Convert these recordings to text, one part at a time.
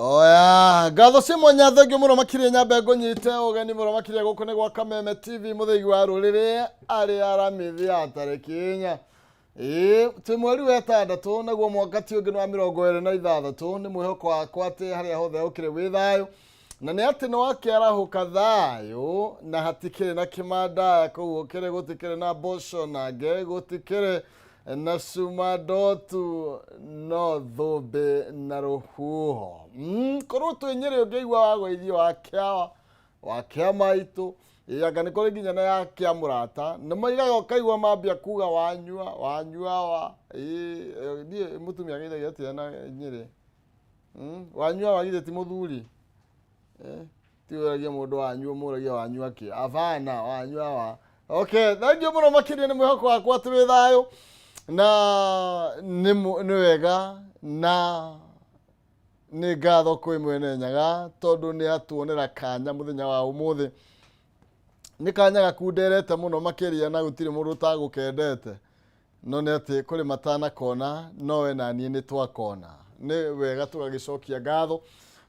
Oya, ngatho cia mwanya thengio mũno makĩria nyambe ngũnyite ũgeni mũno makĩria gũkũ nĩ gwa Kameme TV mũthĩgi wa rũrĩrĩ arĩ aramithi ya tarĩki 4. Ĩĩ, twĩ mweri wa ĩtandatũ naguo mwaka ti ũngĩ nĩ wa 26. Nĩ mwĩhoko wakwa atĩ harĩa hothe ũkĩrĩ wĩ thayũ na nĩ atĩ nĩ wakĩarahũka thayũ na hatikĩrĩ na kĩmandaya kũu ũkĩrĩ, gũtikĩrĩ na mboco na nge, gũtikĩrĩ na cuma ndotu no thũmbĩ na rũhuho. Korwo twĩ Nyĩrĩ ũngĩigua wagũithio wa kĩawa wa kĩa maitũ, ĩ anga nĩ kũrĩ nginya na ya kĩa mũrata, nĩ maigaga ũkaigua mambia kuga wanyua wanyua wa ĩ niĩ mũtumia ageithagia atĩa na Nyĩrĩ? Wanyua wa githĩ ti mũthuri? Ti ũragia mũndũ wanyua, mũragia wanyua kĩ? Abana, wanyua wa. Okay, thank you mũno makĩria, nĩ mwĩhoko wakwa atĩ wĩ thayũ na nĩ wega na nĩ ngatho kwĩ mwene Nyaga tondũ nĩ atuonera kanya mũthenya wa ũmũthĩ. Nĩ kanya gakunderete mũno makĩria na gũtirĩ mũndũ ũtagũkendete. No nĩ atĩ kũrĩ matanakona, no we na niĩ nĩ twakona. Nĩ wega tũgagĩcokia ngatho.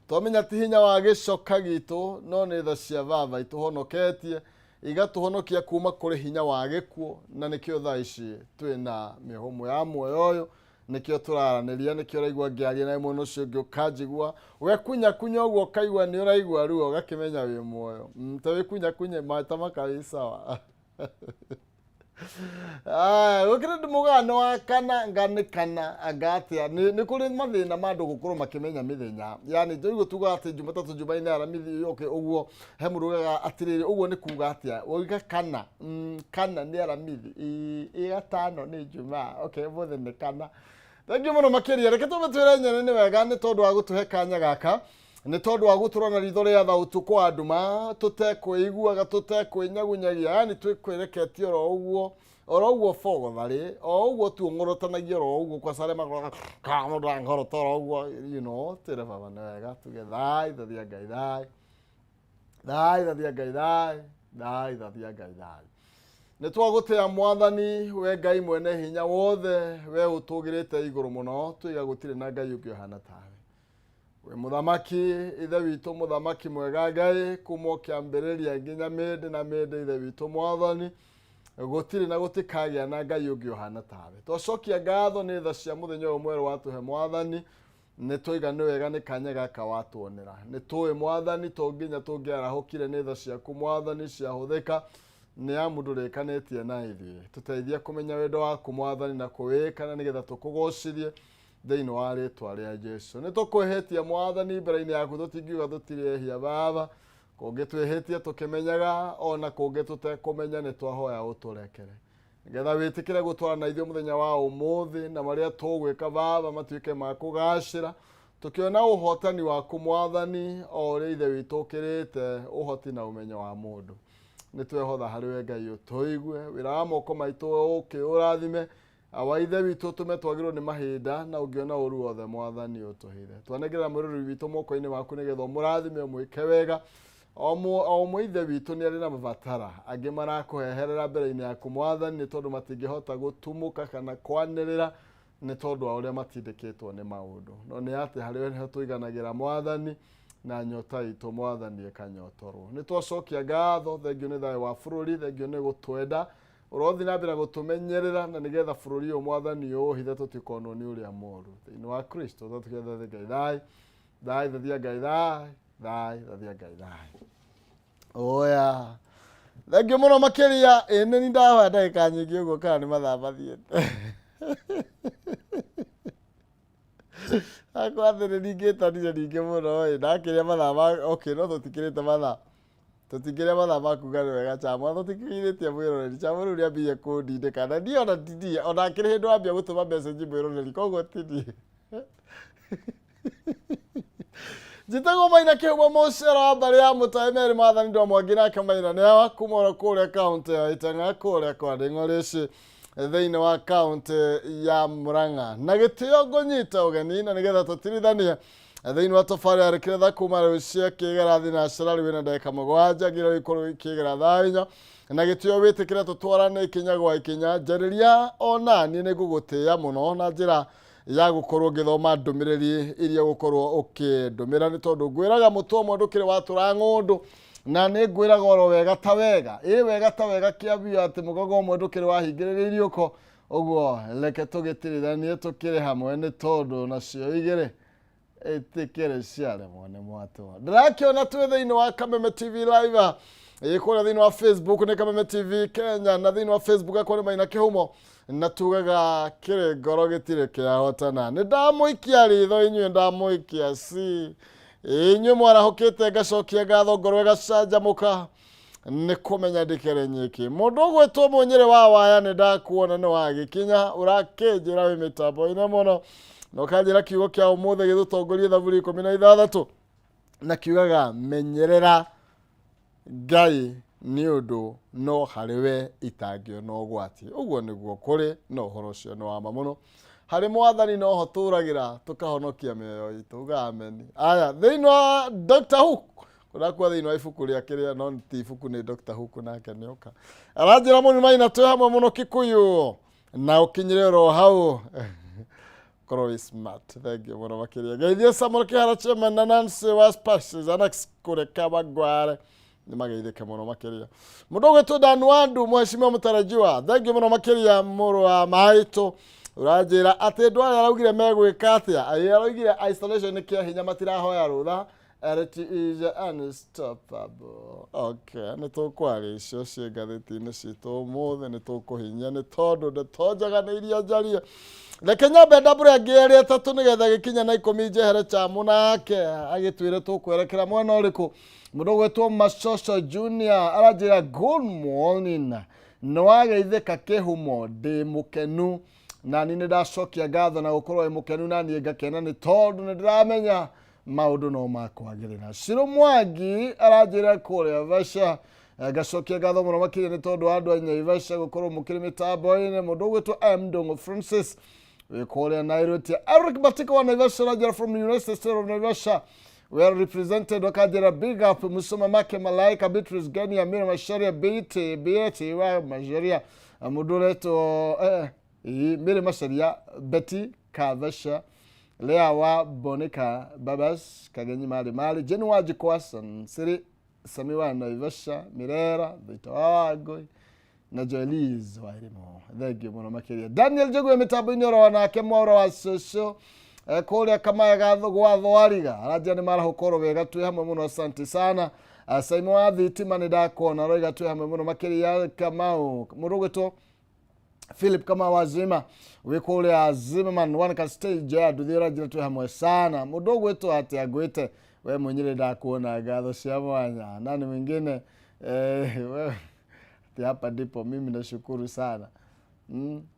Twamenya ti hinya wa gĩcoka gitũ, no nĩ tha cia Baba itũhonoketie, igatũhonokia kuma kũrĩ hinya wa gĩkuũ, na nĩkĩo thaa ici twĩna mĩhũmũ ya muoyo ũyũ, nĩkĩo tũraranĩria, nĩkĩo ũraigua ngĩaria nawe mwena ũcio ũngĩ ũkanjigua. Wekunyakunya ũguo ũkaigua nĩ ũraigua ruo, ũgakĩmenya wĩ muoyo. Ta wĩkunyakunye maita makarĩ sawa. Aya, gũkĩrĩ ndĩ mũgano wa kana nga nĩ kana anga atĩa, nĩ kũrĩ mathĩna ma andũ gũkorwo makĩmenya mĩthenya, yani tũigũ tugaga atĩ Jumatatũ, Jumanne, Aramithi, okay, ũguo he mũndũ ugaga atĩrĩrĩ, ũguo nĩ kuga atĩa wauga kana? Kana nĩ Aramithi, ĩ gatano nĩ Jumaa, okay, ũmũthĩ nĩ kana. Thengiũ mũno makĩria, reke tũme twĩre Nyene nĩ wega nĩ tondũ wa gũtũhe kanya gaka, nĩ tondũ wa gũtũrora na ritho rĩa tha ũtukũ wa nduma, tũtekwĩiguaga, tũtekwĩnyagunyagia, yani twĩkwĩreketie oro ũguo oro ũguo bogotharĩ o ũguo tuong'orotanagia oro ũguo kwa sare mũndũ angorota oro ũguo, twĩre Baba nĩ wega, tuge thai thathia Ngai, thai thai thathia Ngai, thai thai thathia Ngai, thai. Nĩ twagũtĩa Mwathani, we Ngai mwene hinya wothe, we ũtũgĩrĩte igũrũ mũno, tũiga gũtirĩ na Ngai ũngĩ ũhana tawe. Wĩ mũthamaki, Ithe witũ, mũthamaki mwega Ngai, kuma o kĩambĩrĩria nginya mĩndĩ na mĩndĩ, Ithe witũ Mwathani, gũtirĩ na gũtikagĩa na Ngai ũngĩ ũhana tawe. Twacokia ngatho nĩ tha cia mũthenya ũyũ mwerũ watũhe Mwathani, nĩ twaiga nĩ wega nĩ kanya gaka watuonera. Nĩ tũĩ Mwathani to nginya tũngĩarahũkire nĩ tha ciaku Mwathani ciahũthĩka, nĩ amu ndũrĩkanĩtie na ithuĩ. Tũteithie kũmenya wendo waku Mwathani na kũwĩka na nĩgetha tũkũgocithie thĩinĩ wa rĩtwa rĩa Jesu. Nĩ tũkwĩhĩtie Mwathani mbere-inĩ yaku, tũtingiuga tũtirĩ ehia Baba, kũngĩ twĩhĩtie tũkĩmenyaga ona kũngĩ tũtekũmenya, nĩ twahoya ũtũrekere nĩgetha wĩtĩkĩre gũtwara na ithuĩ mũthenya wa ũmũthĩ, na marĩa tũgwĩka Baba matuĩke ma kũgacĩra, tũkĩona ũhotani waku Mwathani, o ũrĩa Ithe witũ ũkĩrĩte ũhoti na ũmenyo wa mũndũ. Nĩ twehotha harĩ we Ngai, ũtũigue wĩra wa moko maitũ ũkĩũrathime. Awa Ithe witũ, ũtũme twagĩrwo nĩ mahinda, na ũngĩona ũru wothe Mwathani ũtũhithe. Twanengera mwĩroreri witũ moko-inĩ maku nĩgetha ũmũrathime, ũmwĩke wega. O ũmwe Ithe witũ nĩ arĩ na mabatara, angĩ marakũheherera mbere-inĩ yaku Mwathani nĩ tondũ matingĩhota gũtumũka kana kwanĩrĩra nĩ tondũ wa ũrĩa matindĩkĩtwo nĩ maũndũ. No nĩ atĩ harĩ we nĩho tũiganagĩra Mwathani, na nyota itũ Mwathani ĩkanyotorwo. Nĩ twacokia ngatho, thengio nĩ thayũ wa bũrũri, thengio nĩ gũtwenda, ũrothi na mbere gũtũmenyerera na nĩgetha bũrũri ũyũ Mwathani ũũhithe tũtikonwo nĩ ũrĩa mũru. Thĩinĩ wa Kristo tũtũgethe Ngai thai thai thathia Ngai thai thai thathia Ngai thai. Oya, thengio mũno makĩria. Ĩ nĩ ndahoya ndagĩka nyingĩ ũguo kana nĩ mathaa mathiĩte? Akwa atĩ nĩ ningĩtanire ningĩ mũno ĩ ndakĩrĩa mathaa ma, okay, no tũtikĩrĩte mathaa, tũtingĩrĩa mathaa ma kuga nĩ wega chama tũtikĩrĩtie mwĩroreri chama rĩu nĩambĩrĩirie kũndindĩka na niĩ ona ti niĩ ona akĩrĩ hĩndĩ wambia gũtũma message mwĩroreri, koguo ti niĩ. Njĩtagwo Maina Kĩhumo, mũcera wa mbarĩ ya Mũtaĩ Meri Maathani Ndwa Mwangi, nake Maina nĩ awa kuma oro kũrĩa kaũntĩ ya Itang'a kũrĩa kwa Ndĩng'orĩci thĩinĩ wa kaũntĩ ya Murang'a. Na gĩtĩo ngũnyita ũgeni na nĩgetha tũtirithanie thĩinĩ wa tabarĩra rĩkĩretha kuma rĩu cia kĩgera thinacara rĩu ĩna ndagĩka 7 nginya rĩu ikorwo ikĩgera thaa 4. Na gĩtĩo wĩtĩkĩre tũtwarane ikinya gwa ikinya, njarĩria ona niĩ nĩ ngũgũtĩĩa mũno na njĩra Ya gũkorwo ngĩthoma ndũmĩrĩri iria ũgũkorwo ũkĩndũmĩra, nĩ tondũ ngwĩraga mũtwe ũmwe ndũkĩrĩ watũra ng'ũndũ, na nĩ ngwĩraga oro wega ta wega, ĩ wega ta wega kĩambio atĩ mũgogo ũmwe ndũkĩrĩ wahingĩrĩria iriũko. Ũguo reke tũgĩtirithanie tũkĩrĩ hamwe, nĩ tondũ nacio igĩrĩ ĩtĩkĩrĩ ciaremwo nĩ mwatũ. Ndĩrakĩona twĩ thĩinĩ wa Kameme TV live, ĩ kũrĩa thĩinĩ wa Facebook nĩ Kameme TV Kenya, na thĩinĩ wa Facebook akwa nĩ Maina Kĩhumo, na tugaga kĩrĩ ngoro gĩtirĩ kĩahotana. Nĩ ndamũikia ritho inyuĩ, ndamũikia ci inyuĩ mwarahũkĩte, ngacokia ngatho, ngoro ĩgacanjamũka nĩ kũmenya ndĩkĩrĩ nyiki. Mũndũ ũgwĩtwo Mũnyĩrĩ wa Waya, nĩ ndakuona nĩ wagĩkinya, ũrakĩnjĩra wĩ mĩtambo-inĩ mũno, na ũkanjĩra kiugo kĩa ũmũthĩ gĩtũtongorie Thaburi 16, na kiugaga menyerera Ngai nĩ ũndũ no harĩ we itangĩona ũgwati. Ũguo nĩguo kũrĩ, na ũhoro ũcio nĩ wa ma mũno. Harĩ Mwathani noho tũragĩra tũkahonokia mĩoyo itũ. Uga ameni. Aya, thĩinĩ wa Dr. Hook kũrakua thĩinĩ wa ibuku rĩa kĩrĩa, no ti ibuku, nĩ Dr. Hook, nake nĩoka aranjĩra mũni Maina twĩ hamwe mũno Kikuyu, na ũkinyire oro hau korwo wĩ smart. Thank you mũno makĩria. Geithie Samuel Kĩhara chairman na Nancy wa Spices Annex kũrĩa Kawangware, nĩ mageithĩke mũno makĩria. Mũndũ ũgwĩtwo Dan Wandu, mheshimiwa mũtarajiwa, thank you mũno makĩria. Mũrũ wa maitũ ũranjĩra atĩ andũ arĩa araugire megwĩka atĩa? Ĩ, araugire isolation nĩ kĩa hinya, matirahoya rũtha. It is unstoppable. Okay, nĩ tũkwaria icio ciĩ ngathĩti-inĩ citũ ũmũthĩ, nĩ tũkũhinyia nĩ tondũ ndeto njega nĩ iria njarie. Reke nyambe ndambũre angĩ erĩ atatũ nĩgetha gĩkinya na 10 njehere chamu nake agĩtwĩre tũkwerekera mwena ũrĩkũ. Mũndũ ũgwĩtwo Macoco Junior aranjĩra good morning, nĩ wageithĩka Kĩhumo, ndĩ mũkenu. Nani nĩ ndacokia ngatho na gũkorwo wĩ mũkenu, na niĩ ngakena nĩ tondũ nĩ ndĩramenya maũndũ no makwagĩrĩra. Ciro Mwangi aranjĩra kũrĩa Vaca, ngacokia ngatho mũno makĩria nĩ tondũ wa andũ a Naivasha gũkorwo mũkĩrĩ mĩtambo-inĩ. Mũndũ ũgwĩtwo M Ndũng'ũ Francis wĩ kũrĩa Nairobi. Eric Matiko wa Naivasha aranjĩra from United States of Naivasha well represented, wakanjĩra big up Musoma Make Malaika Beatrice Genia Mira Macharia BT BT wa Macharia, mũndũ ũretwo Mary Macharia, Betty Kavasha, Lea wa Bonica Babas Kagenyi Mali Mali Jane wa Jikwasan Siri Sami wa Naivasha Mirera Thita wa Wangui na Joeliz wa Irimo, thank you mũno makĩria. Daniel Njũgũĩ mĩtambo-inĩ oro nake mwaũra wa cũcũ, kũrĩa Kamaya gwa Thwariga aranjia nĩ marahũka oro wega, twĩ hamwe mũno, asante sana. Saimo wa thitima nĩ ndakuona, aroiga twĩ hamwe mũno makĩria. Kamau, mũndũ ũgwĩtwo Philip kama wazima wĩ kũrĩa Zimmerman one ka stage ya nduthi, ũranjĩra twĩ hamwe sana. Mũndũ ũgwĩtwo atĩa ngwĩte we mwenyere, ndakuona, ngatho cia mwanya. Nani mwingine? We, ati hapa ndipo mimi nashukuru sana,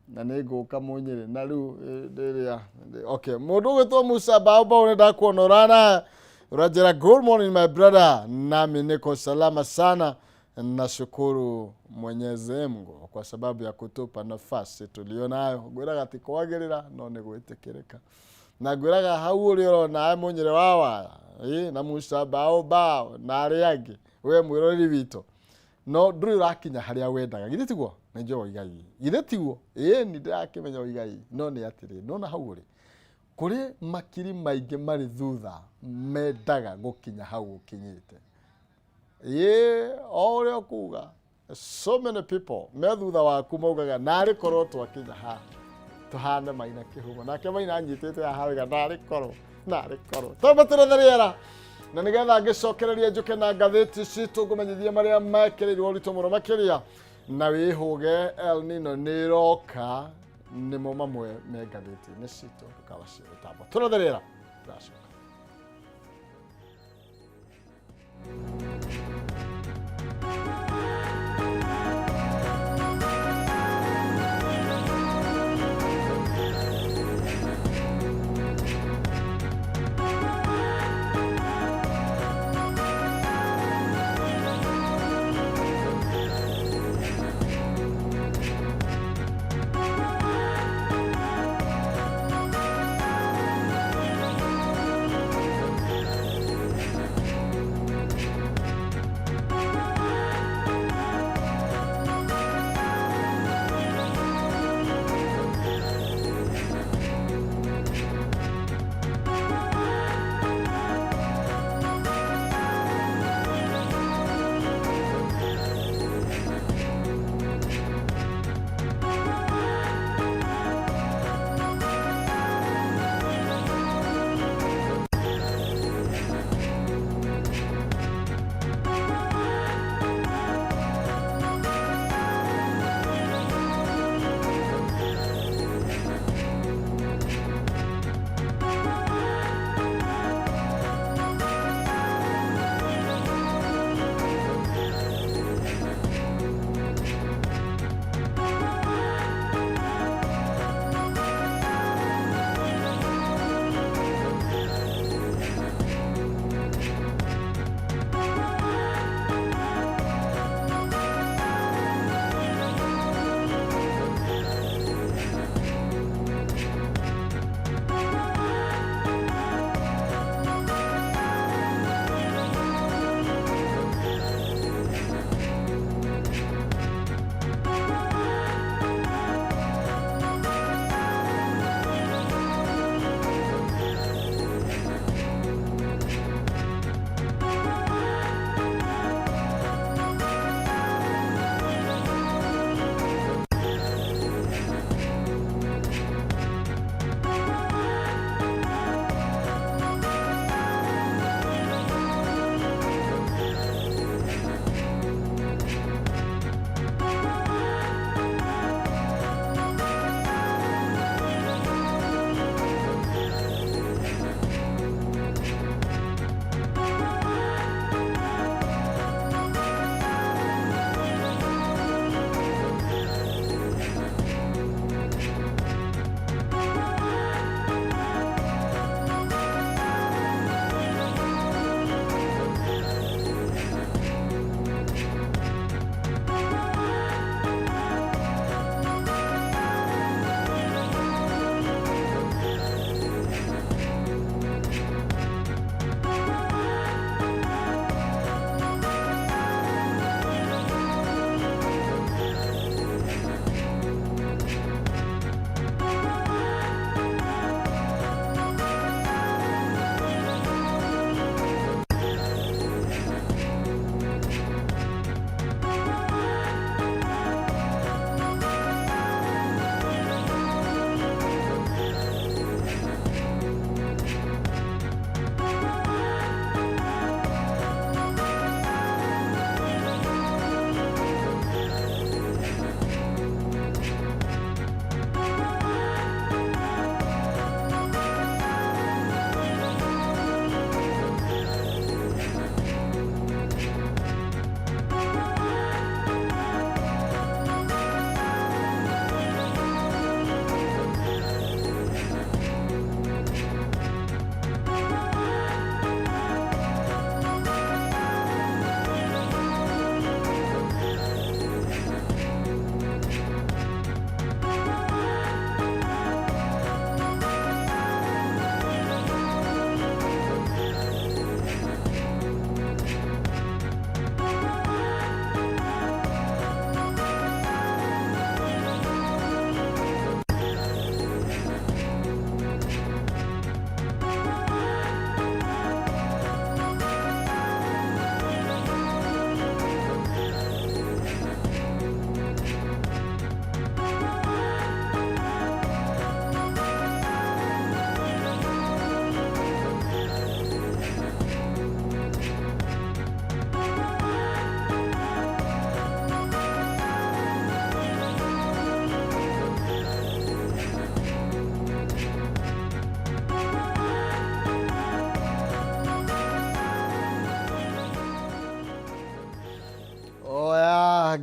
na nĩ ngũka mũnyĩrĩ na rĩu rĩrĩa. Okay, mũndũ ũgwĩtwo Musa Baobao nĩ ndakuona ũrana, ũranjĩra good morning my brother, nami niko salama sana, nashukuru Mwenyezi Mungu kwa sababu ya kutupa nafasi tulionayo. Ngwĩraga ti kwagĩrĩra no nĩ gwĩtĩkĩrĩka, na ngwĩraga hau ũrĩ ũrona mũnyĩrĩ wa waya na Musa Bao Bao na arĩa angĩ, we mwĩroreri witũ, no ndũrĩ ũrakinya harĩa wendaga, githĩ tiguo? Nĩ njũĩ waigai, githĩ tiguo? Ĩĩ, nĩ ndĩrakĩmenya waigai, no nĩ atĩrĩ, nona hau ũrĩ kũrĩ makiri maingĩ marĩ thutha mendaga gũkinya hau ũkinyĩte. Ĩĩ, o ũrĩa ũkuga, so many people me thutha waku maugaga narĩ korwo twakinya haha tũhane Maina Kĩhumo, nake Maina anyitĩte haha wega, narĩ korwo, narĩ korwo twambe tũrethe rĩera, na nĩgetha ngĩcokereria njũke na ngathĩti citũ ngũmenyithie marĩa mekĩrĩirwo ũritũ mũno makĩria, na wĩhũge El Nino nĩ ĩroka, nĩmo mamwe me ngathĩti-inĩ citũ. Ndũkawacie mĩtambo, tũrethe rĩera, tũracoka.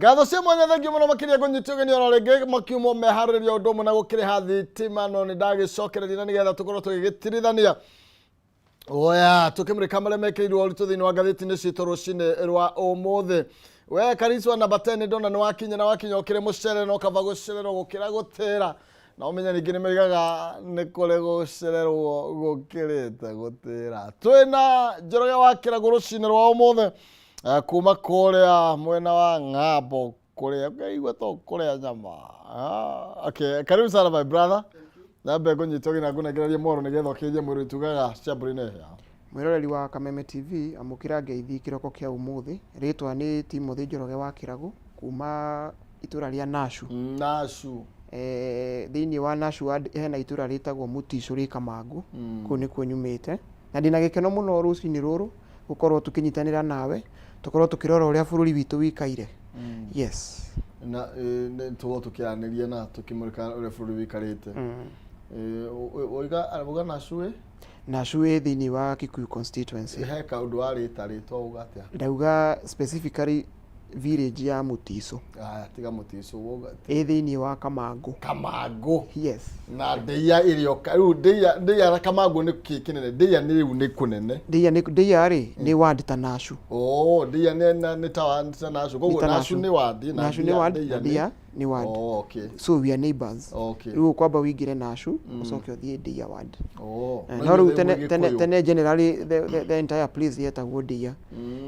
Ngatho cia mwanya, thengiũ mũno makĩria ngũnyitio ũgeni oro rĩngĩ makiumwo meharĩrĩria ũndũ ũmwe na gũkĩrĩha thitima, no nĩ ndagĩcokereria na nĩgetha tũkorwo tũgĩgĩtirithania oya tũkĩmũrĩka marĩa mekĩrirwo ũritũ thĩinĩ wa ngathĩti-inĩ citũ rũcinĩ rwa ũmũthĩ. We Kariswa namba 10, ndona nĩ wakinya na wakinya ũkĩrĩ mũcere, no kaba gũcererwo gũkĩra gũtĩra, na ũmenye ningĩ nĩ moigaga nĩ kũrĩ gũcererwo gũkĩrĩte gũtĩra. Twĩna Njoroge wa Kĩragũ rũcinĩ rwa ũmũthĩ, kuma kũrĩa mwena wa ng'ambo kũrĩa ngaigua to kũrĩa nyama. Okay, karibu sana my brother. Nambe ngũnyita ũgeni ngũnengererie mohoro nĩgetha ũkĩrie mwĩrĩ tugaga cia mbũri nĩ hĩa. Mwĩroreri wa Kameme TV, amũkĩra ngeithi kĩroko kĩa ũmũthĩ. Rĩtwa nĩ Timothy Njoroge wa Kĩragũ kuma itũra rĩa Nashu. Nashu. Thĩinĩ wa Nashu ward hena itũra rĩtagwo Mũticũ rĩ Kamangũ. Kũu nĩkuo nyumĩte na ndĩna gĩkeno mũno rũcinĩ rũrũ gũkorwo tũkĩnyitanĩra nawe, tũkorwo tũkĩrora ũrĩa bũrũri witũ wĩikaire. Yes. Na tũkorwo tũkĩaranĩria na tũkĩmũrĩka ũrĩa bũrũri wĩikarĩte. Wauga Nashu ĩ? Nashu ĩ thĩinĩ wa Kikuyu constituency. He kaũndũ warĩta rĩtwa uga atĩa? Ndauga specifically village ya Mũticũ. Aya, tiga Mũticũ, wauga ĩ thĩinĩ wa Kamangũ. Kamangũ. Yes. Na Ndeia ĩrĩ o rĩu Ndeia na Kamangũ nĩ kĩ kĩnene? Ndeia nĩ rĩu nĩ kũnene. Ndeia nĩ Ndeia rĩ nĩ ward ta Nashu. Oh, Ndeia nĩ ta Nashu. Koguo Nashu nĩ ward na Nashu nĩ ward na Ndeia nĩ ward. Oh, okay. So we are neighbors. Okay. Rĩu ũkwamba wĩingĩre Nashu ũcoke ũthiĩ Ndeia ward. Oh. No rĩu tene tene tene generally the entire place yetagwo Ndeia.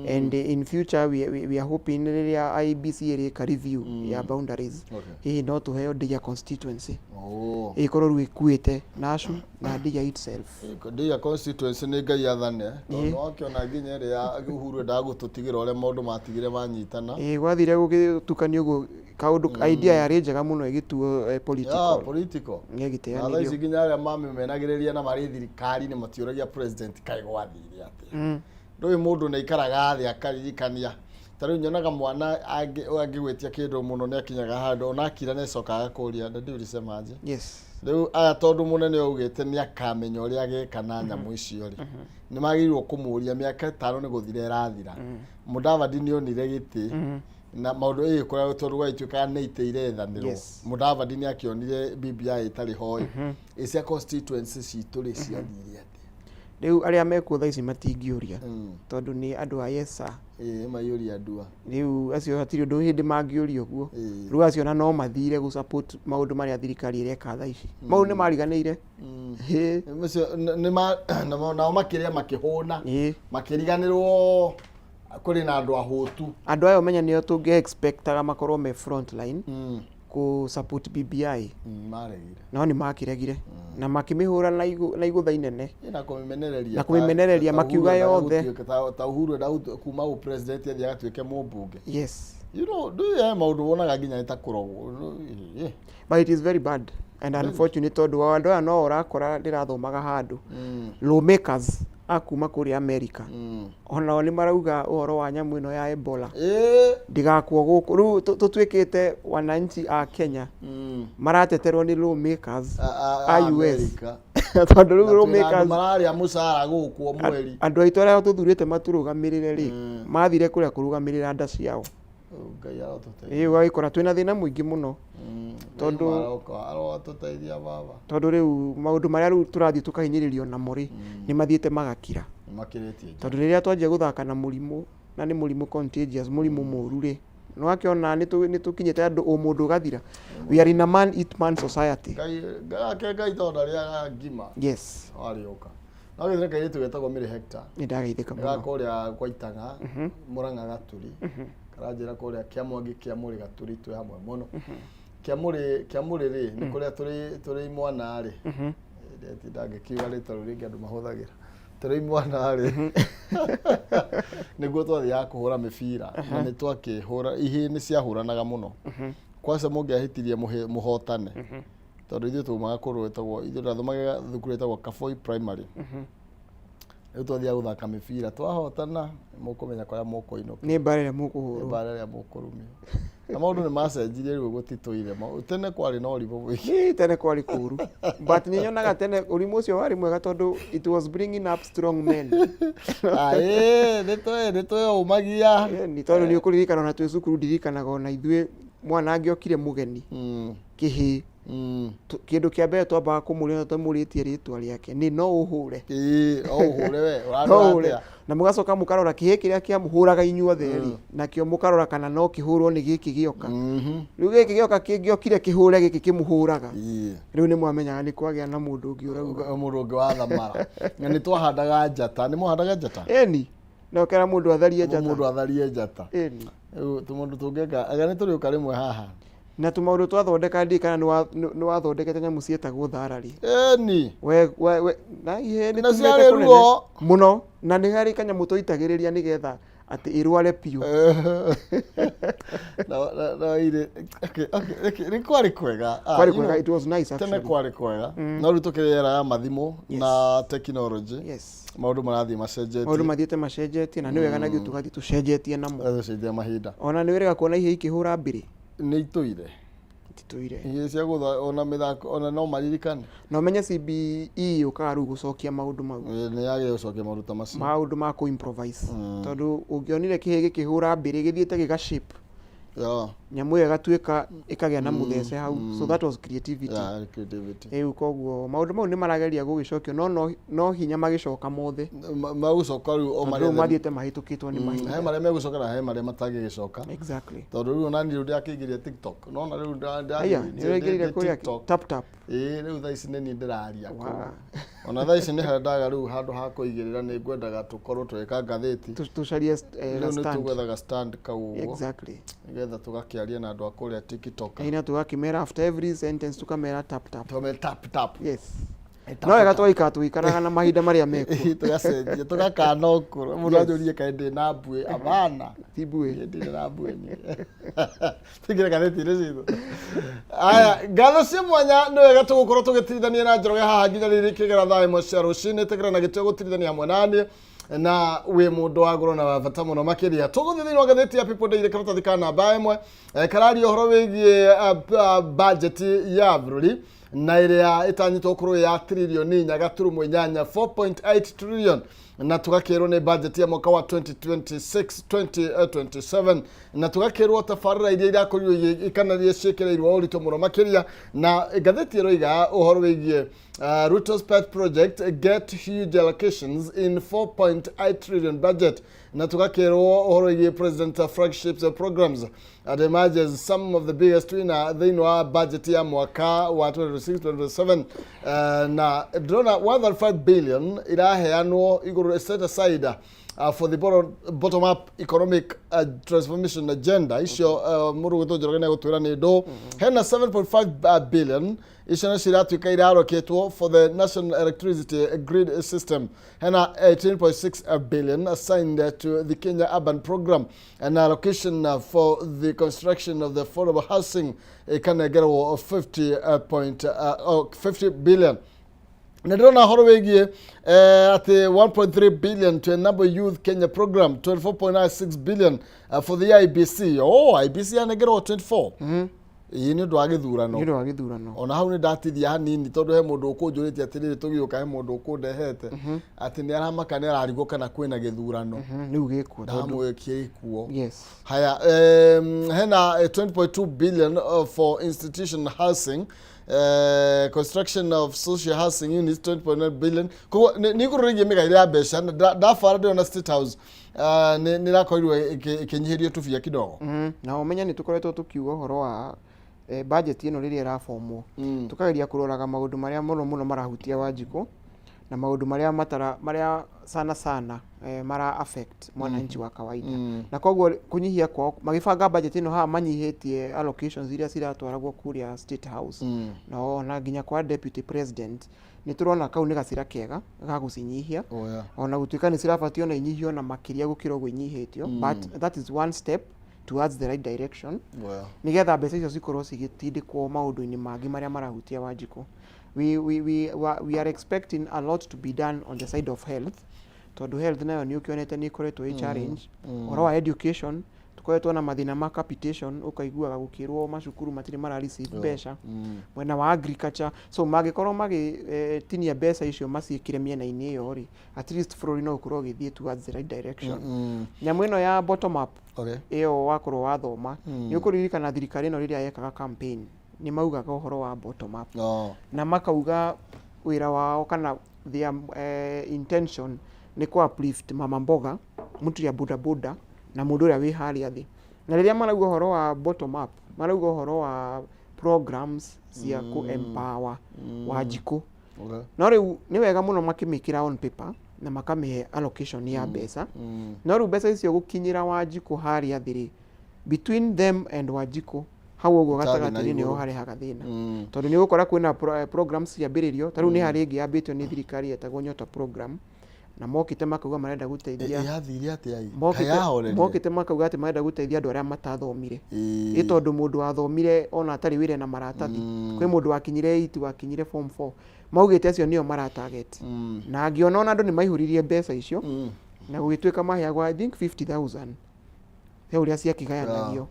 And in future we are hoping rĩrĩa IEBC ĩrĩka review ya boundaries, hihi no tũheo Ndeia constituency. Oh. Ĩkorwo rĩu ĩkuĩte Nashu na Ndeia itself. Ndeia constituency nĩ Ngai athane, tondũ wakĩona nginya ĩrĩa ya Uhuru endaga gũtũtigĩra ũrĩa maũndũ matigire manyitana. Ĩĩ, gwathire gũgĩtukanio ũguo kaũndũ, idea yarĩ njega mũno ĩgĩtuo political. Yeah, political. Na thaa ĩgĩteanĩrio. Ici nginya arĩa mamĩmenagĩrĩria na marĩ thirikari-inĩ matiũragia president kaĩ gwathire atĩa. Ndũĩ mũndũ nĩ aikaraga thĩ akaririkania. Ta rĩu nyonaga mwana angĩgwĩtia kĩndũ mũno nĩ akinyaga handũ ona akira nĩ acokaga agakũria, "Daddy, ulisemaje?" Yes. Rĩu aya, tondũ mũnene augĩte nĩ akamenya ũrĩa ageka na nyamũ icio rĩ, nĩ magĩrĩirwo kũmũria. Mĩaka 5 nĩ gũthira ĩrathira. Mũdavadi nĩ onire gĩtĩ na maũndũ ĩ kũrĩa tondũ gwagĩtuĩkaga nĩ itĩ irethanĩrwo. Mũdavadi nĩ akĩonire BBI ĩtarĩ ho ĩ, ĩ cia constituency citũ rĩ ciathire atĩa? Rĩu arĩa mekuo thaa ici matingĩũria tondũ nĩ andũ a yes sir. Ĩ maiyũria ndua. Rĩu acio hatirĩ ũndũ hĩndĩ mangĩũria ũguo. Rĩu acio ona no mathire gũ support maũndũ marĩa thirikari ĩreka thaa ici. Mau nĩ mariganĩire. Ĩĩ. Macio nao makĩrĩa makĩhũna, makĩriganĩrwo kũrĩ na andũ ahũtu. Andũ aya ũmenya nĩo tũngĩ expectaga makorwo me front line kũ support BBI. Maregire. No nĩ makĩregire na makĩmĩhũra na igũtha inene. Na kũmĩmenereria. Na kũmĩmenereria, makiuga yothe. Ta Uhuru enda kuma ũ president athiĩ agatuĩke mũmbunge. Yes. Ndũĩ he maũndũ wonaga nginya nĩ ta kũrogwo. But it is very bad and unfortunate tondũ wa andũ aya no ũrakora ndĩrathomaga handũ lawmakers a kuma kũrĩa America onao nĩ marauga ũhoro wa nyamũ ĩno ya Ebola ndĩgakwo gũkũ. Rĩu tũtuĩkĩte wananchi a Kenya marateterwo nĩ lawmakers a US America. Tondũ rĩu Na twĩna andũ lawmakers mararĩa mũcara gũkũ o mweri. Andũ aitũ arĩa tũthurĩte matũrũgamĩrĩre rĩ, mathire kũrĩa kũrũgamĩrĩra nda ciao. Oh, Ngai arotũteithia. Ĩĩ, ũgagĩkora twĩna thĩna mũingĩ mũno. Tondũ arotũteithia baba. Tondũ rĩu maũndũ marĩa rĩu tũrathiĩ tũkahinyĩrĩrio namo rĩ, nĩ mathiĩte magakira. Makĩrĩtie nja. Tondũ rĩrĩa twanjia gũthaka na mũrimũ, na nĩ mũrimũ contagious, mũrimũ mũru rĩ, nĩ wakĩona nĩ tũkinyĩte andũ ũmũndũ ũgathira. We are in a man eat man society. Ngai ake Ngai tondũ ndarĩaga ngima. Yes. Arĩũka. No gĩthire kairĩtu getagwo Mary Hector. Nĩ ndageithĩka Nĩ mũno. kũrĩa kwa Itang'a, Mũrang'a Gaturi. Karanjĩra kũrĩa Kĩamwangi Kĩamũrĩ Gaturi twĩ hamwe mũno. Kĩamũrĩ Kĩamũrĩ rĩ nĩ kũrĩa tũrĩ imwana rĩ. Ndĩtinda ngĩkiuga rĩtwa rĩu rĩngĩ andũ mahũthagĩra. Tũrĩ imwana rĩ, nĩguo twathiaga kũhũra mĩbira na nĩ twakĩhũra ihĩĩ nĩ ciahũranaga mũno. Kwaca mũngĩahĩtirie mũhotane. Tondũ ithuĩ tumaga kũndũ gwĩtagwo, ithuĩ ndathomaga thukuru ĩtagwo Kaboi Primary. Rĩu twathiaga gũthaka mĩbira, twahotana mũkũmenya kũrĩa mũkũinũka. Nĩ mbara ĩrĩa mũkũhũrwo. Mbara ĩrĩa mũkũrumio. Na maũndũ nĩ macenjirie rĩu gũtitũire. Tene kwarĩ na ũrimũ mũingĩ. Ĩ, tene kwarĩ kũru, but nĩ nyonaga tene ũrimũ ũcio warĩ mwega tondũ it was bringing up strong men. Aĩ, nĩ tweyũmagia. Nĩ tondũ nĩ ũkũririkana ona twĩ cukuru, ndirikanaga ona ithuĩ mwana angĩokire mũgeni kĩhĩ, kĩndũ kĩa mbere twambaga kũmũria na twamũrĩtie rĩtwa rĩake nĩ no ũhũre. Ĩĩ, no ũhũre we. No ũrarora ũhũre. atĩa? Na mũgacoka mũkarora kĩhĩ kĩrĩa kĩamũhũraga inyuothe rĩ, nakĩo mũkarora kana no kĩhũrwo nĩ gĩkĩ gĩoka. Rĩu gĩkĩ gĩoka kĩngĩokire kĩhũre gĩkĩ kĩmũhũraga, rĩu nĩ mwamenyaga nĩ kwagĩa na mũndũ ũngĩ ũrauga. Mũndũ ũngĩ wa thamara. Na nĩ twahandaga njata. Nĩ mwahandaga njata? Ĩni, no kera mũndũ atharie njata. Mũndũ atharie njata. Ĩni. Rĩu tũmaũndũ tũngĩka, anga nĩ tũrĩũka rĩmwe haha. Na tũmaũndũ twathondeka, ndiĩ kana nĩ wathondekete nyamũ ciĩtagwo tharari. Ĩni. We na ihe nĩ Na tumĩte ciarĩ kũnene ruo. Mũno, na nĩ harĩ kanyamũ twaitagĩrĩria nĩgetha atĩ ĩrware biũ. Na irĩ okay, nĩ kwarĩ kwega. Ah, Kwarĩ you kwega, know, it was nice tene actually. kwarĩ kwega, no rĩu tũkĩrĩ era ya mathimũ na tekinoronjĩ, maũndũ marathiĩ macenjetie. Maũndũ mathiĩte macenjetie, na nĩ wega na ithuĩ tũgathiĩ tũcenjetie namo. Gũcenjia mahinda. Ona nĩ wĩrĩga kuona ihe ikĩhũra mbĩrĩ. Nĩ itũire. Titũire. Ihĩĩ cia gũtha ona mĩthako ona no maririkane. Na ũmenye CBE yũkaga rĩu gũcokia maũndũ mau. Ĩ, nĩ yagĩrĩire gũcokia maũndũ ta macio. Maũndũ ma kũ improvise, tondũ ũngĩonire kĩhĩ gĩkĩhũra mbĩrĩ gĩthiĩte gĩga shape nyamũ ĩyo ĩgatuĩka ĩkagĩa na mũthece hau, so that was creativity. Yeah, creativity. Rĩu koguo maũndũ mau nĩ marageria gũgĩcokio, no hinya magĩcoka mothe. Magũcoka rĩu o tondũ marĩa rĩu mathiĩte mahĩtũkĩtwo nĩ mahinda. He marĩa megũcoka na he marĩa matangĩgĩcoka. Tondũ rĩu ona niĩ rĩu ndakĩingĩria TikTok, nona rĩu Aya, nĩ ũraingĩrire kũrĩa TikTok. Tap tap. Ĩĩ, rĩu thaa ici nĩ niĩ ndĩraria kũu. Ona thaa ici nĩ hendaga rĩu handũ ha kũigĩrĩra, nĩ ngwendaga tũkorwo tũgĩka ngathĩti. Tũcarie Rĩu nĩ stand. Tũgwethaga stand kau ũguo nĩgetha tũgakĩaria na andũ a kũrĩa TikTok. Ina tũgakĩmera after every sentence tũkamera tap tap. Tũkamera tap tap. Yes. Tap, No wega tap. tũgaikara tũgĩikaraga na mahinda marĩa mekuo. Tũgacenjia tũgakana ũkũrũ, mũndũ anjũrie kaĩ ndĩ na mbuĩ, abana. Ti mbuĩ. Niĩ ndirĩ na mbuĩ niĩ. Tũingĩre ngathĩti-inĩ citũ. Aya, ngatho cia mwanya, nĩ wega tũgũkorwo tũgĩtirithania na Njoroge haha nginya rĩrĩ kĩgera thaa 1 cia rũcinĩ. Tĩkĩra na gĩtĩo gũtirithania hamwe naniĩ, na wĩ mũndũ wa goro na wa bata mũno makĩria. Tũgũthiĩ thĩinĩ wa ngathĩti ya People Daily, karatathi ka namba 1, kararia ũhoro wĩgiĩ budget ya bũrũri na ĩrĩa ĩtanyĩtwo gũkorwo ya tririoni 4.8, 4.8 trillion, na tũgakĩrwo nĩ budget ya mwaka wa 2026 2027, na tũgakĩrwo tabarĩra iria irakorirwo kana iria ciĩkĩrĩirwo ũritũ mũno makĩria. Na ngathĩti ĩroiga ũhoro wĩgiĩ Ruto's pet project get huge allocations in 4.8 trillion budget, na tũgakĩrwo ũhoro wĩgiĩ president flagships programs and emerges some of the biggest winner thĩinĩ wa budget ya mwaka wa 2026 2027. Na ndĩrona 135 billion iraheanwo igũrũ, set aside for the bottom up economic transformation agenda. Icio mũndũ gwĩtwo Njoroge nĩ egũtwĩra nĩ ndũ. Hena 7.5 billion, icio nacio iratuĩka iraroketwo for the national electricity grid system. Hena 18.6 billion assigned to the Kenya Urban Program, and allocation for the construction of the affordable housing ikanengerwo 50, point, oh, 50 billion. Na ndĩrona ũhoro wĩgiĩ atĩ 1.3 billion to enable Youth Kenya program, 24.96 billion for the IEBC. Oh, IEBC yanengerwo 24, ĩĩ, nĩ ũndũ wa gĩthurano. Nĩ ũndũ wa gĩthurano. Ona hau nĩ ndatithia hanini tondũ he mũndũ ũkũnjũrĩtie atĩrĩrĩ, tũgĩũka he mũndũ ũkũndehete atĩ nĩ aramaka, nĩ ararigwo kana kwĩna gĩthurano. Rĩu gĩkuo tondũ Ndamwĩkie ikuo. Haya, hena 20.2 billion for institution housing, construction of social housing units 20.9 billion. Koguo nĩ igũrũ rĩgiĩ mĩgaĩre ya mbeca, na ndabara ndĩrona State House nĩ ĩrakorirwo ĩkĩnyihĩrio tũbia kidogo. Na ũmenye nĩ tũkoretwo tũkiuga ũhoro wa budget ĩno rĩrĩa ĩrabomwo, tũkageria kũroraga maũndũ marĩa mũno mũno marahutia Wanjikũ na maũndũ marĩa matara marĩa sana sana mara affect mwananchi wa kawaida. Na koguo kũnyihia kwao magĩbanga budget ĩno haha manyihĩtie allocations iria ciratwaragwo kũrĩa State House na ona nginya kwa deputy president, nĩ tũrona kau nĩ gacĩra kega ga gũcinyihia. Oh, yeah. Ona gũtuĩka nĩ cirabatiĩ ona inyihio na makĩria gũkĩra ũguo inyihĩtio, but that is one step towards the right direction, Oh, yeah. nigetha mbeca icio cikorwo cigĩtindĩkwo maũndũ-inĩ mangĩ marĩa marahutia Wanjikũ. We are expecting a lot to be done on the side of health, tondũ health nayo nĩ ũkĩonete nĩ ĩkoretwo ĩ challenge. Ũhoro wa education Tũkoretwo na mathĩna ma capitation, ũkaiguaga gũkĩrwo macukuru matirĩ mara receive mbeca mwena wa agriculture. So mangĩkorwo magĩtinia mbeca icio maciĩkĩre mĩena-inĩ ĩyo rĩ, at least bũrũri no ũkorwo ũgĩthiĩ towards the right direction. Nyamũ ĩno ya bottom up ĩyo wakorwo wathoma, nĩ ũkũririkana thirikari ĩno rĩrĩa yekaga campaign nĩ maugaga ũhoro wa bottom up na makauga wĩra wao kana their intention nĩ kũ uplift mama mboga, mtu ya boda boda na mũndũ ũrĩa wĩ harĩa thĩ. Na rĩrĩa marauga ũhoro wa bottom up, marauga ũhoro wa programs cia kũ empower Wanjikũ. No rĩu nĩ wega mũno makĩmĩkĩra on paper na makamĩhe allocation ya mbeca, no rĩu mbeca icio gũkinyĩra Wanjikũ harĩa thĩ rĩ, between them and Wanjikũ hau ũguo Ũtathiĩ na gatagatĩ-inĩ nĩho igũrũ. harehaga thĩna, tondũ nĩ ũgũkora kwĩna programs ciambĩrĩrio. Ta rĩu nĩ harĩ ĩngĩ yambĩtio nĩ thirikari yetagwo Nyota Program, na mokĩte makauga marenda gũteithia Yathire atĩa ĩ? Mokĩte Kayahoreire? Mokĩte makauga atĩ marenda gũteithia andũ arĩa matathomire, ĩ tondũ mũndũ wathomire ona atarĩ wĩra na maratathi, kwĩ mũndũ wakinyire 8, wakinyire form 4, maugĩte acio nĩo maratarget. Na ngĩona ona andũ nĩ maihũririe mbeca icio na gũgĩtuĩka maheagwo, I think, 50,000, he ũrĩa ciakĩgayanagio.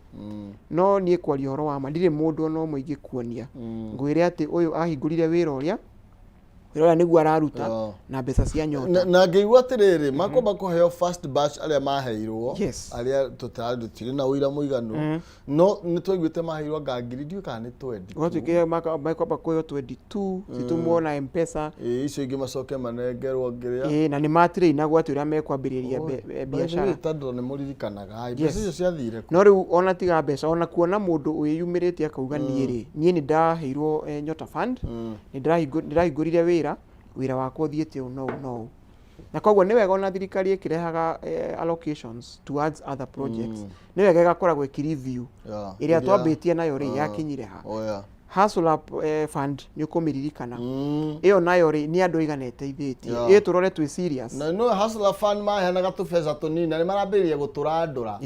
No niĩ kwaria ũhoro wa ma, ndirĩ mũndũ ona ũmwe ingĩkuonia ngwĩre atĩ ũyũ ahingũrire wĩra ũrĩa nĩguo araruta na mbeca cia Nyota. Na ngĩigua atĩrĩrĩ, makwamba kũheo first batch arĩa maheirwo, arĩa tũtarĩ, tũtirĩ na ũira mũiganu, no nĩ twaiguĩte maheirwo anga ngiri, ndiũĩ kana nĩ 20. Gwatuĩkire makwamba kũheo 22 citũmwo na Mpesa. Ĩ, icio ingĩ macoke manengerwo ngĩrĩa. Ĩ, na nĩ matirĩinagwo atĩ ũrĩa mekwambĩrĩria biacara. Tandũ nĩ mũririkanaga mbeca icio ciathire kũ? No rĩu ona tiga mbeca, ona kuona mũndũ wĩyumĩrĩtie akauga, niĩ rĩ, niĩ nĩ ndaheirwo Nyota Fund, nĩ ndĩrahingũrire wĩra wakwa ũthiĩte ũũ na ũũ na ũũ. Na koguo nĩ wega ona thirikari ĩkĩrehaga allocations towards other projects, nĩ wega ĩgakoragwo ĩkĩ review ĩrĩa twambĩtie nayo rĩ, yakinyire ha. Hustler Fund nĩ ũkũmĩririkana, ĩyo nayo rĩ, nĩ andũ aigana ĩteithĩtie? Ĩ, tũrore twĩ serious. Na no Hustler Fund maheanaga tũbeca tũnini na nĩ marambĩrĩria gũtũrandũra.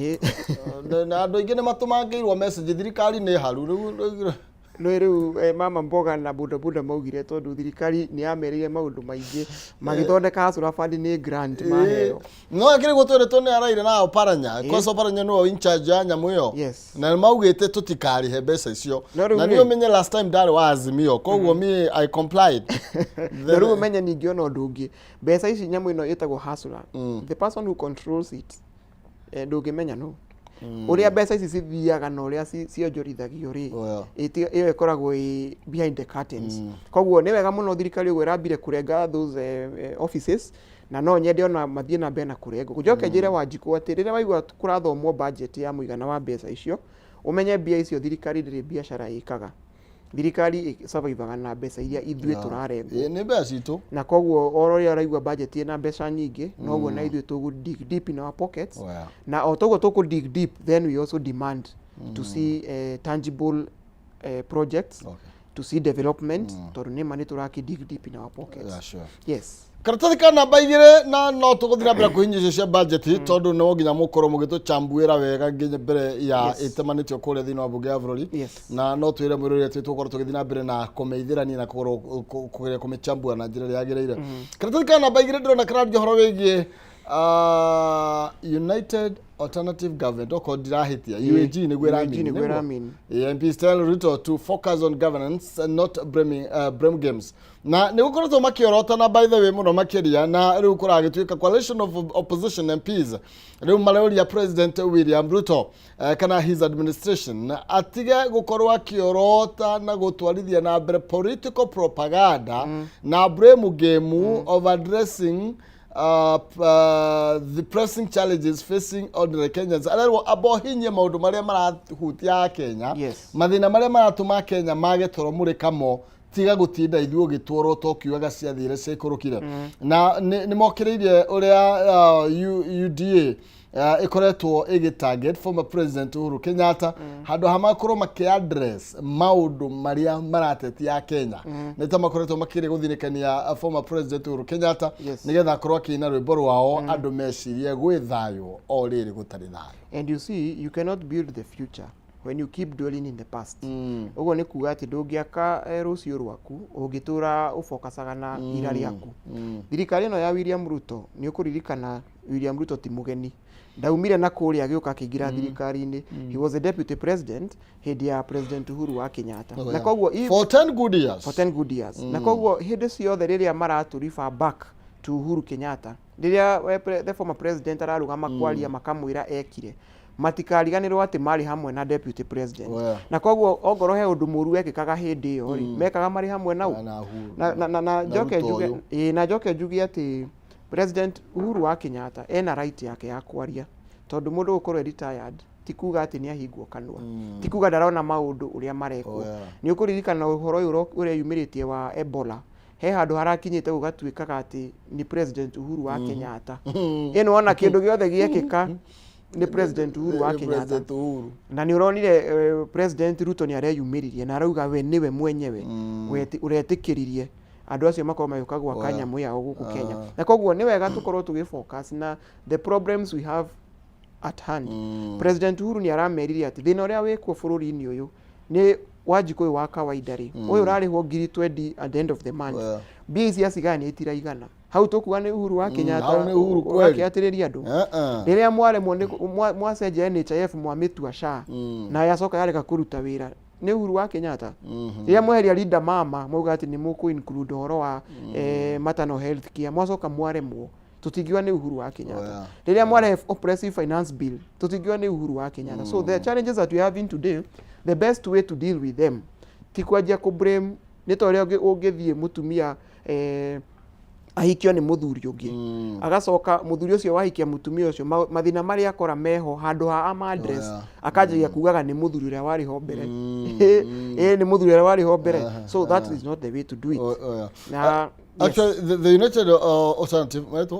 Na andũ aingĩ nĩ matũmangĩirwo message, thirikari nĩ haru rĩu. No rĩu mama mboga na bodaboda maugire tondũ thirikari nĩ yamerĩire maũndũ maingĩ magĩthondeka Hustler Fund, nĩ grant maheo. No akĩrĩ gũtwĩrĩtwo nĩ araire na Oparanya, kwanza Oparanya nĩwe in charge ya nyamũ ĩyo na maugĩte tũtikarĩhe mbeca icio. No rĩu Na niĩ ũmenye last time ndarĩ wa Azimio, koguo me I complied. Na rĩu ũmenye ningĩ ona ũndũ ũngĩ, mbeca ici, nyamũ ĩno ĩtagwo Hustler, the person who controls it, ndũngĩmenya no ũrĩa mbeca ici cithiaga na ũrĩa cionjorithagio rĩ. Ĩyo ĩkoragwo ĩ behind the curtains. Koguo nĩ wega mũno thirikari ũguo ĩrambire kũrenga those offices, na no nyende ona mathiĩ na mbere na kũrengwo. Njoke njĩre Wanjikũ atĩ rĩrĩa waigua kũrathomwo budget ya mũigana wa mbeca icio, ũmenye mbia icio thirikari ndĩrĩ biacara ĩkaga. Thirikari survivaga na mbeca iria ithuĩ tũrarengwo. Ĩ, nĩ mbeca citũ. Na koguo oro ũrĩa ũraigua budget ĩna mbeca nyingĩ, noguo na ithuĩ tũgũ dig deep in our pockets. Na o toguo tũkũ dig deep, then we also demand to see tangible projects, to see development, tondũ nĩma nĩ tũraki dig deep in our pockets. Yes. Karatathi ka namba 2, na no tũgũthiĩ na mbere kũhinyia icio cia budget, tondũ no nginya mũkorwo mũgĩtũchambuĩra wega nginya mbere ya ĩtemanĩtio kũrĩa thĩinĩ wa mbunge ya bũrũri. Na no twĩre mwĩrĩ ũrĩa tũgũkorwo tũgĩthiĩ na mbere na kũmeithĩrania na kũgerwo kũgeria kũmĩchambua na njĩra ĩrĩa yagĩrĩire. Karatathi ka namba 2 ndĩrona kararia ũhoro wĩgiĩ United Alternative Government, okorwo ndirahĩtia, UAG nĩguo UAG ĩramini. Nĩguo ĩramini. MPs tell Ruto to focus on governance and not blame games. Na nĩ gũkoretwo makĩorotana, by the way, mũno makĩria, na rĩu kũragĩtuĩka coalition of opposition MPs rĩu maroria President William Ruto kana his administration atige gũkorwo akĩorota na gũtwarithia na mbere political propaganda na blame game of addressing the pressing challenges facing ordinary Kenyans. Arerwo abohinyie maũndũ marĩa marahutia Kenya, mathĩna marĩa maratũma Kenya mage toro mũrĩkamo, tiga gũtinda ithuĩ ũgĩtworwo ũkiugaga ciathire ciaikũrũkire. Na nĩ mokĩrĩirie ũrĩa UDA ĩkoretwo ĩgĩ target former President Uhuru Kenyatta, handũ ha makorwo makĩ address maũndũ marĩa maratetia Kenya, nĩ ta makoretwo makĩrĩ gũthinĩkania former President Uhuru Kenyatta nĩgetha akorwo akĩina rwĩmbo rwao andũ mecirie gwĩ thayũ o rĩrĩ gũtarĩ thayũ. And you see, you cannot build the future. When you keep dwelling in the past, ũguo nĩ kuga atĩ ndũngĩaka rũciũ rwaku ũngĩtũra ũfokacaga na ira rĩaku. Thirikari ĩno ya William Ruto, nĩ ũkũririkana William Ruto ti mũgeni, ndaumire na kũrĩa agĩũka akĩingĩra thirikari-inĩ. He was a deputy president hĩndĩ ya President Uhuru wa Kenyatta. Oh, Na yeah. koguo For 10 good years. For 10 good years. Na koguo hĩndĩ ciothe rĩrĩa maratũ refer back to Uhuru Kenyatta, rĩrĩa the former president ararũgama kwaria, makamwĩra ekire, matikariganĩrwo atĩ marĩ hamwe na deputy president. Oh, yeah. Na koguo ongorwo he ũndũ mũru wekĩkaga hĩndĩ ĩyo rĩ, mekaga marĩ hamwe nau. Na Uhuru. Na njoke Ruto njuge ũyũ. Ĩĩ, na njoke njuge atĩ President Uhuru wa Kenyatta ena right yake ya kwaria, tondũ mũndũ gũkorwo e retired ti kuga atĩ nĩ ahingwo kanua, ti kuga ndarona maũndũ ũrĩa marekwo. Oh, yeah. Nĩ ũkũririkana ũhoro ũyũ ũreyumĩrĩtie wa Ebola, he handũ harakinyĩte gũgatuĩkaga atĩ nĩ President Uhuru wa Kenyatta. Ĩno wona kĩndũ gĩothe gĩekĩka nĩ President Uhuru wa Nĩ Kenyatta. President Uhuru. Na nĩ ũronire President Ruto nĩ areyumĩririe na arauga we nĩwe mwenyewe ũretĩkĩririe andũ acio makorwo magĩũka gwaka nyamũ yao gũkũ Kenya. Na koguo nĩ wega tũkorwo tũgĩ focus na the problems we have at hand. President Uhuru nĩ aramerire atĩ thĩna ũrĩa wĩkuo bũrũri-inĩ ũyũ nĩ Wanjikũ ũyũ wa kawaida rĩ, ũyũ ũrarĩhwo ngiri 20 at the end of the month, mbia ici acigaya nĩ itiraigana. Hau tũkuga nĩ Uhuru wa Kenyatta Hau nĩ Uhuru kweli. ũrakĩatĩrĩria andũ? Uh-uh. Rĩrĩa mwaremwo nĩ mwacenjia NHIF, mwamĩtua SHA na yacoka yarega kũruta wĩra, nĩ Uhuru wa Kenyatta? Rĩrĩa mweheria Linda Mama, mwauga atĩ nĩ mũkũ include ũhoro wa maternal health care, mwacoka mwaremwo, tũtingiuga nĩ Uhuru wa Kenyatta? Rĩrĩa mwarehe oppressive finance bill, tũtingiuga nĩ Uhuru wa Kenyatta? So the challenges that we are having today, the best way to deal with them ti kwanjia kũ blame. Nĩ ta ũrĩa ũngĩthiĩ mũtumia ahikio nĩ mũthuri ũngĩ, agacoka mũthuri ũcio wahikia mũtumia ũcio, mathĩna marĩa akora meho, handũ ha ama address, akanjagia kugaga nĩ mũthuri ũrĩa warĩ ho mbere, ĩ nĩ mũthuri ũrĩa warĩ ho mbere. So that is not the way to do it. Oh, yeah. Na yes. Actually, the United Alternative, right?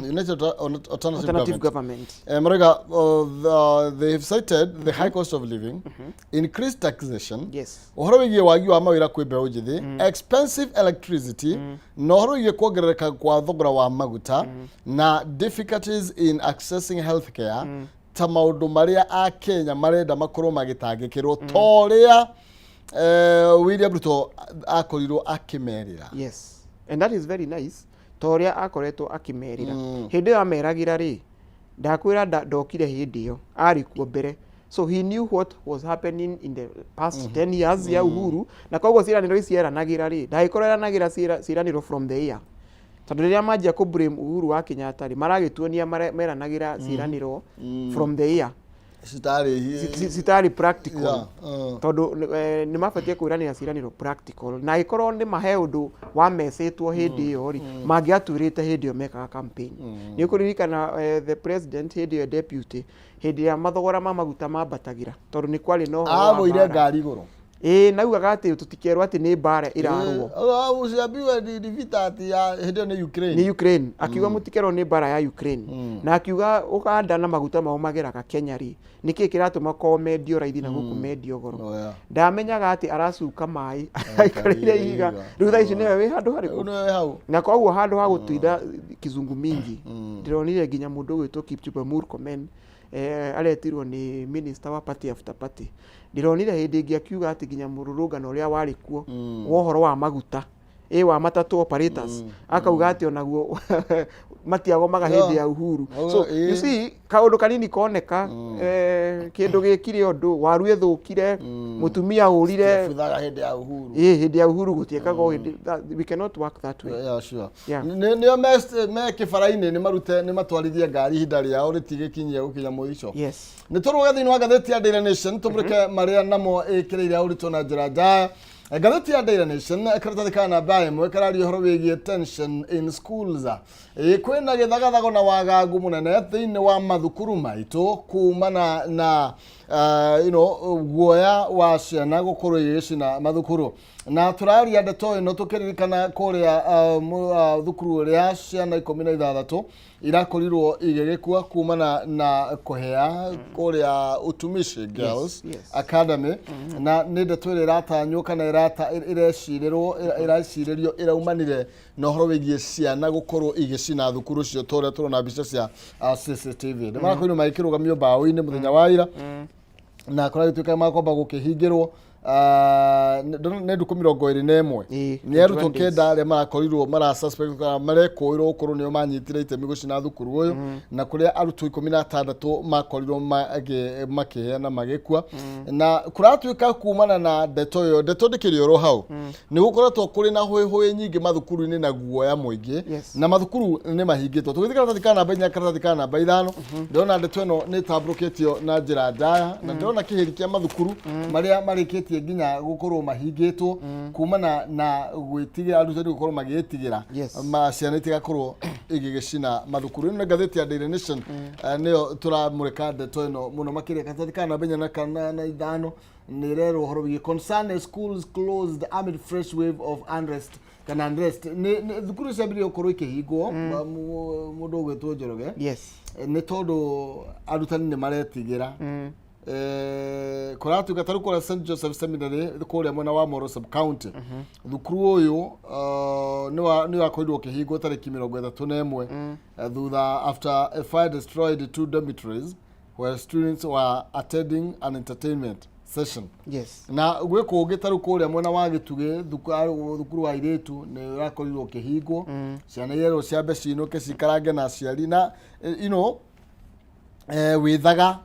United Alternative, Alternative Government. Government. Mariga, they've cited the high cost of living, increased taxation, ũhoro wĩgiĩ wagi wa mawĩra kwĩ mbeũ njĩthĩ, expensive electricity, na ũhoro wĩgiĩ kuongerereka kwa thogora wa maguta na difficulties in accessing healthcare ta maũndũ marĩa Akenya marenda makorwo magĩtangĩkĩrwo ta ũrĩa William Ruto akorirwo akĩmerĩra. Yes, and that is very nice, ta ũrĩa akoretwo akĩmerĩra. Hĩndĩ ĩyo ameragĩra rĩ, ndakwĩra ndokire hĩndĩ ĩyo, arĩ kuo mbere, so he knew what was happening in the past 10 years ya Uhuru. Na koguo ciĩranĩro ici eranagĩra rĩ, ndagĩkorwo eranagĩra ciĩranĩro from the air, tondũ rĩrĩa manjia kũ blame Uhuru wa Kenyatta rĩ, maragĩtuonia meranagĩra ciĩranĩro from the air citarĩ citarĩ practical. Tondũ nĩ mabatiĩ kwĩranĩra ciĩranĩro practical, na angĩkorwo nĩ mahe ũndũ wamecĩtwo hĩndĩ ĩyo rĩ, mangĩatwĩrĩte hĩndĩ ĩyo mekaga campaign. Nĩ ũkũririkana the president hĩndĩ ĩyo deputy, hĩndĩ ĩrĩa mathogora ma maguta mambatagĩra, tondũ nĩ kwarĩ na ũhoro wa Agũire mbara. ngari igũrũ. Ĩĩ, naugaga atĩ tũtikerwo atĩ nĩ mbara ĩrarũo. Usiambiwe ni vita ati ya hĩndĩ ĩyo nĩ Ukraine. Nĩ Ukraine. Akiuga mũtikerwo nĩ mbara ya Ukraine, na akiuga Uganda na maguta mao mageraga Kenya rĩ, nĩkĩ kĩratũma korwo mendio raithi na gũkũ mendio goro? Ndamenyaga atĩ aracuka maĩ aikarĩire ihiga. Rĩu thaa ici nĩwe wĩ handũ Rĩu harĩkũ? nĩwe hau. Na koguo handũ ha gũtinda kizungu mingi, ndĩronire nginya mũndũ ũgwĩtwo Kipchumba Murkomen aretirwo nĩ minister wa party after party. Ndĩronire hĩndĩ ĩngĩ akiuga atĩ nginya mũrũrũngano ũrĩa warĩ kuo wa ũhoro wa maguta, ĩ wa matatũ operators, akauga atĩ onaguo matiagomaga hĩndĩ ya Uhuru. So you see, kaũndũ kanini koneka, kĩndũ gĩkire ũndũ, waru ĩthũkire, mũtumia ũrire. Buthaga hĩndĩ ya Uhuru. Ĩ, hĩndĩ ya Uhuru gũtiĩkagwo hĩndĩ we cannot work that way. Yeah, sure. Yeah. Nĩo me kĩbara-inĩ, nĩ marute nĩ matwarithie ngari ihinda rĩao rĩtigĩkinyie gũkinya mũico. Nĩ tũrũge thĩinĩ wa ngathĩti ya Daily Nation, tũmũrĩke marĩa namo ĩkĩrĩire ũritũ na njĩra njaya. Ngathĩti ya Daily Nation, karatathi ka namba 1 kararia ũhoro wĩgiĩ tension in schools. Kwĩna gĩthagathago na wagagu mũnene thĩinĩ wa mathukuru maitũ kumana na guoya wa ciana gũkorwo igĩcina mathukuru. Na tũraria ndeto ĩno tũkĩririkana kũrĩa thukuru ũrĩa ciana 16 irakorirwo igĩgĩkua kumana na kũhĩa kũrĩa Utumishi Girls Academy. Na nĩ ndeto ĩrĩa ĩratanywo kana ĩrecirĩrwo ĩracirĩrio ĩraumanire na ũhoro wĩgiĩ ciana gũkorwo igĩcina thukuru ũcio, ta ũrĩa tũrona mbica cia CCTV. Nĩ marakorirwo magĩkĩrũgamio mbaũ-inĩ mũthenya wa ira. Na kũragĩtuĩka makwamba gũkĩhingĩrwo nĩ ndukũ 21. Nĩ arutwo 21 days. 9 arĩa marakorirwo mara suspect kana marekũĩrwo gũkorwo nĩo manyitire itemi gũcina thukuru ũyũ, na kũrĩa arutwo 16 makorirwo makĩhĩa na magĩkua. Na kũratuĩka kumana na ndeto ĩyo, ndeto ndĩkĩrĩ oro hau, nĩ gũkoretwo kũrĩ na hũĩhũĩ nyingĩ mathukuru-inĩ na guoya mũingĩ. Na mathukuru nĩ mahingĩtwo. Tũgĩthiĩ karatathi ka namba 4, karatathi ka namba 5, ndĩrona ndeto ĩno nĩ ĩtambũrũkĩtio na njĩra ndaya, na ndĩrona kĩhĩri kĩa mathukuru marĩa marĩkĩtie nginya gũkorwo mahingĩtwo kumana na gwĩtigĩra, arutani gũkorwo magĩĩtigĩra ma ciana itigakorwo igĩgĩcina mathukuru. Ĩno nĩ ngathĩti ya Daily Nation, nĩyo tũramũrĩka ndeto ĩno mũno makĩria. Karatathi ka namba 4 na kana na 5 nĩ ĩrerwo ũhoro wĩgiĩ concern schools closed amid fresh wave of unrest kana unrest. Nĩ thukuru ciambĩrĩria gũkorwo ikĩhingwo, mũndũ ũgwĩtwo Njoroge, nĩ tondũ arutani nĩ maretigĩra. Kũratuĩka tarĩu kũrĩa St Joseph Seminary kũrĩa mwena wa Moro sub county, thukuru ũyũ nĩ wakorirwo ũkĩhingwo tarĩki 31, thutha after a fire destroyed two dormitories where students were attending an entertainment session. Na gwĩ kũngĩ tarĩu kũrĩa mwena wa Gĩtugĩ, thukuru wa airĩtu nĩ ũrakorirwo ũkĩhingwo, ciana irerwo ciambe cinũke cikarange na aciari na wĩthaga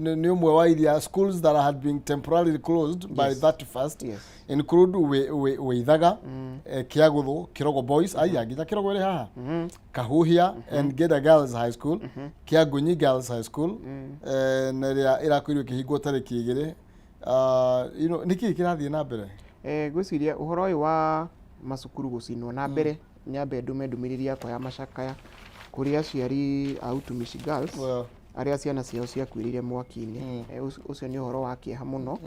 nĩ ũmwe wa iria schools that had been temporarily closed by 31st include Wĩthaga, Kĩagũthũ, Kĩrogo Boys, aya nginya Kĩrogo ĩrĩ haha, Kahuhia and Geda Girls High School, Kĩangunyi Girls High School, na ĩrĩa ĩrakorirwo ĩkĩhingwo tarĩki 2. Nĩkĩĩ kĩrathiĩ na mbere? Ngwĩciria ũhoro ũyũ wa macukuru gũcinwo, na mbere nyambe ndume ndũmĩrĩri yakwa ya macakaya kũrĩ aciari a Utumishi Girls arĩa ciana ciao ciakuĩrĩire mwaki-inĩ. Ũcio nĩ ũhoro wa kĩeha mũno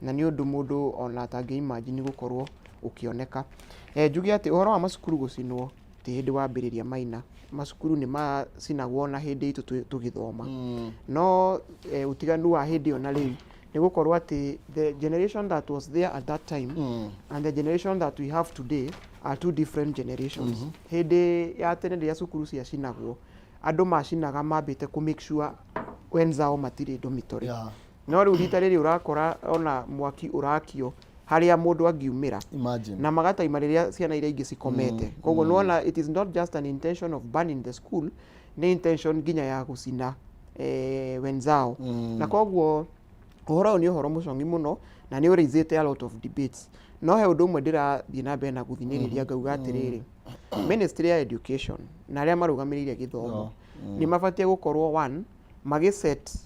na nĩ ũndũ mũndũ ona atangĩ imagine gũkorwo ũkĩoneka. Njuge atĩ ũhoro wa macukuru gũcinwo ti hĩndĩ wambĩrĩria maina. Macukuru nĩ macinagwo na hĩndĩ itũ tũgĩthoma, no ũtiganu wa hĩndĩ ĩyo na rĩu nĩ gũkorwo atĩ the generation that was there at that time and the generation that we have today are two different generations. Hĩndĩ ya tene rĩrĩa cukuru ciacinagwo, andũ macinaga mambĩte kũ make sure wenzao matirĩ dormitory. No rĩu rita rĩrĩ ũrakora ona mwaki ũrakio harĩa mũndũ angiumĩra Imagine. Na magataima rĩrĩa ciana iria ingĩ cikomete. Koguo nĩwona it is not just an intention of burning the school, nĩ intention nginya ya gũcina wenzao. Na koguo ũhoro ũyũ nĩ ũhoro mũcongi mũno na nĩ ũraisĩte a lot of debates. No he ũndũ ũmwe ndĩrathiĩ na mbere na gũthinĩrĩria, ngauga atĩrĩrĩ, Ministry ya Education na arĩa marũgamĩrĩire gĩthomo nĩ mabatiĩ gũkorwo one magĩset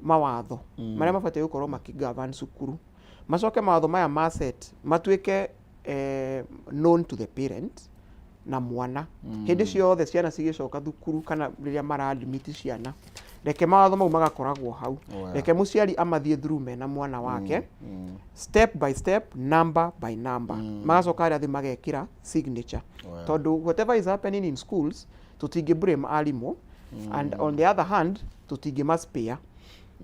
mawatho marĩa mabatiĩ gũkorwo makĩgovern cukuru, macoke mawatho maya ma set matuĩke known to the parent na mwana hĩndĩ ciothe ciana cigĩcoka thukuru kana rĩrĩa mara admit ciana. Reke mawatho mau magakoragwo hau. Reke mũciari amathiĩ through mena mwana wake, step by step, number by number, magacoka harĩa thĩ magekĩra signature, tondũ whatever is happening in schools, tũtingĩ blame arimũ, and on the other hand tũtingĩ maspare,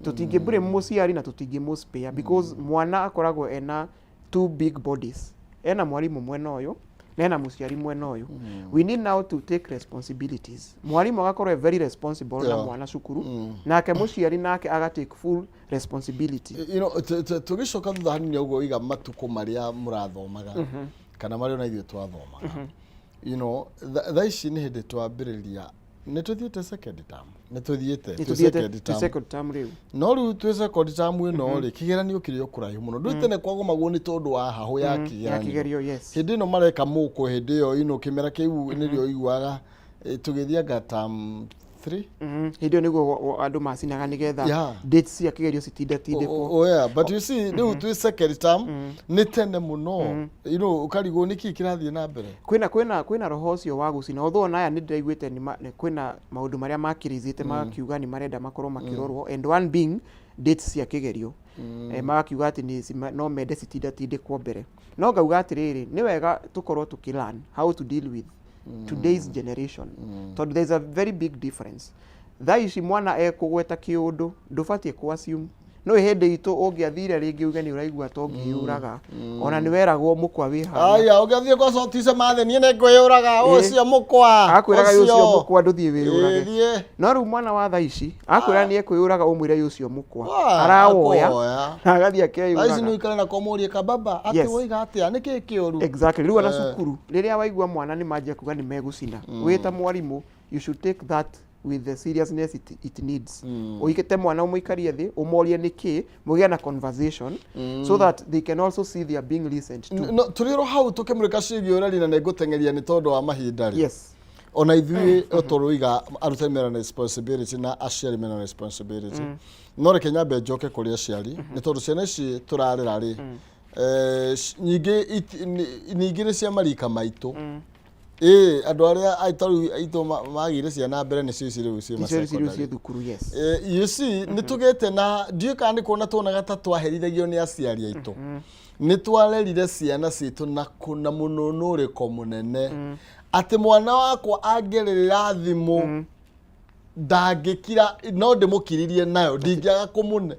tũtingĩ blame mũciari na tũtingĩ mũspare, because mwana akoragwo ena two big bodies, ena mwarimũ mwena ũyũ na ena mũciari mwena ũyũ. We need now to take responsibilities. Mwarimũ agakorwo e very responsible na mwana cukuru, nake mũciari nake aga take full responsibility. Tũgĩcoka thutha hanini ũguo, iga matukũ marĩa mũrathomaga kana marĩa ona ithuĩ twathomaga, thaa ici nĩ hĩndĩ twambĩrĩria, nĩ tũthiĩte second term, nĩ tũthiĩte Nĩ twĩ tũthiĩte second twĩ term. Second term rĩu. No rĩu twĩ second term ĩno rĩ, kĩgeranio kĩrĩ o kũraihu mũno. Ndũĩ tene kwagomagwo nĩ tondũ wa hahũ ya ya kĩgeranio. Kĩgerio, yes. Hĩndĩ ĩno mareka mũkũ, hĩndĩ ĩyo ino kĩmera kĩu nĩrĩo iguaga tũgĩthianga term 3. Hĩndĩ ĩyo nĩguo andũ macinaga nĩgetha dates cia kĩgerio citindatindĩkwo. Oh, yeah, but you see, rĩu twĩ second term, nĩ tene mũno, ũkarigwo nĩkĩ kĩrathiĩ na mbere. Kwĩna roho ũcio wa gũcina, although ona aya nĩ ndĩraiguĩte kwĩna maũndũ marĩa makĩrĩzĩte, magakiuga nĩ marenda makorwo makĩrorwo, and one being dates cia kĩgerio. Magakiuga atĩ no mende citindatindĩkwo mbere. No ngauga atĩrĩrĩ, nĩ wega tũkorwo tũkĩ learn how to deal with today's generation, tondũ there is a very big difference. Thaa ici mwana ekũgweta kĩũndũ, ndũbatiĩ kũ assume No hĩndĩ itũ ũngĩathire rĩngĩ uge nĩ ũraigua ta ũngĩyũraga, ona nĩ weragwo mũkwa wĩ harĩa. Aya, ũngĩathiĩ kwa Sotice mathe, niĩ nĩ ngwĩyũraga. Ũcio mũkwa. Akwĩraga ũcio mũkwa, ndũthiĩ wĩyũrage. Ĩthiĩ. No rĩu mwana wa thaa ici akwĩra nĩ ekwĩyũraga, ũmwĩre ũcio mũkwa, Wa, arawoya akoya. na agathiĩ Thaa ici akeyũraga. nĩ ũikare na komũrie kababa atĩ woiga atĩa, nĩ kĩĩ kĩũru? Exactly. Rĩu ona cukuru rĩrĩa waigua mwana nĩ manjia kuga nĩ megũcina, wĩ ta mwarimũ you should take that with the seriousness it needs. Ũigĩte mwana, ũmũikarie thĩ, ũmorie nĩ kĩ, mũgĩe na conversation so that they can also see they are being listened to. No, tũrĩ oro hau tũkĩmũrĩka ciĩgiĩ ũreri, na nĩ ngũteng'eria nĩ tondũ wa mahinda rĩ, ona ithuĩ tũrũiga arutani mena responsibility na aciari mena responsibility, no reke nyambe njoke kũrĩ aciari, nĩ tondũ ciana ici tũrarera rĩ, nyingĩ ningĩ nĩ cia marika maitũ. Ĩĩ, andũ arĩa tarĩu aitũ magĩire ciana mbere nĩcio ici rĩu ciĩ icio ici rĩu ma ciĩ thukuru, yes. You see, nĩ tũgĩte na ndiũĩ kana nĩ kuona tuonaga ta twaherithagio nĩ aciari aitũ, nĩ twarerire ciana citũ na na mũnũnũrĩko mũnene atĩ mwana wakwa angĩrĩrĩra thimũ ndangĩkira, no ndĩmũkiririe nayo, ndingĩaga kũmũne.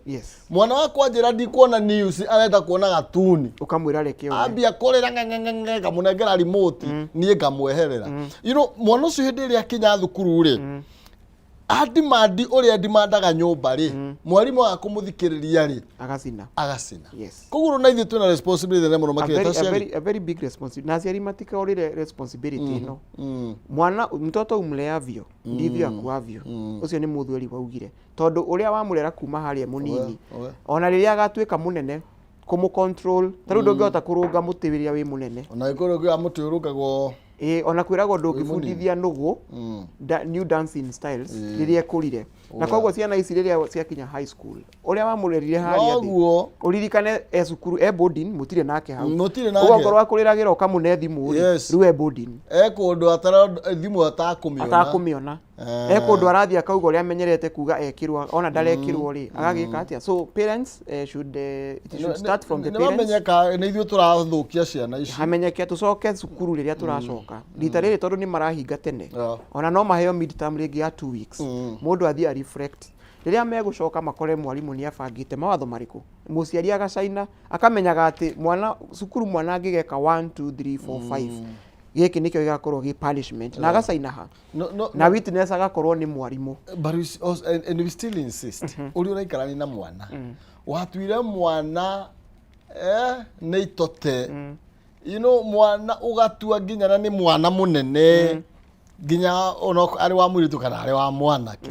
Mwana wakwa njĩra ndikuona news, arenda kuona gatuni, ũkamwĩra reke one. Ambia kũrĩra ng'eng'eng'e, ngamũnengera remote, niĩ ngamweherera. Mwana ũcio hĩndĩ ĩrĩa akinya thukuru rĩ, andimandi ũrĩa ndimandaga nyũmba rĩ, mwarimũ aga kũmũthikĩrĩria rĩ, agacina. Agacina. Koguo na ithuĩ twĩna responsibility nene mũno a makĩria very, ta a aciari. very, a very big responsibility, na aciari matikaũrĩre responsibility ĩno. Mwana, mtoto umleavyo ndivyo akuavyo. Ũcio nĩ mũthweri waugire, tondũ ũrĩa wamũrera kuma harĩa mũnini, Oe, oe. ona rĩrĩa agatuĩka mũnene, kũmũ control, ta rĩu ndũngĩhota kũrũnga mũtĩ rĩrĩa wĩ mũnene. Ona gĩkorwo kĩa mũtĩ ũrũngagwo Ĩĩ, ona kwĩragwo ndũngĩbundithia nũgũ new dancing styles rĩrĩa ĩkũrire. Na koguo ciana ici rĩrĩa ciakinya high school, ũrĩa wamũrerire harĩa thĩ, Noguo. ũririkane e cukuru, e boarding, mũtirĩ nake hau. Mũtirĩ Ũguo nake. okorwo akũrĩragĩra ũkamũne thimũ rĩ, rĩu e boarding, e kũndũ atara thimũ atakũmĩona. Atakũmĩona. E kũndũ arathiĩ akauga ũrĩa amenyerete kuga ekĩrwo, ona ndarekĩrwo rĩ, agagĩka atĩa? So parents, should, it should start from the nĩ parents. wamenyeka nĩ ithuĩ tũrathũkia ciana ici. Hamenyeke tũcoke cukuru rĩrĩa tũracoka rita rĩrĩ, tondũ nĩ marahinga tene. Ona no maheo midterm rĩngĩ ya 2 weeks, mũndũ athiĩ a reflect. Rĩrĩa megũcoka makore mwarimũ nĩ abangĩte mawatho marĩkũ, mũciari agacaina akamenyaga atĩ mwana cukuru, mwana angĩgeka 1 2 3 4 5, gĩkĩ nĩkĩo gĩgakorwo gĩ punishment, na agacaina ha No, no, na witness agakorwo nĩ mwarimũ. But we, also, and we still insist, ũrĩa ũraikarani na mwana watuire mwana nĩ itote, mwana ũgatua nginya na nĩ mwana mũnene, nginya ona arĩ wa mũirĩtu kana arĩ wa mwanake,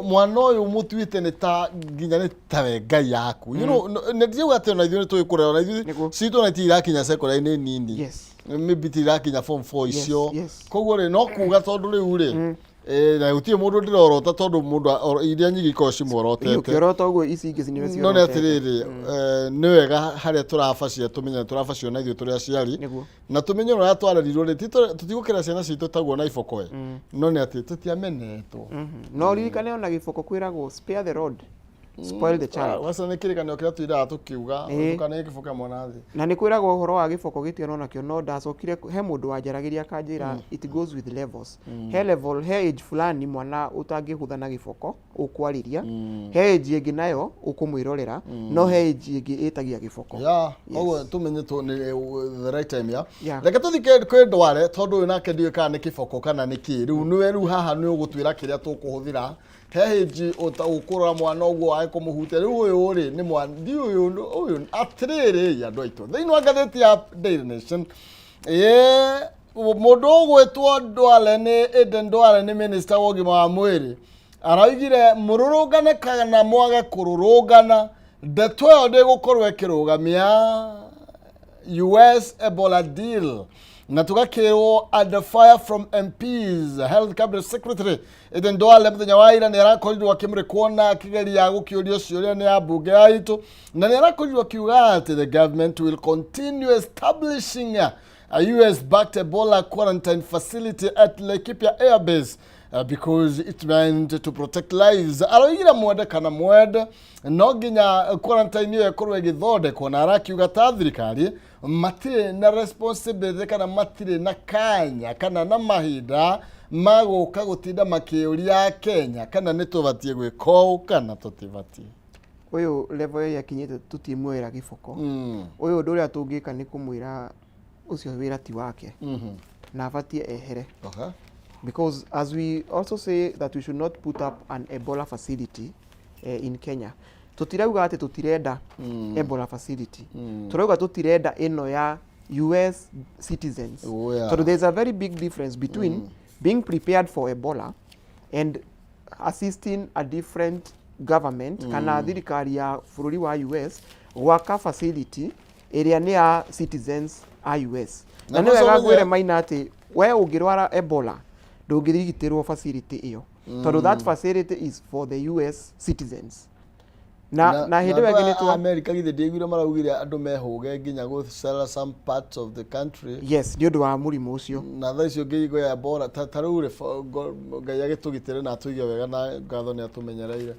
mwana ũyũ mũtuĩte nĩ ta nginya nĩ tawe ngai yaku. Nĩ ndiuga atĩ ona ithuĩ nĩ tũĩ kũrera, ona ithuĩ citũ ona itirakinya secondary, nĩ nini, maybe itirakinya form 4 icio. Koguo rĩ, no kuga tondũ rĩu rĩ, na gũtirĩ mũndũ ndĩrorota, tondũ mũndũ iria nyingĩ ikoragwo cimworotete. Ũkĩorota ũguo, ici ingĩ nĩwe No nĩ ciorotete. atĩrĩrĩ, nĩ wega harĩa tũrabacia tũmenye tũrabacio na ithuĩ tũrĩ aciari, na tũmenye ũrĩa twarerirwo rĩ, tũtigũkĩra ciana citũ taguo na iboko ĩ, no nĩ atĩ tũtiamenetwo. No ririkane ona gĩboko kwĩragwo, "Spare the rod, spoil the child." Waca nĩ kĩrĩkanĩro kĩrĩa twĩraga tũkiuga ndũkane gĩboko kĩa mwana thĩ. Na nĩ kwĩragwo ũhoro wa gĩboko gĩtiano nakĩo, no ndacokire he mũndũ wanjaragĩria akanjĩra it goes with levels. He level, he age fulani mwana ũtangĩhũtha na gĩboko ũkwarĩria, he age ĩngĩ nayo ũkũmwĩrorera, no he age ĩngĩ ĩtagia gĩboko. Ya, koguo tũmenye tu nĩ the right time ya reke tũthiĩ kwĩ ndware, tondũ ũyũ nake ndiũĩ kana nĩ kĩboko kana nĩ kĩ. Rĩu nĩwe rĩu haha nĩ ũgũtwĩra kĩrĩa tũkũhũthĩra. He hĩnji ũkũrora mwana ũguo wage kũmũhutia. Rĩu ũyũ rĩ, nĩ mwana ndi ũyũ ũyũ. Atĩrĩrĩ, andũ aitũ, thĩinĩ wa ngathĩti ya Daily Nation, ĩĩ, mũndũ ũgwĩtwo Ndwale, nĩ Aden Ndwale, nĩ minister wa ũgima wa mwĩrĩ, araugire mũrũrũngane kana mwage kũrũrũngana, ndeto ĩyo ndĩgũkorwo ĩkĩrũgamia US Ebola deal. Na tũgakĩrwo, under fire from MPs, Health Cabinet Secretary Aden Duale mũthenya wa ira nĩ arakorirwo akĩmũrĩkwo na akĩgeria gũkĩũrio ciũria nĩ ambunge aitũ, na nĩ arakorirwo akiuga atĩ the government will continue establishing a US-backed Ebola quarantine facility at Laikipia Air Base because it meant to protect lives. Aroigire mwende kana mwende, no nginya quarantine ĩyo ĩkorwo ĩgĩthondekwo, na arakiuga ta thirikari matirĩ na responsibility kana matirĩ na kanya kana na mahinda ma gũka gũtinda makĩũria Kenya kana nĩ tũbatiĩ gwĩka ũũ kana tũtibatiĩ. Ũyũ level ĩrĩa akinyĩte tũtimuoera gĩboko. Ũyũ ũndũ ũrĩa tũngĩka nĩ kũmwĩra ũcio wĩra ti wake na abatie ehere. Because as we also say that we should not put up an Ebola facility in Kenya, tũtirauga atĩ tũtirenda Ebola facility. Tũrauga tũtirenda ĩno ya US citizens. Oh, yeah. Tondũ there's a very big difference between being prepared for Ebola and assisting a different government kana thirikari ya bũrũri wa US gwaka facility ĩrĩa nĩ ya citizens a US. Na Na nĩ wega kwanza ngwĩre Maina atĩ we ũngĩrwara Ebola ndũngĩrigitĩrwo facility ĩyo tondũ that facility is for the US citizens. Na hĩndĩ ĩyo ĩngĩ nĩ twa America githĩ ndiaiguire maraugire andũ mehũge nginya gũcera some parts of the country? Yes, nĩ ũndũ wa mũrimũ ũcio. Na thaa icio ngĩigua ya Ebola ta rĩu rĩ, Ngai agĩtũgitĩre na atũige wega na ngatho nĩ atũmenyereire.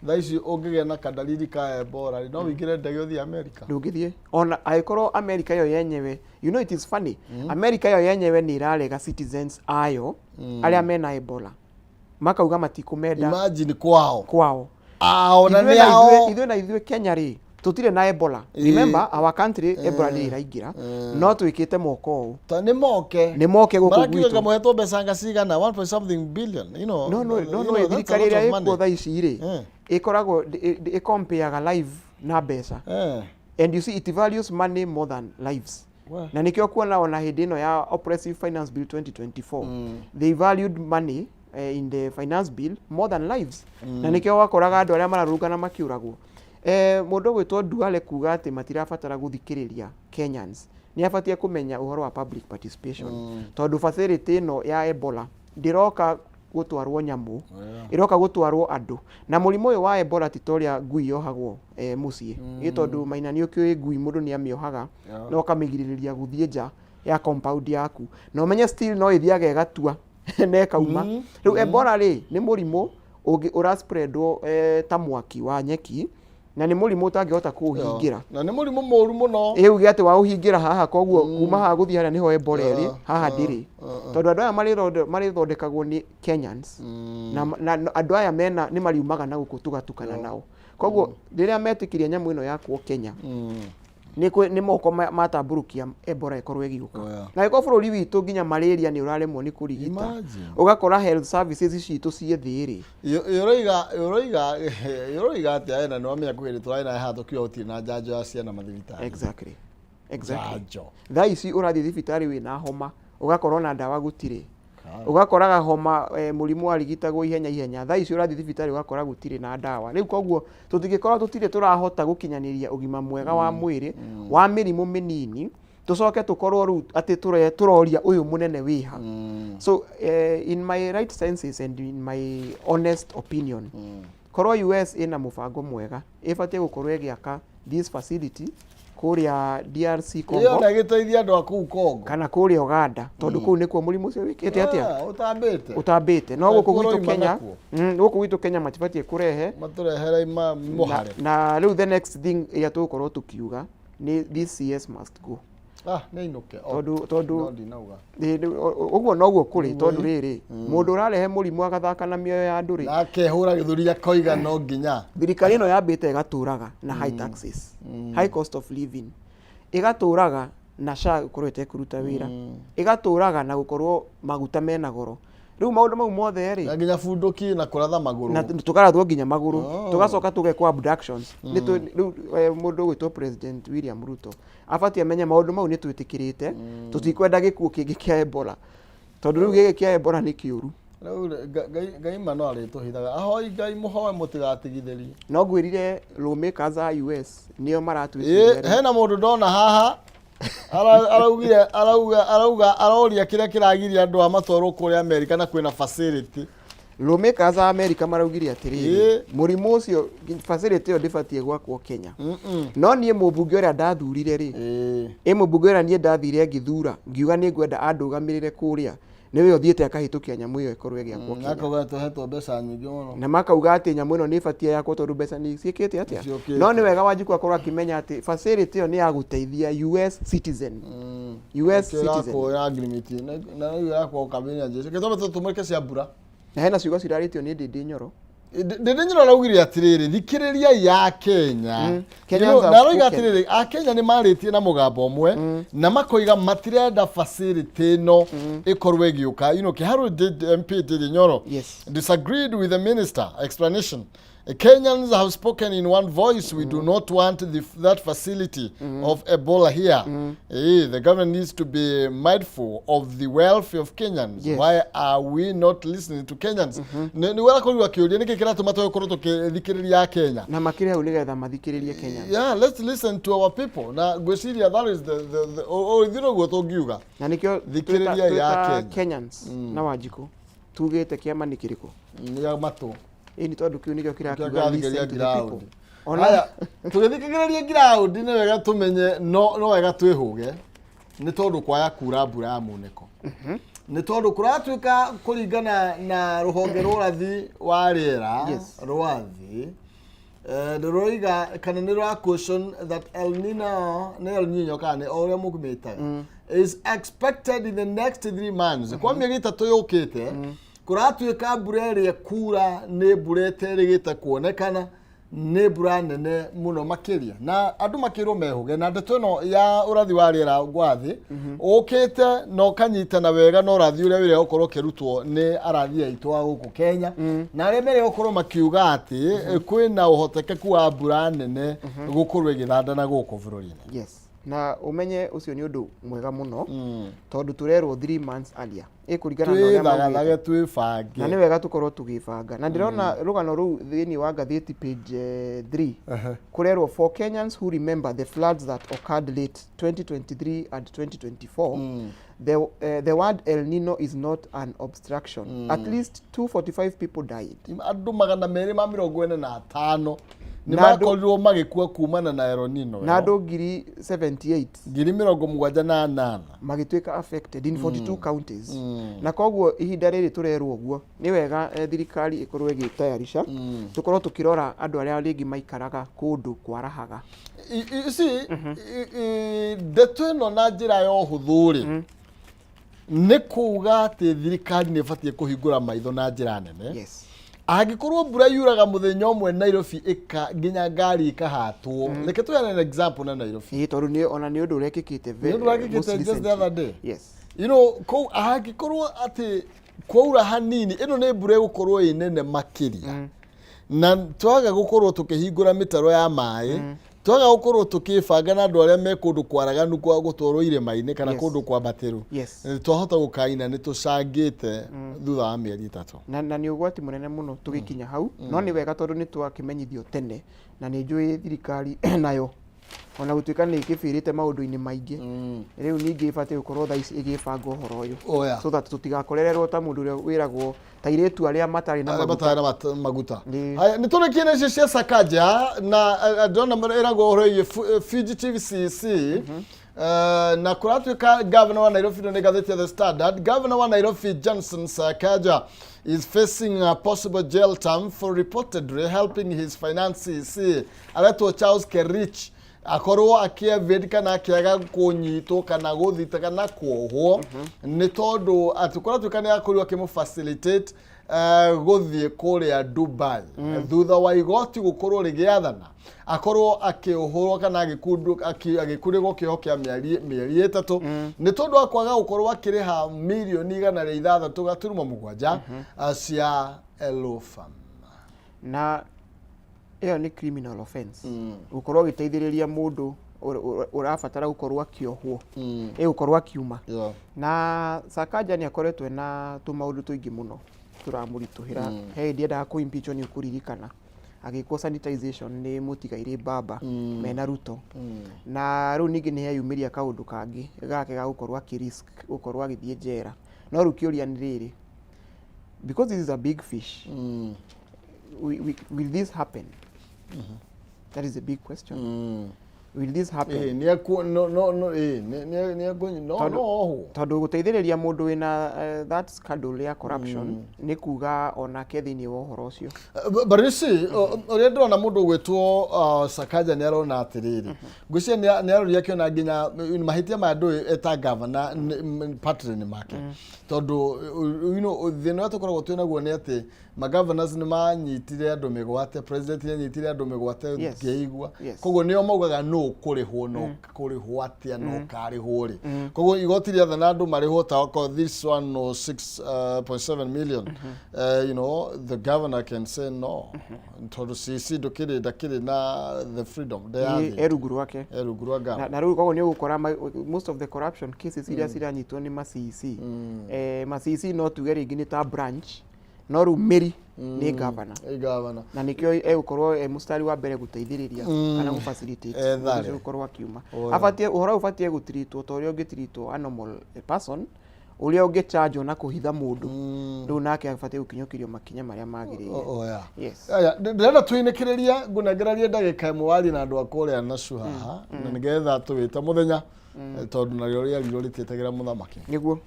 Thaa ici ũngĩgĩa na kadalili ka Ebola rĩ, no ũingĩre ndege ũthiĩ America? Ndũngĩthiĩ ona angĩkorwo America ĩyo yenyewe. You know, it is funny, America ĩyo yenyewe nĩ ĩrarega citizens ayo arĩa mena Ebola, makauga matikũmenda. Imagine kwao. Kwao. Ao na Ithuĩ nĩ na ithuĩ ao. Ithuĩ na ithuĩ Kenya rĩ, tũtirĩ na Ebola. Remember, our country Ebola nĩ ĩraingĩra no twĩkĩte moko ũũ. Ta nĩ moke. Nĩ moke gũkũ Marakiuga gwitũ. mũhetwo mbeca nga cigana, 1 point something billion. No, You no, know, that's a thirikari lot ĩrĩa of money. ĩkuo thaa ici rĩ, ĩkoragwo ĩkompeaga life na mbeca. And you see, it values money more than lives. Well. Na nĩkĩo kuona ona hĩndĩ ĩno ya oppressive Finance Bill 2024, they valued money in the finance bill more than lives. Na nĩkĩo wakoraga andũ arĩa mararũrũngana makĩũragwo. Mũndũ ũgwĩtwo Duale kuga atĩ matirabatara gũthikĩrĩria Kenyans, nĩ abatie kũmenya ũhoro wa public participation, tondũ facility ĩno ya Ebola ndĩroka gũtwarwo nyamũ, ĩroka gũtwarwo andũ. Na mũrimũ ũyũ wa Ebola ti ta ũrĩa ngui yohagwo mũciĩ, ĩ tondũ Maina nĩ ũkĩũĩ ngui mũndũ nĩ amĩohaga na ũkamĩgirĩrĩria gũthiĩ nja ya compound yaku, na ũmenye still no ĩthiaga ĩgatua na ĩkauma. Rĩu Ebola rĩ, nĩ mũrimũ ũngĩ ũraspreadwo ta mwaki wa nyeki, na nĩ mũrimũ ũtangĩhota kũũhingĩra. Na nĩ mũrimũ mũru mũno. Ĩ uge atĩ waũhingĩra haha, koguo kuma haha gũthiĩ harĩa nĩho Ebola ĩrĩ, haha ndĩrĩ, tondũ andũ aya marĩthondekagwo nĩ Kenyans na andũ aya mena nĩ mariumaga na gũkũ tũgatukana nao. Koguo rĩrĩa metĩkĩria nyamũ ĩno yakwo Kenya, nĩ moko matambũrũkia Ebola ĩkorwo ĩgĩũka. Na ĩkorwo bũrũri witũ nginya malaria nĩ ũraremwo nĩ kũrigita. Imagine. Ũgakora health services citũ ciĩ thĩ rĩ. Ũroiga atĩa ena nĩ wamenya kwĩ hĩndĩ tũrarĩ nawe haha tũkiuga gũtirĩ na njanjo ya ciana mathibitarĩ? Exactly. Njanjo. Thaa ici ũrathiĩ thibitarĩ wĩna homa, ũgakorwo na ndawa gũtirĩ. Ũgakoraga homa mũrimũ warigitagwo ihenya ihenya, thaa ici ũrathiĩ thibitarĩ ũgakora gũtirĩ na ndawa. Rĩu koguo tũtingĩkorwo tũtirĩ tũrahota gũkinyanĩria ũgima mwega wa mwĩrĩ wa mĩrimũ mĩnini, tũcoke tũkorwo rĩu atĩ tũroria ũyũ mũnene wĩha. So in my right senses and in my honest opinion, korwo US ĩna mũbango mwega, ĩbatiĩ gũkorwo ĩgĩaka this facility kũrĩa DRC Ĩyo Congo na ĩgĩteithia andũ a kũu Congo kana kũrĩa Uganda, tondũ kũu nĩkuo mũrimũ ũcio wĩkĩte atĩa? Ah, ũtambĩte. Ũtambĩte. No Na gũkũ kuo gwitũ ũroima Kenya nakuo. Gũkũ gwitũ Kenya matibatiĩ kũrehe. Matũrehere mũhare. Na rĩu the next thing ĩrĩa tũgũkorwo tũkiuga nĩ this CS must go. Ah, nĩ ainũke. Oh, Tondũ no ndinauga. Ũguo noguo kũrĩ, tondũ rĩrĩ, mũndũ ũrarehe mũrimũ agathaka na mĩoyo ya andũ rĩ, Na akehũra gĩthũri akoiga no nginya. Thirikari ĩno yambĩte ĩgatũraga na high taxes, high cost of living, ĩgatũraga na SHA gũkorwo ĩtekũruta wĩra, ĩgatũraga na gũkorwo maguta mena goro. Rĩu maũndũ mau mothe rĩ, Na nginya bunduki na kũratha magũrũ. Na tũkarathwo nginya magũrũ. Oh. Tũgacoka tũgekwo abductions. Rĩu mũndũ ũgwĩtwo President William Ruto abatiĩ amenye maũndũ mau nĩ twĩtĩkĩrĩte, tũtikwenda gĩkuũ kĩngĩ kĩa Ebola, tondũ rĩu gĩkĩ kĩa Ebola nĩ kĩũru. Rĩu rĩ, Ngai ma no arĩtũhithaga. Ahoi Ngai mũhoe mũtigatigithĩrie. No ngwĩrire lawmakers a US nĩo maratwĩciria rĩu. Hena mũndũ ndona haha araugire arauga aroria kĩrĩa kĩragiria andũ a matwarwo kũrĩa Amerika na kwĩna facility. Lawmakers a America maraugire atĩrĩrĩ, Ĩ. mũrimũ ũcio, facility ĩyo ndĩbatiĩ gwakwo Kenya. No niĩ mũmbunge ũrĩa ndathurire rĩ, ĩ mũmbunge ũrĩa niĩ ndathire ngĩthura ngiuga nĩ ngwenda andũgamĩrĩre kũrĩa, nĩwe ũthiĩte akahĩtũkia nyamũ ĩyo ĩkorwo ĩgĩakwo Kenya. Akauga tũhetwo mbeca nyingĩ mũno. Na makauga atĩ nyamũ ĩno nĩ ĩbatiĩ yakwo tondũ mbeca nĩ ciĩkĩte atĩa? Ciũkĩte. No nĩ wega Wanjikũ akorwo akĩmenya atĩ facility ĩyo nĩ ya gũteithia US citizen, US citizen. Ĩrakwo ngirimiti na rĩu ĩrakwo kambĩini ya jeshi. Gĩtũme tũtũmĩke cia mbura. Na hena ciugo cirarĩtio nĩ Ndĩndĩ Nyoro. Ndindi Nyoro araugire atiriri, thikiriria ya Kenya. Kenyans have Na aroiga spoken. atiriri, akenya nĩ marĩtie na mũgambo ũmwe na makoiga matirenda facility ĩno ĩkorwo ĩgĩũka. Kiharu MP Ndindi Nyoro disagreed with the minister explanation. "Kenyans have spoken in one voice. We do not want that facility of Ebola here. The government needs to be mindful of the welfare of Kenyans. Why are we not listening to Kenyans?" Nĩ warakorirwo akĩũria nĩkĩ kĩratũma tũgĩkorwo tũkĩthikĩrĩria Kenya. Na makĩrĩ hau nĩgetha mathikĩrĩrie Kenya. Yeah, let's listen to our people. Na ngwĩciria that is the o ithuĩ noguo tũngiuga. Na nĩkĩo Thikĩrĩria ya twĩta Kenya. Kenyans na Wanjikũ tugĩte kĩama nĩ kĩrĩkũ? Nĩ matũ. Ĩ nĩ tondũ kĩu nĩkĩo kĩrakiuga kĩrathikĩrĩria listen to the ground. people. Ona Haya, tũgĩthikĩrĩria ground nĩ wega tũmenye no wega twĩhũge nĩ tondũ kwaya kura mbura ya munĩko, nĩ tondũ kũratuĩka kũringana na rũhonge rwa ũrathi wa rĩera rwa thĩ, nĩ rũroiga kana nĩ rũra caution that El Nino, nĩ El Nino kana nĩ o ũrĩa mũkĩmĩtaga, is expected in the next 3 months, kwa mĩeri 3 yũkĩte. Kũratuĩka mbura ĩrĩa kura nĩ mbura ĩterĩgĩte kuonekana, nĩ mbura nene mũno makĩria, na andũ makĩrwo mehũge na ndeto ĩno ya ũrathi wa rĩera gwa thĩ ũkĩte na ũkanyitana wega na ũrathi ũrĩa wĩrĩa gũkorwo ũkĩrutwo nĩ arathi aitũ a gũkũ Kenya, na arĩa merĩa gũkorwo makiuga atĩ kwĩna ũhotekeku wa mbura nene gũkorwo ĩgĩthandana gũkũ bũrũri-inĩ. Yes, na ũmenye ũcio nĩ ũndũ mwega mũno tondũ tũrerwo 3 months earlier ĩkũringana na ũrĩa twĩthagathage maugĩte. Twĩbange. Na nĩ wega tũkorwo tũgĩbanga, na ndĩrona rũgano rũu thĩinĩ wa ngathĩti page 3. Kũrerwo, "For Kenyans who remember the floods that occurred late 2023 and 2024, the word El Nino is not an obstruction. At least 245 people died." Andũ 245 nĩ Na makorirwo magĩkua kumana na El Nino. Na andũ ngiri 78 78,000 magĩtuĩka affected in 42 counties. Na koguo ihinda rĩrĩ tũrerwo ũguo, nĩ wega thirikari ĩkorwo ĩgĩtayarisha, tũkorwo tũkĩrora andũ arĩa rĩngĩ maikaraga kũndũ kwarahaga. You see, ndeto ĩno na njĩra ya ũhũthũ rĩ, nĩ kuga atĩ thirikari nĩ ĩbatiĩ kũhingũra maitho na njĩra nene. Angĩkorwo mbura yuraga mũthenya ũmwe Nairobi ĩka nginya ngari ikahatwo, reke tũheane an example na Nairobi. Ĩĩ, tondũ nĩ ona nĩ ũndũ ũrekĩkĩte Nĩ ũndũ ũrekĩkĩte most just the recently. other day. Kũu angĩkorwo atĩ kwaura hanini, ĩno nĩ mbura ĩgũkorwo ĩ nene makĩria, na twaga gũkorwo tũkĩhingũra mĩtaro ya maĩ, twaga gũkorwo tũkĩbanga na andũ arĩa me kũndũ kwaraganu kwa gũtwarwo irĩma-inĩ kana kũndũ kwambatĩru, twahota gũkaina nĩ tũcangĩte thutha wa mĩeri 3. Na nĩ ũgwati mũnene mũno tũgĩkinya hau, no nĩ wega tondũ nĩ twakĩmenyithio tene, na nĩ njũĩ thirikari nayo ona gũtuĩka nĩ ĩkĩbĩrĩte maũndũ-inĩ maingĩ, rĩu ningĩ ĩbatiĩ gũkorwo thaa ici ĩgĩbanga ũhoro ũyũ so that tũtigakorererwo ta mũndũ ũrĩa wĩragwo ta airĩtu arĩa matarĩ na arĩa maguta. matarĩ na maguta. Nĩ. Haya, nĩ tũrĩkie na icio cia Sakaja, na ndĩrona ĩragwo ũhoro ĩgiĩ fugitive CC. Na kũratuĩka governor wa Nairobi, nĩ ngathĩti ya The Standard, governor wa Nairobi Johnson Sakaja is facing a possible jail term for reportedly helping his finance CC aretwo Charles Kerich akorwo akĩevade kana akĩaga kũnyitwo kana gũthita kana kuohwo, nĩ tondũ atĩ kũratuĩka nĩ akorirwo akĩmũ facilitate gũthiĩ kũrĩa Dubai thutha wa igoti gũkorwo rĩgĩathana akorwo akĩohorwo kana agĩkunĩrwo kĩoho kĩa mĩeri 3 nĩ tondũ wa kwaga gũkorwo akĩrĩha mirioni 106.7 cia Elofam. Na ĩyo nĩ criminal offense, gũkorwo ũgĩteithĩrĩria mũndũ ũrabatara gũkorwo akĩohwo, ĩ gũkorwo akiuma. Na Sakaja nĩ akoretwo ena tũmaũndũ tũingĩ mũno tũramũritũhĩra. He hĩndĩ endaga kũ impeachwo, nĩ ũkũririkana agĩkwo sanitization nĩ mũtigairĩ baba mena Ruto. Na rĩu ningĩ nĩ heyumĩria kaũndũ kangĩ gake ga gũkorwo akĩ risk gũkorwo agĩthiĩ njera. No rĩu kĩũria nĩ rĩrĩ, because this is a big fish, will this happen? That is a big question. Will this happen? Ĩĩ, nĩ eku no no no ĩĩ, nĩ nĩ nĩ no no ohwo. Tondũ gũteithĩrĩria mũndũ wĩna that scandal ya corruption nĩ kuga onake thĩinĩ wa ũhoro ũcio. But you see, ũrĩa ndĩrona mũndũ ũgwĩtwo Sakaja nĩ arona atĩrĩrĩ, ngwĩciria nĩ aroria akĩona nginya mahĩtia maya ndũĩ eta gavana partly nĩ make, tondũ thĩna ũrĩa tũkoragwo twĩ naguo nĩ atĩ magovernors nĩ manyitire andũ mĩgwate, president nĩ anyitire andũ mĩgwate ngĩigua. Koguo nĩo maugaga nũ kũrĩhwo, no kũrĩhwo atĩa, no karĩhwo rĩ. Koguo igoti rĩathana andũ marĩhwo ta okorwo this one no 6.7 million, the governor can say no, tondũ CC ndũkĩrĩ ndakĩrĩ na the freedom. Nĩ e rungu rwake. E rungu rwa na, gavana. Na rĩu koguo nĩ ũgũkora most of the corruption cases iria ciranyitwo nĩ ma CEC, ma CEC no tuge rĩngĩ nĩ ta branch, no rĩu mĩri nĩ governor. Ĩ governor. Na nĩkĩo egũkorwo e mũstari wa mbere gũteithĩrĩria kana gũfacilitate Ethare. ũndũ ũcio gũkorwo akiuma. Oh, yeah. Abatie ũhoro ũyũ ũbatie gũtiritwo ta ũrĩa ũngĩtiritwo a normal person ũrĩa ũngĩchanjwo na kũhitha mũndũ. Rĩu nake abatie gũkinyũkĩrio makinya marĩa magĩrĩire. Oh, yeah. Yes. Aya, ndĩrenda tũinĩkĩrĩria ngũnengererie ndagĩka ĩmwe warie na andũ a kũrĩa Nasu haha na nĩgetha tũwĩte mũthenya, tondũ narĩo rĩarirwo rĩtiĩtagĩra mũthamaki. Nĩguo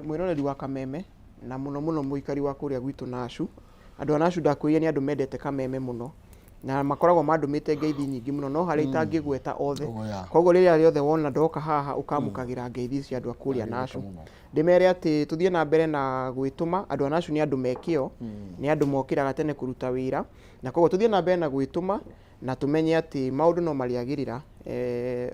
mwĩroreri wa Kameme na mũno mũno mũikari wa kũrĩa gwitũ Nashu, andũ a Nashu ndakwĩrire nĩ andũ mendete Kameme mũno na makoragwo mandũmĩte ngeithi nyingĩ mũno, no harĩa itangĩgweta othe. Oh, yeah. Koguo rĩrĩa rĩothe wona ndoka haha ũkamũkagĩra ngeithi cia andũ a kũrĩa Nashu. Mũno. Ndĩmere atĩ tũthiĩ na mbere na gwĩtũma. Andũ a Nashu nĩ andũ mekĩo, nĩ andũ mokĩraga tene kũruta wĩra, na koguo tũthiĩ na mbere na gwĩtũma na tũmenye atĩ maũndũ no marĩagĩrĩra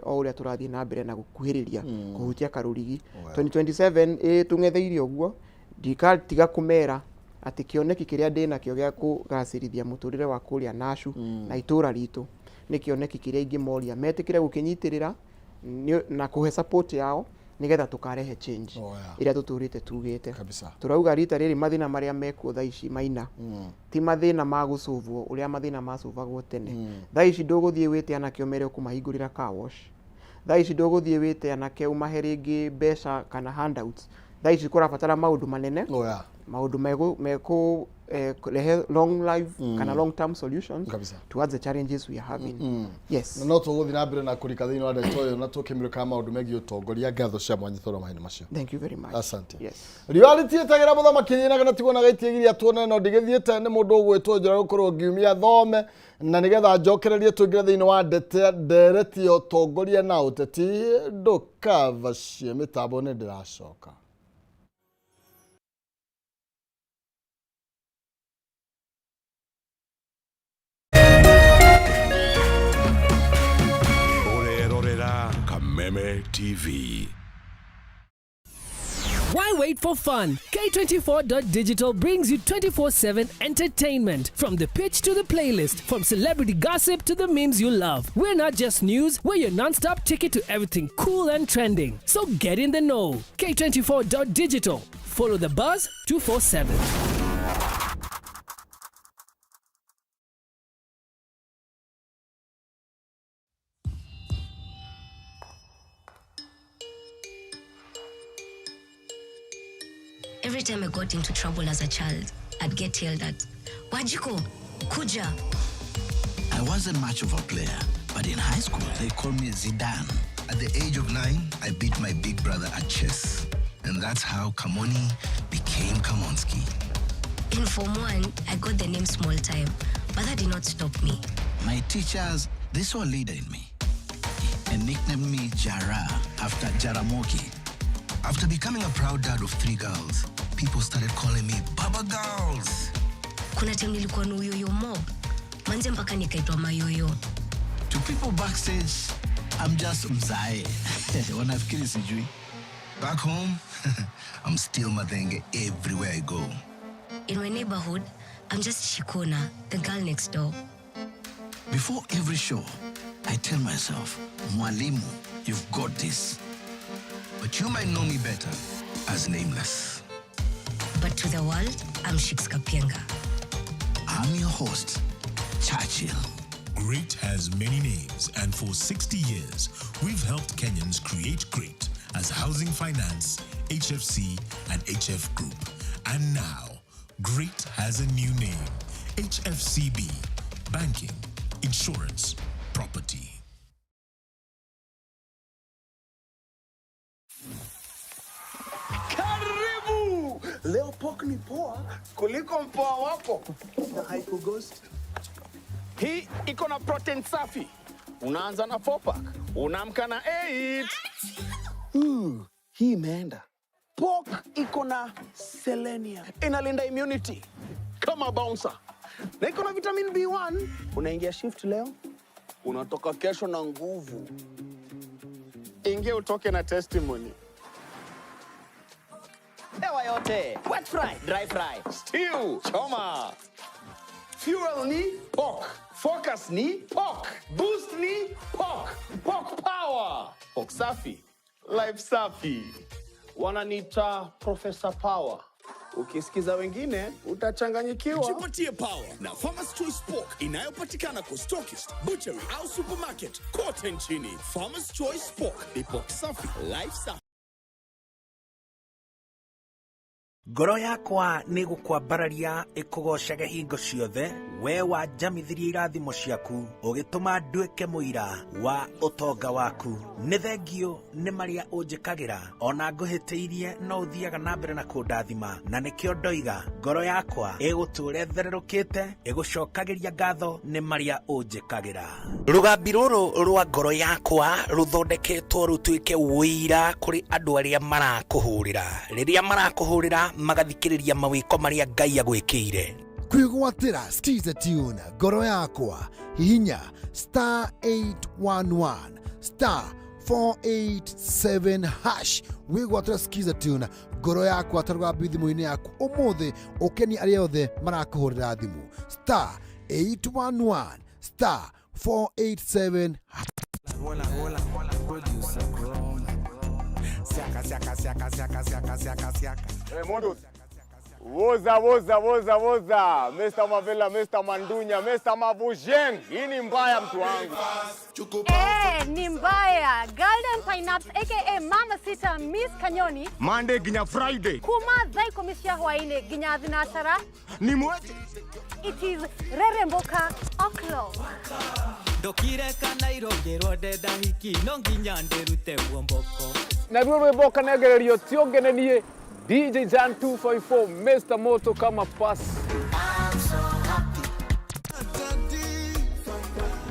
o ũrĩa tũrathiĩ na mbere na gũkuhĩrĩria kũhutia karũrigi. 2027 ĩ tũng'etheire ũguo, ndikatiga kũmera atĩ kĩoneki kĩrĩa ndĩnakĩo gĩa kũgacĩrithia mũtũrĩre wa kũrĩa Nashu na itũra ritũ nĩ kĩoneki kĩrĩa ingĩmoria metĩkĩre gũkĩnyitĩrĩra na kũhe support yao nĩgetha tũkarehe change Oh, yeah. ĩrĩa tũtũrĩte tugĩte. Kabisa. Tũrauga rita rĩrĩ mathĩna marĩa mekuo thaa ici maina ti mathĩna ma gũcũvwo ũrĩa mathĩna macũvagwo tene. Thaa ici ndũgũthiĩ wĩte anake ũmere ũkũmahingũrĩra car wash. Thaa ici ndũgũthiĩ wĩte anake ũmahe rĩngĩ mbeca kana handouts. Thaa ici kũrabatara maũndũ manene, Oh, yeah. maũndũ mekũ rehe long life kana long term solutions Kabisa. towards the challenges we are having. Yes. Na no tũgũthiĩ na mbere na kũrika thĩinĩ wa ndeto ĩyo na tũkĩmĩrĩkaga maũndũ megiĩ ũtongoria. Ngatho cia mwanya tondũ mahinda macio. Thank you very much. Asante. Yes. Riũa rĩtiĩtagĩra mũthamaki nyinaga na tiguo na gaitiĩgiria tuone no ndigĩthiĩte nĩ mũndũ ũgwĩtwo njĩra gũkorwo ngiumia thome na nĩgetha njokererie tũingĩre thĩinĩ wa ndereti ya ũtongoria na ũteti. Ndũkavacie mĩtambo, nĩ ndĩracoka. Orerorera Kameme TV. Why wait for fun? K24.digital brings you 24/7 entertainment. From the pitch to the playlist, from celebrity gossip to the memes you love. We're not just news, we're your non stop ticket to everything cool and trending. So get in the know. K24.digital. Follow the buzz 247. Every time I got into trouble as a child, I'd get yelled at. Wanjiku, kuja. I wasn't much of a player, but in high school they called me Zidane. At the age of 9, I beat my big brother at chess. And that's how Kamoni became Kamonski. In Form 1, I got the name Small Time, but that did not stop me. My teachers, they saw a leader in me and nicknamed me Jara after Jaramogi. After becoming a proud dad of three girls, people started calling me Baba Girls. Kuna time nilikuwa na uyoyo mob. Manze mpaka nikaitwa mayoyo. To people backstage, I'm just mzae. Wanafikiri sijui. Back home, I'm still Madenge everywhere I go. In my neighborhood, I'm just Shikona, the girl next door. Before every show, I tell myself, Mwalimu, you've got this. But you might know me better as Nameless. But to the world, I'm Shiks Kapienga. I'm your host, Churchill. Great has many names, and for 60 years, we've helped Kenyans create great as Housing Finance, HFC, and HF Group. And now, Great has a new name, HFCB, Banking, Insurance, Property. Pork ni poa kuliko mpoa wako na haikughost. Hii iko na protein safi. Unaanza na 4 pack, unaamka na 8. Hii imeenda. Pork iko na selenium, inalinda immunity kama bouncer, na iko na vitamin B1. Unaingia shift leo, unatoka kesho na nguvu. Ingia utoke na testimony. Hewa yote, wet fry, dry fry, stew, choma. Fuel ni pork, focus ni pork, boost ni pork, pork power. Pork safi, life safi. Wananiita Professor Power. Ukisikiza wengine utachanganyikiwa. Jipatie power na Farmers Choice Pork inayopatikana kwa stockist, butchery au supermarket kote nchini. Farmers Choice Pork ni pork safi, life safi. Ngoro yakwa nĩ gũkwambararia ĩkũgocage hingo ciothe, we wanjamithirie irathimo ciaku, ũgĩtũma nduĩke mũira wa ũtonga waku. Nĩ thengio nĩ marĩa ũnjĩkagĩra, ona ngũhĩtĩirie no ũthiaga na mbere na kũndathima, na nĩkĩo ndoiga ngoro yakwa ĩgũtũũra ĩthererũkĩte, ĩgũcokagĩria ngatho nĩ marĩa ũnjĩkagĩra. Rũgambi rũrũ rwa ngoro yakwa rũthondeketwo rũtuĩke ũira kũrĩ andũ arĩa marakũhũrĩra, rĩrĩa marakũhũrĩra magathikĩrĩria mawĩko marĩa Ngai agwĩkĩire. Kwĩgwatĩra Skiza tune ngoro yakwa, hihinya star 811 star 487 hash wĩgwatĩra Skiza tune ngoro yakwa ta rũgambi thimũ-inĩ yaku ũmũthĩ, ũkenie arĩa othe marakũhũrĩra thimũ, star 811 star 487. Siaka, siaka, siaka, siaka, siaka, siaka, siaka. Hey, Mondo. Woza, woza, woza, woza. Mr. Mavela, Mr. Mandunya, Mr. Mavujeng. Hii ni mbaya, mtu wangu. Eh, ni mbaya. Golden Pineapple aka Mama Sita Miss Kanyoni. Monday ginya Friday. Kuma thaa ikũmi cia hwaĩ-inĩ nginya thinacara. Ni mwete. It is Reremboka o'clock. Ndokire kana irongĩrwo ndenda hiki no nginya ndĩrute muomboko. Naruo rwĩmbo ũkanengererio ti ũngĩ nĩ niĩ DJ Jan 254, Mr. Moto kama pass.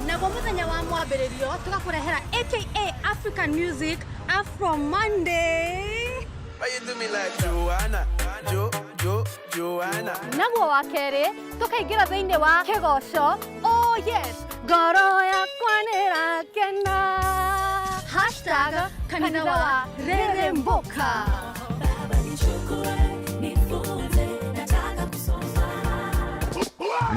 Naguo mũthenya wa mwambĩrĩrio tũgakũrehera aka African Music Afro Monday. Why you do me like Joanna? Jo, Jo, Joanna. Naguo wa kerĩ tũkaingĩra thĩinĩ wa kĩgoco, oh yes, ngoro yakwa nĩrakena, hashtag kanitha wa Reremboka.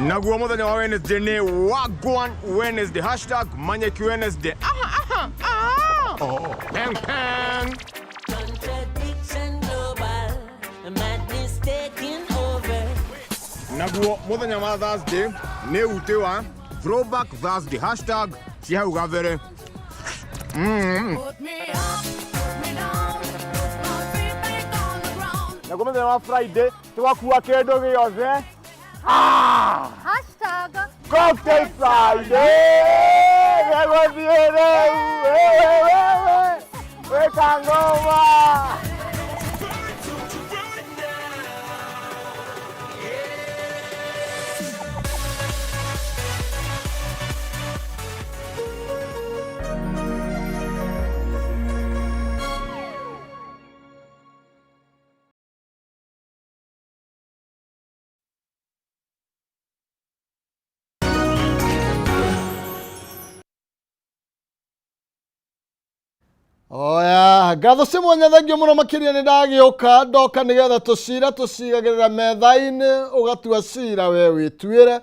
Naguo muthenya wa Wednesday ni Wagwan Wednesday. Hashtag Manyeki Wednesday. Aha, aha, aha. Oh. Peng, peng. Contradiction global, madness taking over. Naguo muthenya wa Thursday ni ute wa Throwback Thursday. Hashtag cia hau gabere. Naguo muthenya wa Friday tugakua kindu giothe. Ah! Hashtag Cocktail Friday! Gĩgũthiĩ rĩu! Wĩka ngoma! Oya, ngatho cia mwanya, thengio mũno makĩria. Nĩ ndagĩũka ndoka nĩgetha tũcira tũcigagĩrĩra metha-inĩ, ũgatua cira we wĩtuĩre.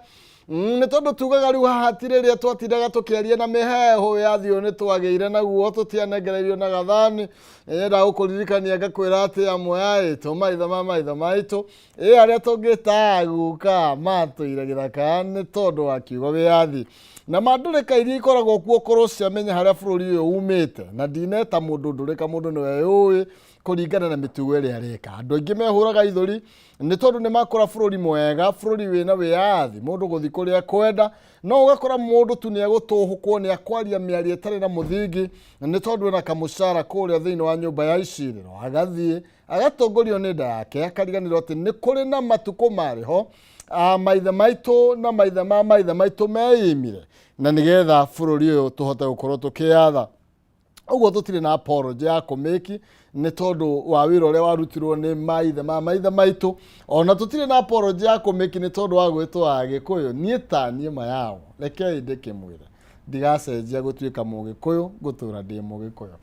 Nĩ tondũ tugaga rĩu haha ti rĩrĩa twatindaga tũkĩaria na mĩheehũ ya thiũ nĩ twagĩire naguo, tũtianengereirio na gathani. Nĩnyenda gũkũririkania ngakwĩra atĩ amwe aitũ maitho ma maitho maitũ ĩ arĩa tũngĩta guka matũire gĩthaka nĩ tondũ wa kiugo wĩyathi na mandũrĩka iria ikoragwo kuo korwo ciamenya harĩa bũrũri ũyũ umĩte, na ndineta mũndũ ndũrĩka, mũndũ nĩwe ũĩ. Kũringana na mĩtugo ĩrĩa areka. Andũ aingĩ mehũraga ithũri nĩ tondũ nĩ makora bũrũri mwega, bũrũri wĩna wĩyathi, mũndũ gũthiĩ kũrĩa ekwenda, no ũgakora mũndũ tu nĩ egũtũhũkwo nĩ akwaria mĩario ĩtarĩ na mũthingi nĩ tondũ ena kamũcara kũrĩa thĩinĩ wa nyũmba ya icirĩro, agathiĩ agatongorio nĩ nda yake, akariganĩrwo atĩ nĩ kũrĩ na matukũ marĩ ho a maithe maitũ na maithe ma maithe maitũ meimire na nĩgetha bũrũri ũyũ tũhote gũkorwo tũkĩyatha. Ũguo tũtirĩ na apology ya kũmĩki nĩ tondũ wa wĩra ũrĩa warutirwo nĩ maithe ma maithe maitũ, ona tũtirĩ na apology ya kũmĩki nĩ tondũ wa gwĩtwo Agĩkũyũ. Niĩ ta niĩ Mayao, rekei ndĩkĩmwĩre, ndigacenjia gũtuĩka Mũgĩkũyũ, ngũtũra ndĩ Mũgĩkũyũ.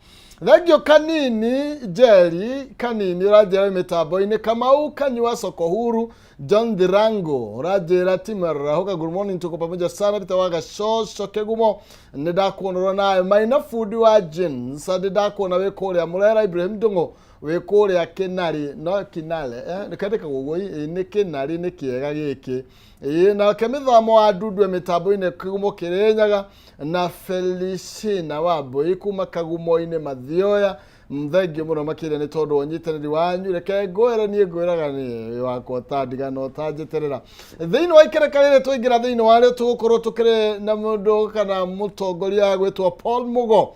Thengio kanini Njeri kanini ũranjĩra wĩ mĩtambo-inĩ. Kamau Kanyua Soko Huru John Dhirango ũranjĩra Timarahoka, good morning, tuko pamoja sana. Peter wa Gacoco Kĩgumo nĩ ndakuona nawe. Maina fundi wa jeans nĩ ndakuona wĩ kũrĩa Mũrera. Ibrahim Ndung'u wĩ kũrĩa Kĩnarĩ, no Kinale kandĩkagwo ũguo, nĩ Kĩnarĩ, nĩ kĩega gĩkĩ. Ĩĩ, nake mĩthamo wa Ndundue mĩtambo-inĩ Kĩgumo Kĩrĩnyaga na Felicina wa Mbũi kuma Kagumo-inĩ Mathioya, thengio mũno makĩria nĩ tondũ wa ũnyitanĩri wanyu. Reke ngwĩre niĩ ngwĩraga nĩ wakwa ũtandigana ũtanjĩtĩrĩra thĩinĩ wa ikereka rĩrĩ twaingĩra thĩinĩ warĩo, tũgũkorwo tũkĩrĩ na mũndũ kana mũtongoria gwĩtwo Paul Mugo.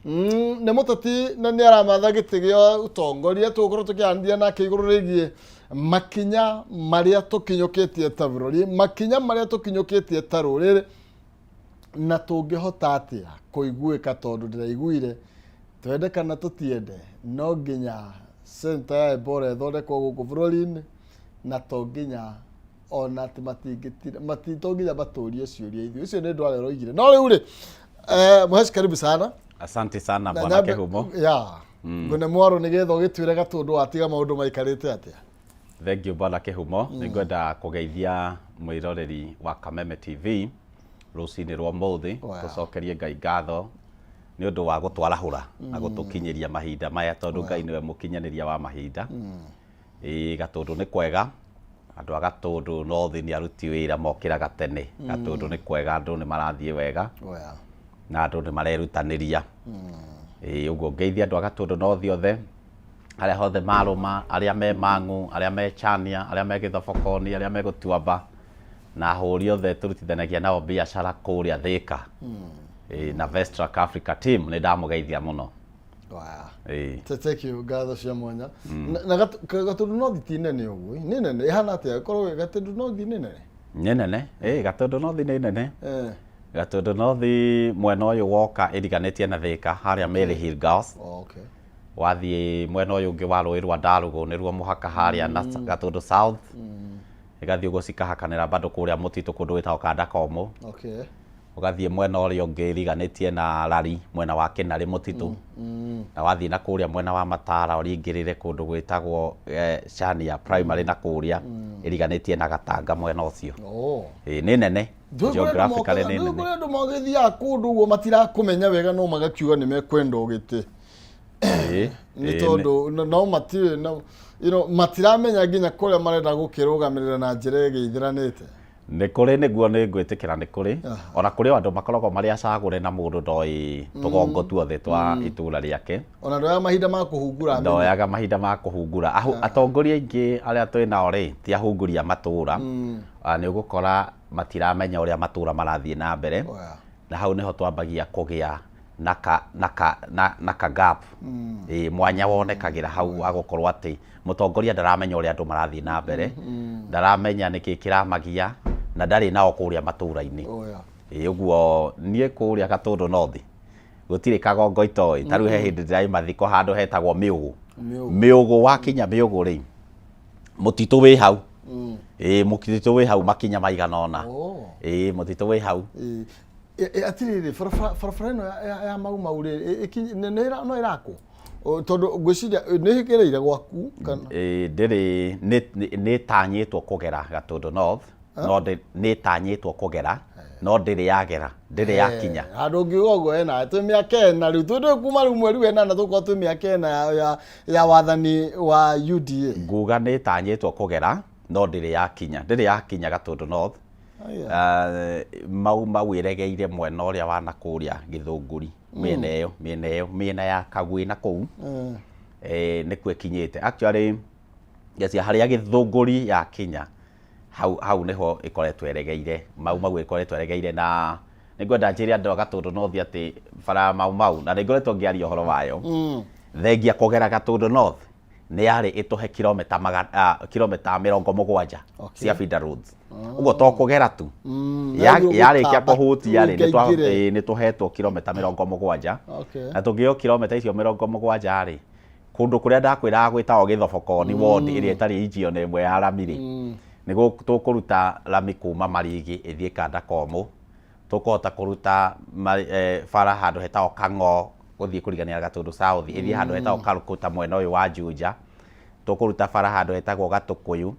Nĩ mũteti na nĩ aramatha gĩtĩ gĩa ũtongoria. Tũgũkorwo tũkĩaranĩria nake igũrũ rĩgiĩ makinya marĩa tũkinyũkĩtie ta bũrũri, makinya marĩa tũkinyũkĩtie ta rũrĩrĩ, na tũngĩhota atĩa kũiguĩka, tondũ ndĩraiguire twende kana tũtiende no nginya center ya Ebola ĩthondekwo gũkũ bũrũri-inĩ, na to nginya ona atĩ matingĩtira mati to nginya matũrie ciũria ithuĩ. Ũcio nĩ ndwara ũroigire. No rĩu rĩ, Mhesh, karibu sana. Asante sana Na bwana Kehumo. Ya ngone mwaro nĩgetha ũgĩtuĩre Gatũndũ watiga maũndũ maikarĩte atĩa. Thank you bwana Kehumo. Nĩ ngwenda kũgeithia mwĩroreri wa Kameme TV rũcinĩ rwa ũmũthĩ. Tũcokerie Ngai ngatho nĩ ũndũ wa gũtwarahũra na gũtũkinyĩria mahinda maya, tondũ Ngai nĩwe mũkinyanĩria wa mahinda. Ĩĩ, Gatũndũ nĩ kwega, andũ a Gatũndũ North nĩ aruti wĩra mokĩraga tene. Gatũndũ nĩ kwega, andũ nĩ marathiĩ wega na andũ nĩ marerutanĩria. Ĩĩ, ũguo ngeithia andũ a Gatũndũ North othe arĩa hothe marũma, arĩa me Mang'u, arĩa me Chania, arĩa me Gĩthobokoni, arĩa me Gũtuamba, na ahũri othe tũrutithanagia nao biacara kũrĩa Thĩka. Ĩĩ, na Vestrac Africa team nĩ ndamũgeithia mũno. Ĩĩ. Thank you, ngatho cia mwanya. Na Gatũndũ North ti nene ũguo, nĩ nene ĩhana atĩa? Ĩkorwo Gatũndũ North nĩ nene. Nĩ nene, ĩĩ, Gatũndũ North nĩ nene. Gatũndũ North mwena ũyũ woka ĩriganĩtie na Thĩka harĩa Mary Hill Girls. Wathiĩ mwena ũyũ ũngĩ wa rũĩ rwa Ndarũgũ nĩruo mũhaka harĩa na Gatũndũ South. Ĩgathiĩ ũguo cikahakanĩra bado kũrĩa mũtitũ kũndũ gwĩtagwo Kanda Komũ. Ũgathiĩ mwena ũrĩa ũngĩ ĩriganĩtie na Rari mwena wa Kĩnarĩ mũtitũ. Na wathiĩ na kũrĩa mwena wa Matara ũringĩrĩre kũndũ gwĩtagwo Chania Primary na kũrĩa ĩriganĩtie na Gatanga mwena ũcio. Ĩĩ, nĩ nene. Geographically nĩ nene. Kũrĩ andũ magĩthiaga kũndũ ũguo matirakũmenya wega no magakiuga nĩ mekwenda ũgĩtĩ. Nĩ tondũ no matirĩ na matiramenya nginya kũrĩa marenda gũkĩrũgamĩrĩra na njĩra ĩgĩithĩranĩte. Nĩ kũrĩ, nĩguo nĩ ngwĩtĩkĩra nĩ kũrĩ. Ona kũrĩ o andũ makoragwo marĩ acagũre na mũndũ ndoĩ tũgongo tuothe twa itũra rĩake. Ona ndoyaga mahinda ma kũhungura amenye. Ndoyaga mahinda ma kũhungura. Atongoria aingĩ arĩa twĩ nao rĩ, ti ahunguri a matũra. Nĩ ũgũkora matiramenya ũrĩa matũra marathiĩ na mbere. Na hau nĩho twambagia kũgĩa na ka, na ka, na, na ka gap. Ĩĩ, mwanya wonekagĩra hau wa gũkorwo atĩ mũtongoria ndaramenya ũrĩa andũ marathiĩ na mbere, ndaramenya nĩkĩ kĩramagia, na ndarĩ nao kũrĩa matũra-inĩ. Ĩĩ, ũguo niĩ kũrĩa Gatũndũ North gũtirĩ kagongo itoĩ. Ta rĩu he hĩndĩ ndĩrarĩ mathiko handũ hetagwo Mĩũgũ. Mĩũgũ wakinya Mĩũgũ rĩ, mũtitũ wĩ hau. Ĩĩ, mũtitũ wĩ hau makinya maigana ũna. Ĩĩ, mũtitũ wĩ hau. Atirĩrĩ, barabara ĩno ya Mau Mau rĩ, no ĩrakwo? Tondũ ngwĩciria nĩ ĩgereire gwaku kana? Ĩĩ, ndĩrĩ, nĩ ĩtanyĩtwo kũgera Gatũndũ North, no nĩ ĩtanyĩtwo kũgera, no ndĩrĩ yagera, ndĩrĩ yakinya. Handũ ũngiuga ũguo ena, twĩ mĩaka ĩna rĩu, twĩ kuma rĩu mweri wa ĩnana tũgũkorwo twĩ mĩaka ĩna ya wathani wa UDA. Nguga nĩ ĩtanyĩtwo kũgera, no ndĩrĩ yakinya, ndĩrĩ yakinya Gatũndũ North. Mau Mau ĩregeire mwena ũrĩa wa nakũrĩa Gĩthũngũri, mĩena ĩyo, mĩena ĩyo, mĩena ya Kagwĩ na kũu. Nĩkuo ĩkinyĩte actually. Ngeciria harĩa Gĩthũngũri yakinya, hau hau nĩho ĩkoretwo ĩregeire. Mau Mau ĩkoretwo ĩregeire, na nĩngwenda njĩre andũ a Gatũndũ North atĩ bara ya Mau Mau, na nĩngoretwo ngĩaria ũhoro wayo, thengia kũgera Gatũndũ North, nĩ yarĩ ĩtũhe kilomita 70 cia feeder roads. Ũguo to kũgera tu. Yarĩkia kũhutia rĩ, nĩ tũhetwo kilomita 70. Na tũngĩheo kilomita icio 70 rĩ, kũndũ kũrĩa ndakwĩraga gwĩtagwo Gĩthobokoni ward, ĩrĩa ĩtarĩ inji ona ĩmwe ya rami rĩ, nĩ tũkũruta rami kuma Marigi ĩthiĩ Kanda Komũ. Tũkũhota kũruta bara handũ hetagwo Kang'o gũthiĩ kũrigania na Gatũndũ South, ĩthiĩ handũ hetagwo Karũkũta mwena ũyũ wa Juja. Tũkũruta bara handũ hetagwo Gatũkũyũ,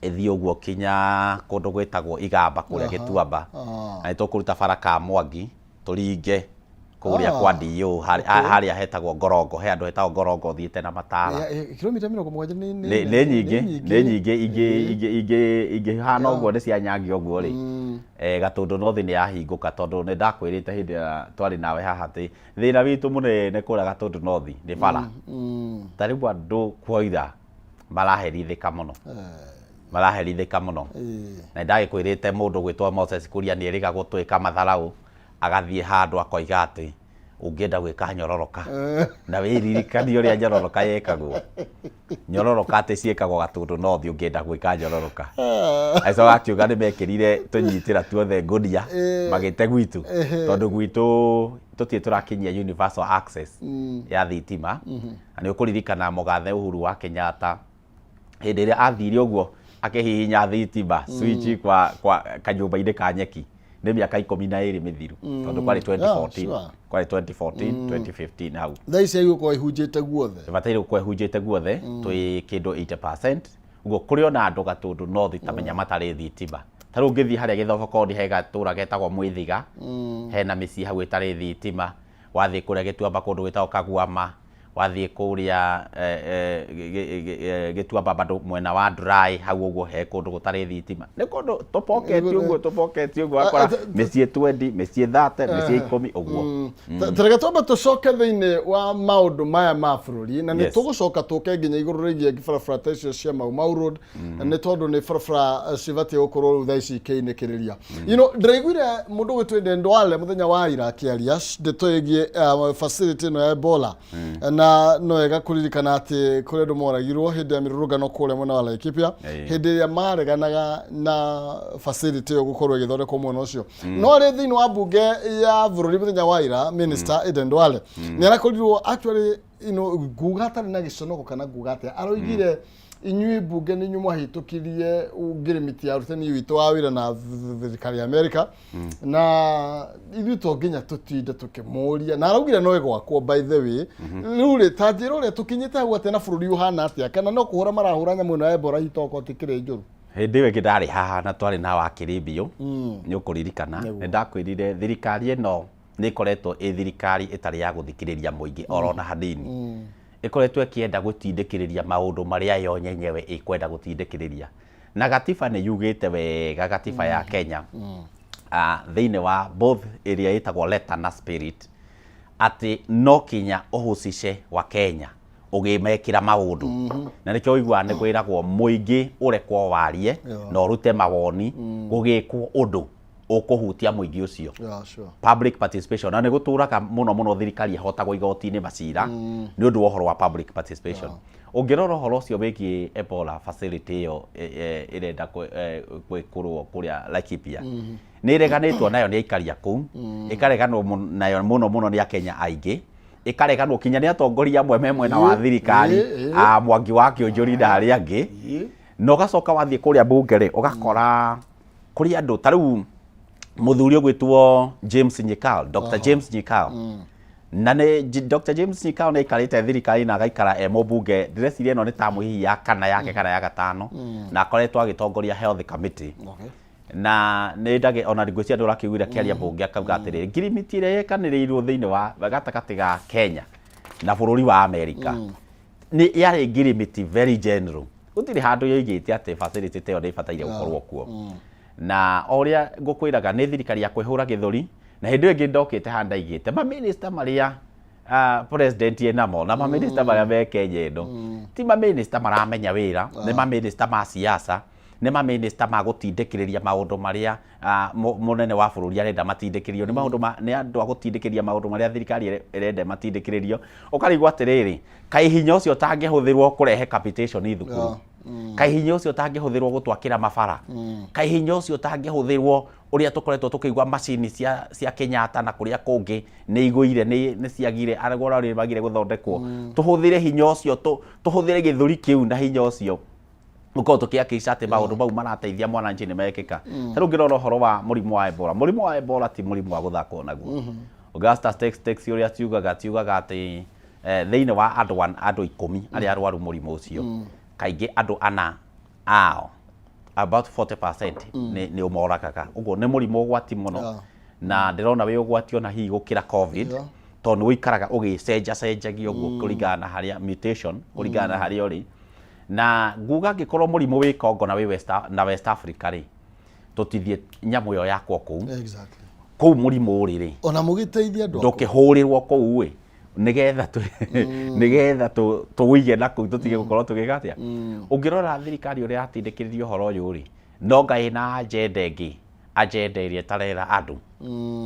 ĩthiĩ ũguo kinya kũndũ gwĩtagwo Igamba kũrĩa Gĩtuamba. Na nĩ tũkũruta bara Kamwangi tũringe kũrĩa kwa DO harĩa hetagwo Ngorongo, he handũ hetagwo Ngorongo ũthiĩte na Matara. Kilomita 70 nĩ nyingĩ, nĩ nyingĩ. Ingĩhana ũguo nĩ cia Nyangi ũguo rĩ, Gatũndũ North nĩ yahingũka, tondũ nĩ ndakwĩrĩte hĩndĩ ĩrĩa twarĩ nawe haha atĩ thĩna witũ mũnene kũrĩa Gatũndũ North nĩ bara. Ta rĩu andũ kuoira maraherithĩka mũno, maraherithĩka mũno. Na ndagĩkwĩrĩte mũndũ gwĩtwo Moses Kuria nĩ erĩga gũtwĩka matharaũ, agathiĩ handũ akoiga atĩ ũngĩenda gwĩka nyororoka, na wĩririkanie ũrĩa nyororoka yekagwo, nyororoka atĩ ciĩkagwo Gatũndũ North, ũngĩenda gwĩka nyororoka. Agĩcoka akiuga nĩ mekĩrire tũnyitĩra tuothe ngũnia, magĩte gwitũ, tondũ gwitũ tũtirĩ tũrakinyia universal access ya thitima. Na nĩ ũkũririkana mũgathe Uhuru wa Kenyatta, hĩndĩ ĩrĩa athire ũguo akĩhihinya thitima switch kwa kanyũmba-inĩ ka nyeki, nĩ mĩaka 12 mĩthiru, tondũ kwarĩ 2014. Kwarĩ 2014, 2015 hau. Thaa ici gũkorwo ihunjĩte guothe. Ĩbataire gũkorwo ĩhunjĩte guothe. Twĩ kĩndũ 80% ũguo. Kũrĩ ona andũ Gatũndũ North ta menya matarĩ thitima. Ta rĩu ũngĩthiĩ harĩa Gĩthobokoni, he gatũra getagwo Mwĩthiga, hena mĩciĩ hau ĩtarĩ thitima. Wathiĩ kũrĩa Gĩtuamba, kũndũ gwĩtagwo Kaguama, wathiĩ kũrĩa Gĩtuamba bado mwena wa Dry hau ũguo, he kũndũ gũtarĩ thitima. Nĩ kũndũ tũpoketi ũguo, tũpoketi ũguo, wakora mĩciĩ 20, mĩciĩ 30, mĩciĩ 10 ũguo. Tareke twambe tũcoke thĩinĩ wa maũndũ maya ma bũrũri, na nĩ tũgũcoka tũke nginya igũrũ rĩgiĩ barabara ta icio cia Mau Mau Road, nĩ tondũ nĩ barabara cibatiĩ gũkorwo rĩu thaa ici ikĩinĩkĩrĩria. Ndĩraiguire mũndũ gwĩtwo Aden Duale mũthenya wa ira akĩaria ndeto ĩgiĩ facility ĩno ya Ebola, na no wega kũririkana atĩ kũrĩ andũ moragirwo hĩndĩ ya mĩrũrũngano kũrĩa mwena wa Laikipia, hĩndĩ ĩrĩa mareganaga na facility ĩyo gũkorwo ĩgĩthondekwo mwena ũcio. No arĩ thĩinĩ wa mbunge ya bũrũri mũthenya wa ira, Minister Aden Duale nĩ arakorirwo actually, nguga atarĩ na gĩconoko kana nguga atĩa, aroigire, inyuĩ mbunge nĩ inyuĩ mwahĩtũkirie ngirimiti ya arutani witũ wa wĩra na thirikari ya Amerika, na ithuĩ to nginya tũtinde tũkĩmũria. Na araugire no ĩgwakwo. By the way, rĩu rĩ, ta njĩra ũrĩa tũkinyĩte hau atĩa, na bũrũri ũhana atĩa, kana no kũhũra marahũra nyamũ ĩno ya Ebola hitoko tikĩrĩ njũru? Hĩndĩ ĩyo ĩngĩ ndarĩ haha na twarĩ na wakiri mbiũ, nĩ ũkũririkana nĩ ndakwĩrire thirikari ĩno nĩ ĩkoretwo ĩ thirikari ĩtarĩ ya gũthikĩrĩria mũingĩ orona hanini. Ĩkoretwo ĩkĩenda gũtindĩkĩrĩria maũndũ marĩa yo nyenyewe ĩkwenda gũtindĩkĩrĩria, na gatiba nĩ yugĩte wega, gatiba ya Kenya, thĩinĩ wa both ĩrĩa ĩtagwo letter na spirit, atĩ no kinya ũhucice wa Kenya ũgĩmekĩra maũndũ. Na nĩkĩo ũiguaga nĩ kwĩragwo mũingĩ ũrekwo warie na ũrute mawoni gũgĩkwo ũndũ ũkũhutia mũingĩ ũcio. Public participation, na nĩ gũtũraga mũno mũno thirikari ĩhotagwo igoti-inĩ macira nĩ ũndũ wa ũhoro wa public participation. Ũngĩrora ũhoro ũcio wĩgiĩ Ebola facility ĩyo ĩrenda gwĩkũrwo kũrĩa Laikipia, nĩ ĩreganĩtwo nayo nĩ aikari a kũu, ĩkareganwo nayo mũno mũno nĩ Akenya aingĩ, ĩkareganwo kinya nĩ atongoria amwe me mwena wa thirikari, a Mwangi wa Kĩũnjũri na arĩa angĩ. Na ũgacoka wathiĩ kũrĩa mbunge rĩ, ũgakora kũrĩ andũ ta rĩu mũthuri ũgwĩtwo James Nyikal, Dr. James Nyikal. Na nĩ Dr. James Nyikal nĩ aikarĩte thirikari na agaikara e mũmbunge, ndĩreciria ĩno nĩ tamu hihi ya kana yake kana ya gatano, na akoretwo agĩtongoria health committee. Na nĩ ndagĩ ona ngwĩciria nĩ ũrakĩiguire akĩaria mbunge, akauga atĩrĩrĩ, ngirimiti ĩrĩa yekanĩrĩirwo thĩinĩ wa gatagatĩ ga Kenya na bũrũri wa Amerika nĩ yarĩ ngirimiti very general, gũtirĩ handũ yoigĩte atĩ facility ta ĩyo nĩ ĩbataire gũkorwo kuo. Na o ũrĩa ngũkwĩraga, nĩ thirikari ya kwĩhũra gĩthũri. Na hĩndĩ ĩyo ĩngĩ ndokĩte haha, ndaigĩte maminista marĩa President enamo na mamĩnĩsta marĩa me Kenya ĩno ti mamĩnĩsta maramenya wĩra, nĩ mamĩnĩsta ma siasa, nĩ mamĩnĩsta ma gũtindĩkĩrĩria maũndũ marĩa mũnene wa bũrũri arenda matindĩkĩrĩrio, nĩ maũndũ ma nĩ andũ a gũtindĩkĩrĩria maũndũ marĩa thirikari ĩrenda matindĩkĩrĩrio. Ũkarigwo atĩrĩrĩ, kaĩ hinya ũcio ũtangĩhũthĩrwo kũrehe capitation thukuru, kaĩ hinya ũcio ũtangĩhũthĩrwo gũtwakĩra mabara, kaĩ hinya ũcio ũtangĩhũthĩrwo ũrĩa tũkoretwo tũkĩigua macini cia Kenyatta na kũrĩa kũngĩ nĩ igũire, nĩ ciagire arĩa rĩ magire gũthondekwo, tũhũthĩre hinya ũcio, tũhũthĩre gĩthũri kĩu na hinya ũcio gũkorwo tũkĩhakikisha atĩ maũndũ mau marateithia mwananchi nĩ mekĩka. Ta rĩu ngĩrora ũhoro wa mũrimũ wa Ebola, mũrimũ wa Ebola ti mũrimũ wa gũthakwo naguo. Ũngĩrora statistics ũrĩa ciugaga atĩ thĩinĩ wa andũ 10 arĩa arwaru mũrimũ ũcio, kaingĩ andũ 4 ao, about 40%, nĩ ũmoragaga. Ũguo nĩ mũrimũ ũgwati mũno, na ndĩrona wĩ ũgwati ona hihi gũkĩra COVID, tondũ nĩ ũikaraga ũgĩcenjacenjagia ũguo kũringana na harĩa mutation, kũringana na harĩa ũrĩ. Na nguga angĩkorwo mũrimũ wĩ Congo na wĩ West, na West Africa rĩ, tũtithiĩ nyamũ ĩyo yakwo kũu kũu mũrimũ ũrĩ rĩ, ona mũgĩteithia andũ. Ndũkĩhũrĩrwo kũu ĩ, nĩgetha tũwĩige na kũu, tũtige gũkorwo tũgĩka atĩa. Ũngĩrora thirikari ũrĩa yatindĩkĩrĩria ũhoro ũyũ rĩ, no ngai na agenda ĩngĩ, agenda ĩrĩa ĩtarera andũ.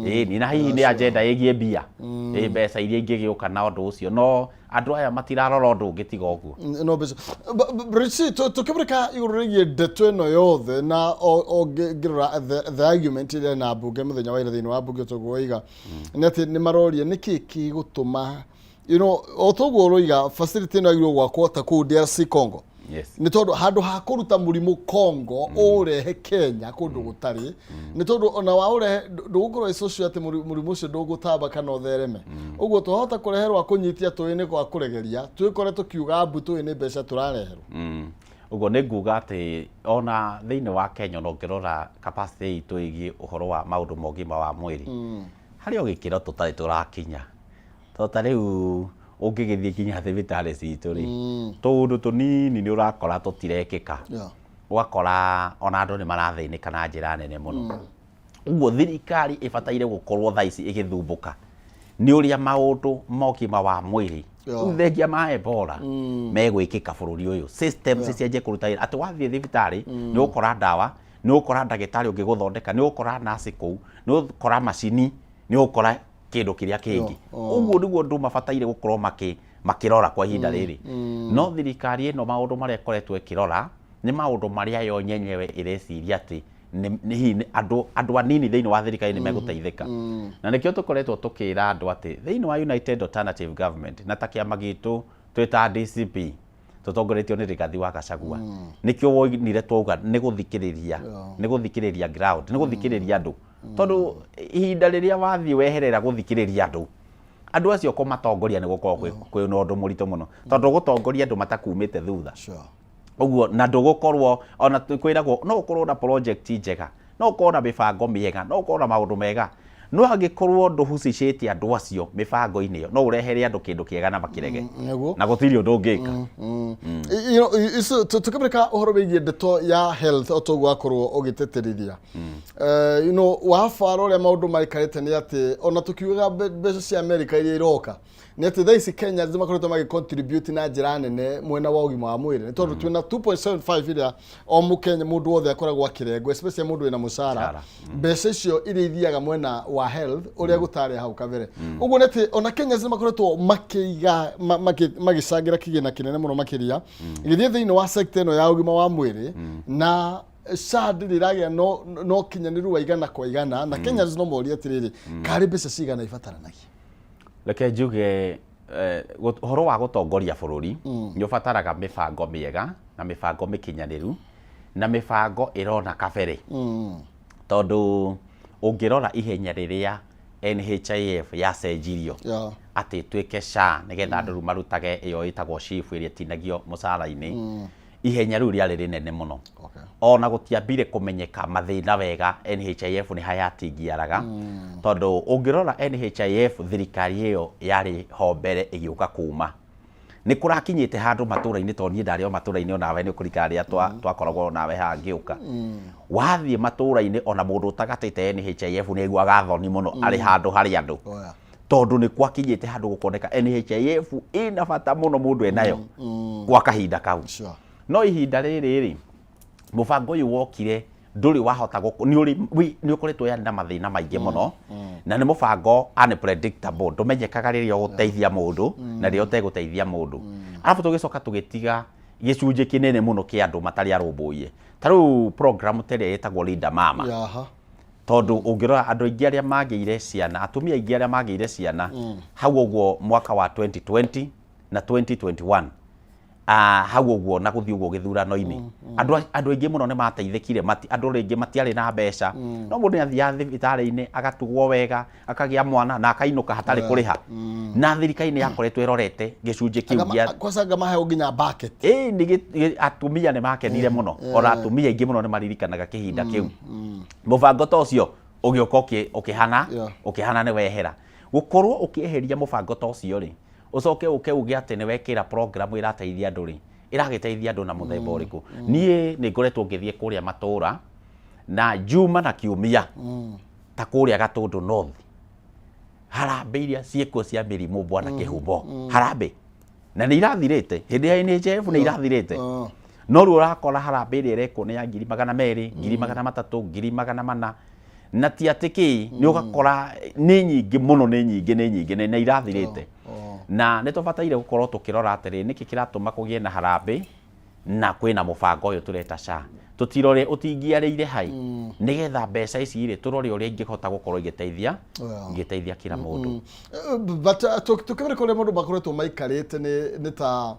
Ĩni na hihi nĩ agenda ĩgiĩ mbia, ĩ mbeca iria ingĩgĩũka na ũndũ ũcio, no andũ aya matirarora ũndũ ũngĩ tiga ũguo. No mbeca. Richi, tũkĩmũrĩka igũrũ rĩgiĩ ndeto ĩno yothe na o ngĩrora the argument ĩrĩa na mbunge mũthenya wa ira thĩinĩ wa mbunge, toguo waiga nĩ atĩ nĩ maroria nĩkĩ gĩgũtũma o toguo ũroiga facility ĩno yagĩrĩirwo gwakwo ta kũu DRC Congo, nĩ tondũ handũ ha kũruta mũrimũ Congo ũũrehe Kenya kũndũ gũtarĩ, nĩ tondũ ona waũrehe ndũgũkorwo ĩ social atĩ mũrimũ ũcio ndũgũtamba kana ũthereme. Ũguo twahota kũreherwo kũnyitia tũĩ gwa kũregeria, twĩkore tũkiuga mbu tũĩ nĩ mbeca tũrareherwo. Ũguo nĩ nguga atĩ ona thĩinĩ wa Kenya, ona ũngĩrora capacity itũ ĩgiĩ ũhoro wa maũndũ ma ũgima wa mwĩrĩ, harĩ o gĩkĩro tũtarĩ tũrakinya, tondũ ta rĩu ũngĩgĩthiĩ nginya thibitarĩ citũ rĩ, tũũndũ tũnini nĩ ũrakora tũtirekĩka, ũgakora ona andũ nĩ marathĩnĩka na njĩra nene mũno. Ũguo thirikari ĩbataire gũkorwo thaa ici ĩgĩthumbũka nĩ ũrĩa maũndũ ma ũgima wa mwĩrĩ, rĩu thengia ma Ebola, megwĩkĩka bũrũri ũyũ, systems cianjie kũruta wĩra atĩ wathiĩ thibitarĩ nĩ ũgũkora ndawa, nĩ ũgũkora ndagĩtarĩ ũngĩgũthondeka, nĩ ũgũkora nurse kũu, nĩ ũgũkora macini, nĩ ũgũkora kĩndũ kĩrĩa kĩngĩ. Ũguo nĩguo andũ mabataire gũkorwo makĩrora kwa ihinda rĩrĩ. No thirikari ĩno maũndũ marĩa ĩkoretwo ĩkĩrora nĩ maũndũ marĩa yo nyenyewe ĩreciria atĩ nĩ hihi nĩ andũ anini thĩinĩ wa thirikari nĩ megũteithĩka. Na nĩkĩo tũkoretwo tũkĩra andũ atĩ thĩinĩ wa United Alternative Government na ta kĩama gitũ twĩta DCP tũtongoretio nĩ Rigathi wa Gachagua, nĩkĩo wonire twauga nĩ gũthikĩrĩria ground, nĩ gũthikĩrĩria andũ, tondũ ihinda rĩrĩa wathiĩ weherera gũthikĩrĩria andũ, andũ acio kũmatongoria nĩ gũkorwo kwĩ na ũndũ mũritũ mũno, tondũ gũtongoria andũ matakumĩte thutha ũguo na ndũgũkorwo ona kwĩragwo no ũkorwo na project njega, no ũkorwo na mĩbango mĩega, no ũkorwo na maũndũ mega, no angĩkorwo ndũhucicĩte andũ acio mĩbango-inĩ ĩyo, no ũrehere andũ kĩndũ kĩega na makĩrege. Na gũtirĩ ũndũ ũngĩka. Tukĩmũrĩka ũhoro wĩgiĩ ndeto ya health, o toguo wakorwo ũgĩtĩtĩrithia, wabara ũrĩa maũndũ maikarĩte nĩ atĩ ona tũkiugaga mbeca cia America iria iroka, nĩ atĩ thaa ici Kenya nĩ makoretwo magĩ contribute na njĩra nene mwena wa ũgima wa mwĩrĩ, nĩ tondũ twĩna 2.75 ĩrĩa o mũkenya, mũndũ wothe akoragwo akĩrengwo, especially mũndũ wĩna mũcara, mbeca icio iria ithiaga mwena wa health ũrĩa gũtarĩ hau kabere. Ũguo nĩ atĩ ona Kenya nĩ makoretwo makĩiga magĩcangĩra kĩgĩna kĩnene mũno makĩria gĩthiĩ thĩinĩ wa sector ĩno ya ũgima wa mwĩrĩ, na SHA ndĩrĩ ĩragĩa no kinyanĩru wa igana kwa igana, na Kenya no morie atĩrĩrĩ, karĩ mbeca cigana ibataranagia? Reke njuge, ũhoro wa gũtongoria bũrũri nĩ ũbataraga mĩbango mĩega na mĩbango mĩkinyanĩru na mĩbango ĩrona kabere, tondũ ũngĩrora ihenya rĩrĩa NHIF yacenjirio atĩ ĩtuĩke SHA nĩgetha andũ rĩu marutage ĩyo ĩtagwo SHIF ĩrĩa ĩtinagio mũcara-inĩ, ihenya rĩu rĩarĩ rĩnene mũno. Ona gũtiambire kũmenyeka mathĩna wega NHIF nĩ hayatingiaraga, tondũ ũngĩrora NHIF thirikari ĩyo yarĩ ho mbere ĩgĩũka kuma nĩ kũrakinyĩte handũ matũra-inĩ, tondũ niĩ ndarĩ o matũra-inĩ, onawe nĩ ũkũririkana rĩrĩa twakoragwo nawe haha ngĩũka. Wathiĩ matũra-inĩ, ona mũndũ ũtagatĩte NHIF nĩ aiguaga thoni mũno arĩ handũ harĩ andũ. Tondũ nĩ gwakinyĩte handũ gũkoneka NHIF ĩna bata mũno mũndũ enayo gwa kahinda kau. No ihinda rĩrĩ rĩ, mũbango ũyũ wokire ndũrĩ wahota nĩ ũrĩ nĩ ũkoretwo yani na mathĩna maingĩ mũno, na nĩ mũbango unpredictable, ndũmenyekaga rĩrĩa ũgũteithia mũndũ na rĩrĩa ũtegũteithia mũndũ. Arabu tũgĩcoka tũgĩtiga gĩcunjĩ kĩnene mũno kĩa andũ matarĩ arũmbũiye, ta rĩu program ta ĩrĩa ĩtagwo Linda Mama. Tondũ ũngĩrora andũ aingĩ arĩa magĩire ciana, atumia aingĩ arĩa magĩire ciana hau ũguo mwaka wa 2020 na 2021, hau ũguo na gũthiĩ ũguo gĩthurano-inĩ, andũ aingĩ mũno nĩ mateithĩkire. Andũ rĩngĩ matiarĩ na mbeca, no mũndũ nĩ athiaga thibitarĩ-inĩ agatugwo wega, akagĩa mwana na akainũka hatarĩ kũrĩha. Na thirikari nĩ yakoretwo ĩrorete gĩcunjĩ kĩu gĩa Kwanza anga maheo nginya bucket. Ĩĩ, atumia nĩ makenire mũno. Ona atumia aingĩ mũno nĩ maririkanaga kĩhinda kĩu. Mũbango ta ũcio ũgĩũka ũkĩhana ũkĩhana nĩ wehera. Gũkorwo ũkĩeheria mũbango ta ũcio rĩ, ũcoke ũke uge atĩ nĩ wekĩra program ĩrateithia andũ rĩ, ĩragĩteithia andũ na mũthemba ũrĩkũ? Niĩ nĩ ngoretwo ngĩthiĩ kũrĩa matũra na Juma na Kiumia, ta kũrĩa Gatũndũ North, harambĩ iria ciĩkuo cia mĩrimũ, bwana Kĩhumo, harambĩ na nĩ irathirĩte hĩndĩ ya NHIF, nĩ irathirĩte. No rĩu ũrakora harambĩ ĩrĩa ĩrekwo nĩ ya 200,000, 300,000, 400,000, na ti atĩ kĩ nĩ ũgakora nĩ nyingĩ mũno, nĩ nyingĩ, nĩ nyingĩ, nĩ irathirĩte. Na nĩ tũbataire gũkorwo tũkĩrora atĩrĩ, nĩkĩ kĩratũma kũgĩe na harambĩ na kwĩna mũbango ũyũ tũreta SHA? Tũtirore ũtingĩarĩire hai, nĩgetha mbeca ici rĩ, tũrore ũrĩa ingĩhota gũkorwo igĩteithia igĩteithia kila mũndũ. But tukĩmenya kũrĩa mũndũ makoretwo maikarĩte nĩ ta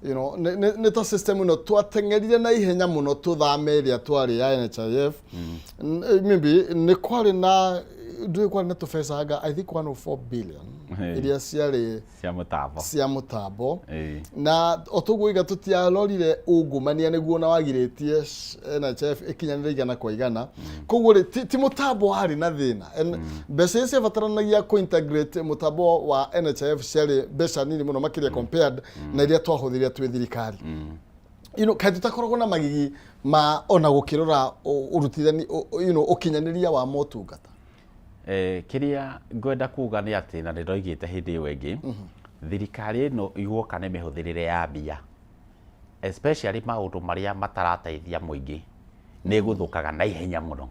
nĩ ta system ĩno twateng'erire na ihenya mũno tũthame ĩrĩa twarĩ ya NHIF. Maybe nĩ kwarĩ na ndũĩ kwarĩ na tũbeca anga, I think, 104 billion iria ciarĩ cia mũtambo. Cia mũtambo. Na o toguo iga tũtiarorire ungumania nĩguo na wagirĩtie NHIF ĩkinyanĩre 100%. Koguo rĩ, ti mũtambo warĩ na thĩna. And mbeca iria ciabataranagia kũ integrate mũtambo wa NHIF ciarĩ mbeca nini mũno makĩria compared na iria twahũthĩrire twĩ thirikari. Kaĩ tũtakoragwo na magigi ma ona gũkĩrora ũrutithani ũkinyanĩria wa motungata? Kĩrĩa ngwenda kuga nĩ atĩ, na nĩ ndoigĩte hĩndĩ ĩyo ĩngĩ, thirikari ĩno iguoka nĩ mĩhũthĩrĩre ya mbia, especially maũndũ marĩa matarateithia mũingĩ, nĩ ĩgũthũkaga na ihenya mũno.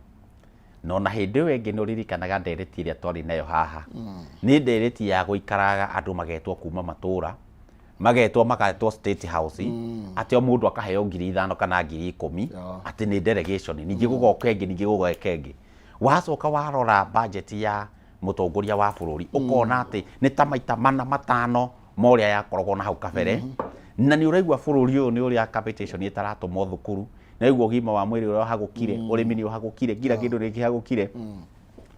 Na ona hĩndĩ ĩyo ĩngĩ nĩ ũririkanaga ndereti ĩrĩa twarĩ nayo haha, nĩ ndereti ya gũikaraga andũ magetwo kuma matũra, magetwo State House, atĩ o mũndũ akaheo 5,000 kana 10,000, atĩ nĩ delegation. Ningĩ gũgoka ĩngĩ, ningĩ gũgoka ĩngĩ. Wacoka warora budget ya mũtongoria wa bũrũri, ũkona atĩ nĩ ta maita mana matano ma ũrĩa yakoragwo na hau kabere. Na nĩ ũraigua bũrũri ũyũ nĩ ũrĩa capitation ĩtaratũmwo thukuru, nĩ ũraigua ũgima wa mwĩrĩ ũrĩa ũhagũkire, ũrĩmi nĩ ũhagũkire, kila kĩndũ nĩ kĩhagũkire.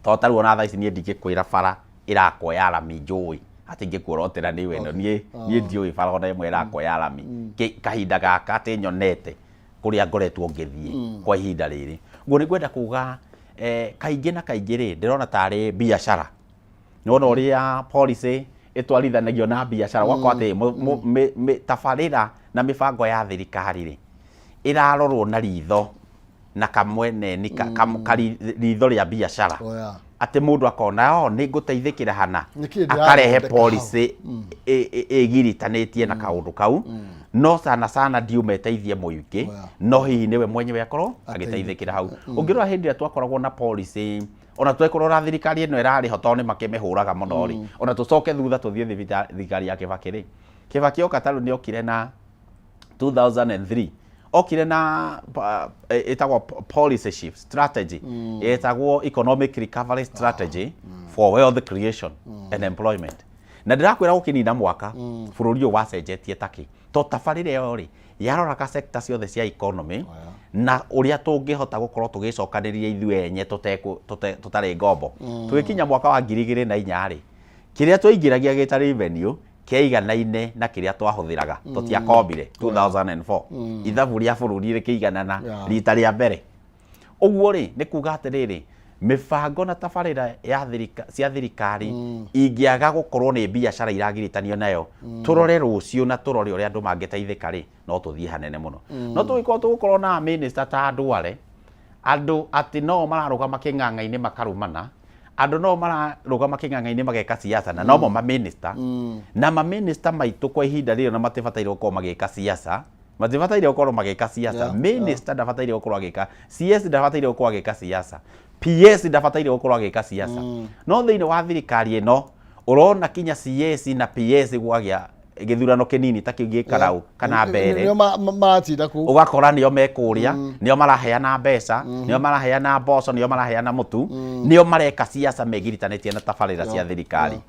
To tarĩu ona thaa ici niĩ ndingĩkwĩra bara ĩrakwo ya rami njũĩ atĩ ingĩkuorotera nĩ wendo. Niĩ ndiũĩ bara ona ĩmwe ĩrakwo ya rami kahinda gaka atĩ nyonete kũrĩa ngoretwo ngĩthiĩ kwa ihinda rĩrĩ. Ũguo nĩ ngwenda kuga, kaingĩ na kaingĩ rĩ, ndĩrona tarĩ biacara. Nĩwona ũrĩa policy ĩtwarithanagio na biacara, ũgakora atĩ tabarĩra na mĩbango ya thirikari rĩ, ĩrarorwo na ritho na kamweneni ritho rĩa biacara. Oh, yeah. Atĩ mũndũ akona o nĩ ngũteithĩkĩra hana, Nĩkĩ akarehe ndĩrathondeka policy ĩgiritanĩtie na kaũndũ kau, no sana sana ndiuma ĩteithie mũingĩ, no hihi nĩwe mwenyewe akorwo agĩteithĩkĩra hau. Ũngĩrora hĩndĩ ĩrĩa twakoragwo na policy, ona twekũrora thirikari ĩno ĩrarĩ ho, tondũ nĩ makĩmĩhũraga mũno rĩ, ona tũcoke thutha tũthiĩ thirikari ya Kibaki rĩ, Kibaki oka tarĩu nĩ okire na 2003, okire na ĩtagwo policy shift strategy, ĩtagwo economic recovery strategy for wealth creation and employment. Na ndĩrakwĩra gũkĩnina mwaka bũrũri ũyũ wacenjetie takĩ to tabarĩra ĩyo rĩ, yaroraga sector ciothe cia economy na ũrĩa tũngĩhota gũkorwo tũgĩcokanĩrĩria ithuĩ enye tũtarĩ ngombo. Tũgĩkinya mwaka wa 2004 rĩ, kĩrĩa twaingĩragia gĩta revenue kĩaiganaine na kĩrĩa twahũthĩraga. Tũtiakombire 2004. Ithabu rĩa bũrũri rĩkĩiganana rita rĩa mbere. Ũguo rĩ, nĩ kuga atĩrĩrĩ, mĩbango na tabarĩra ya cia thirikari ingĩaga gũkorwo nĩ biacara iragiritanio nayo, tũrore rũciũ na tũrore ũrĩa andũ mangĩteithĩka rĩ, no tũthiĩ hanene mũno. No tũgĩkorwo tũgũkorwo na minister ta andũ are andũ atĩ no mararũgama kĩng'ang'a-inĩ makarũmana. Andũ no mararũgama kĩng'ang'a-inĩ mageka siasa na nomo maminista na maminista maitũ kwa ihinda rĩrĩ na matibataire gũkorwo magĩka siasa, matibataire gũkorwo magĩka siasa. Minister ndabataire gũkorwo agĩka, CS ndabataire gũkorwo agĩka siasa, PS ndabataire gũkorwo agĩka siasa, no thĩinĩ wa thirikari ĩno ũrona kinya CS na PS gwagĩa gĩthurano kĩnini ta kĩu gĩkarau kana mbere nĩo maratinda kũu. Ũgakora nĩo me kũrĩa, nĩo maraheana mbeca, nĩo maraheana mboco, nĩo maraheana mũtu, nĩo mareka siasa megiritanĩtie na tabarĩra cia thirikari.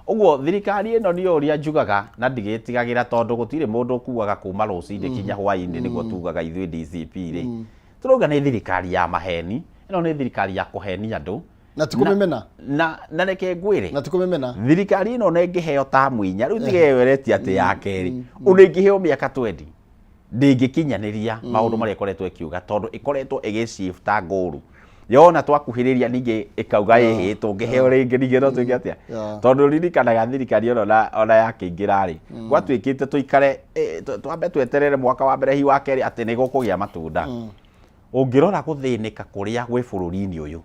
Ũguo thirikari ĩno nĩ ũrĩa njugaga na ndigĩtigagĩra, tondũ gũtirĩ mũndũ ũkuaga kuma rũcinĩ kinya hwainĩ. Nĩguo tugaga ithuĩ DCP rĩ, tũrauga nĩ thirikari ya maheni. Ĩno nĩ thirikari ya kũhenia andũ. Na ti kũmĩmena. Na reke ngwĩre, na ti kũmĩmena. Thirikari ĩno ona ĩngĩheo tamu 4 rĩu, tiga ĩyo ĩretia atĩ ya kerĩ, ona ĩngĩheo mĩaka 20 ndĩngĩkinyanĩria maũndũ marĩa ĩkoretwo ĩkiuga, tondũ ĩkoretwo ĩgĩcifta ngũru. Yona twakuhĩrĩria ningĩ ĩkauga ĩhĩ tũngĩheo rĩngĩ ningĩ no twĩke atĩa? Tondũ ririkanaga thirikari ona yakĩingĩra rĩ, gwatuĩkĩte tũikare twambe tweterere mwaka wa mbere hi wa kerĩ atĩ nĩ gũkũgĩa matunda. Ũngĩrora gũthĩnĩka kũrĩa gwĩ bũrũri-inĩ ũyũ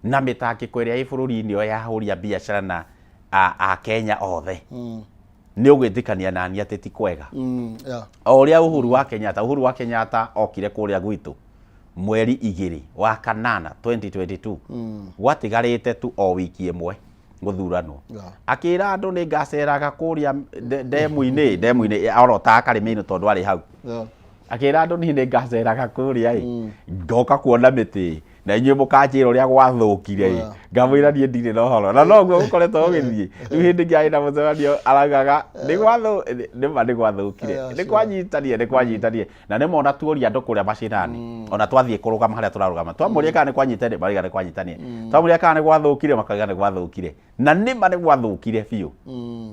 na mĩtangĩko ĩrĩa ĩ bũrũri-inĩ ũyũ ya ahũri a biacara na a Kenya othe, nĩ ũgwĩtĩkania nani atĩ ti kwega. O ũrĩa Uhuru wa Kenyatta okire kũrĩa gwitũ mweri 2 wa kanana 2022, gwatigarĩte tu o wiki ĩmwe gũthuranwo, akĩra andũ nĩ ngaceraga kũrĩa ndemu-inĩ orotaga karĩmĩinĩ tondũ arĩ hau. Akĩra andũ niĩ nĩ ngaceraga kũrĩa ĩ ngoka kuona mĩtĩ na inyuĩ mũkanjĩra ũrĩa gwathũkire ĩ. Ngamwĩra niĩ ndirĩ na ũhoro na noguo gũkoretwo gũgĩthiĩ. Rĩu hĩndĩ ĩngĩ arĩ na mũcemanio araugaga nĩ ma nĩ gwathũkire, nĩ kwanyitanire na nĩ mona tuoria andũ kũrĩa macinani, ona twathiĩ kũrũgama harĩa tũrarũgama, twamũria kana nĩ kwanyitanire marauga nĩ kwanyitanire, twamũria kana nĩ gwathũkire makauga nĩ gwathũkire, na nĩ ma nĩ gwathũkire biũ.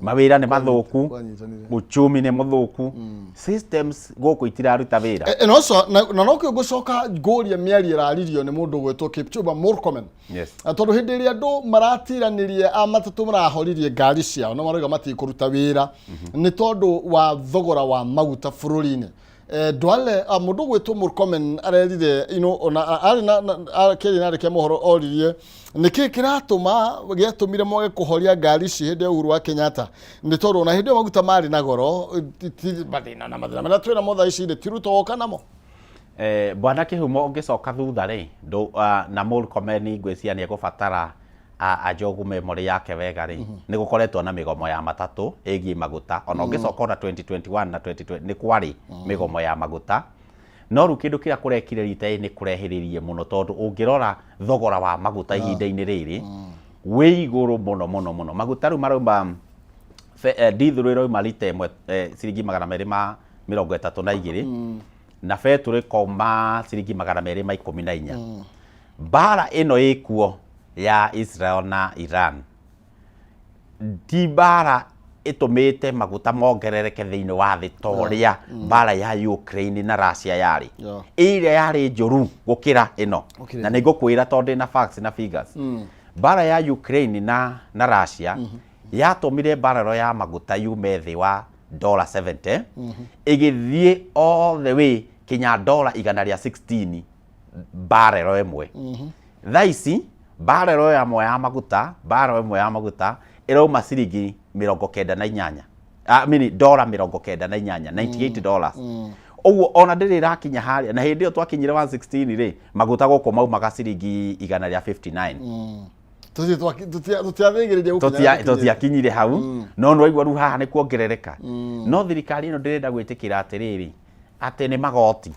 Mawĩra nĩ mathũku. Kwanyitanire. Uchumi nĩ mũthũku, systems gũkũ itiraruta wĩra. And also na nokĩo ngũcoka ngũria mĩario ĩraririo nĩ mũndũ ũgwĩtwo Kipchumba Murkomen. Na tondũ hĩndĩ ĩrĩa andũ maratiranĩrie a matatũ marahoririe ngari ciao na marauga matikũruta wĩra nĩ tondũ wa thogora wa maguta bũrũri-inĩ. Ndwale mũndũ ũgwĩtwo Murkomen arerire ona arĩ na kĩrĩ na rĩkia mohoro oririe nĩkĩ kĩratũma gĩatũmire mwage kũhoria ngari ici hĩndĩ ya Uhuru wa Kenyatta, nĩ tondũ ona hĩndĩ ĩyo maguta marĩ na goro, ti mathĩna na mathĩna marĩa twĩna mo thaa ici rĩ, ti Ruto woka namo. Bwana Kĩhumo, ũngĩcoka thutha rĩ, na Murkomen ngwĩciria nĩ egũbatara ajogu memory yake wega rĩ, nĩ gũkoretwo na mĩgomo ya matatũ ĩgiĩ maguta. Ona ũngĩcoka ona 2021 na 2020 nĩ kwarĩ mĩgomo ya maguta, no rĩu kĩndũ kĩrĩa kũrekire rita rĩrĩ nĩ kũrehĩrĩrie mũno, tondũ ũngĩrora thogora wa maguta ihinda-inĩ rĩrĩ wĩ igũrũ mũno mũno mũno. Maguta rĩu marauma diesel ĩrauma lita ĩmwe ciringi 232, na betũrũ ĩkauma ciringi 214. Mbara ĩno ĩkuo ya Israel na Iran ti mbara ĩtũmĩte maguta mongerereke thĩinĩ wa thĩ ta ũrĩa mbara ya Ukraine na Russia yarĩ, ĩrĩa yarĩ njũru gũkĩra ĩno. Gũkĩra. Na nĩ ngũkwĩra tondũ ndĩna facts na figures. Mbara ya Ukraine na Russia yatũmire barrel ya maguta yume thĩ wa dollar 70 ĩgĩthiĩ all the way kinya dola 116 barrel ĩmwe. Thaa ici barrel ĩmwe ya maguta, barrel ĩmwe ya maguta ĩrauma ciringi 98, I mean dola 98, $98. Ũguo ona ndĩrĩ ĩrakinya harĩa na hĩndĩ ĩyo twakinyire 116 rĩ, maguta gũkũ maumaga ciringi 159. Tũtiathĩgĩrĩria gũkinya harĩa tũkinyĩte. Tũtiakinyire hau, no nĩwaigua rĩu haha nĩ kuongerereka. No thirikari ĩno ndĩrenda gwĩtĩkĩra atĩrĩrĩ atĩ nĩ magoti,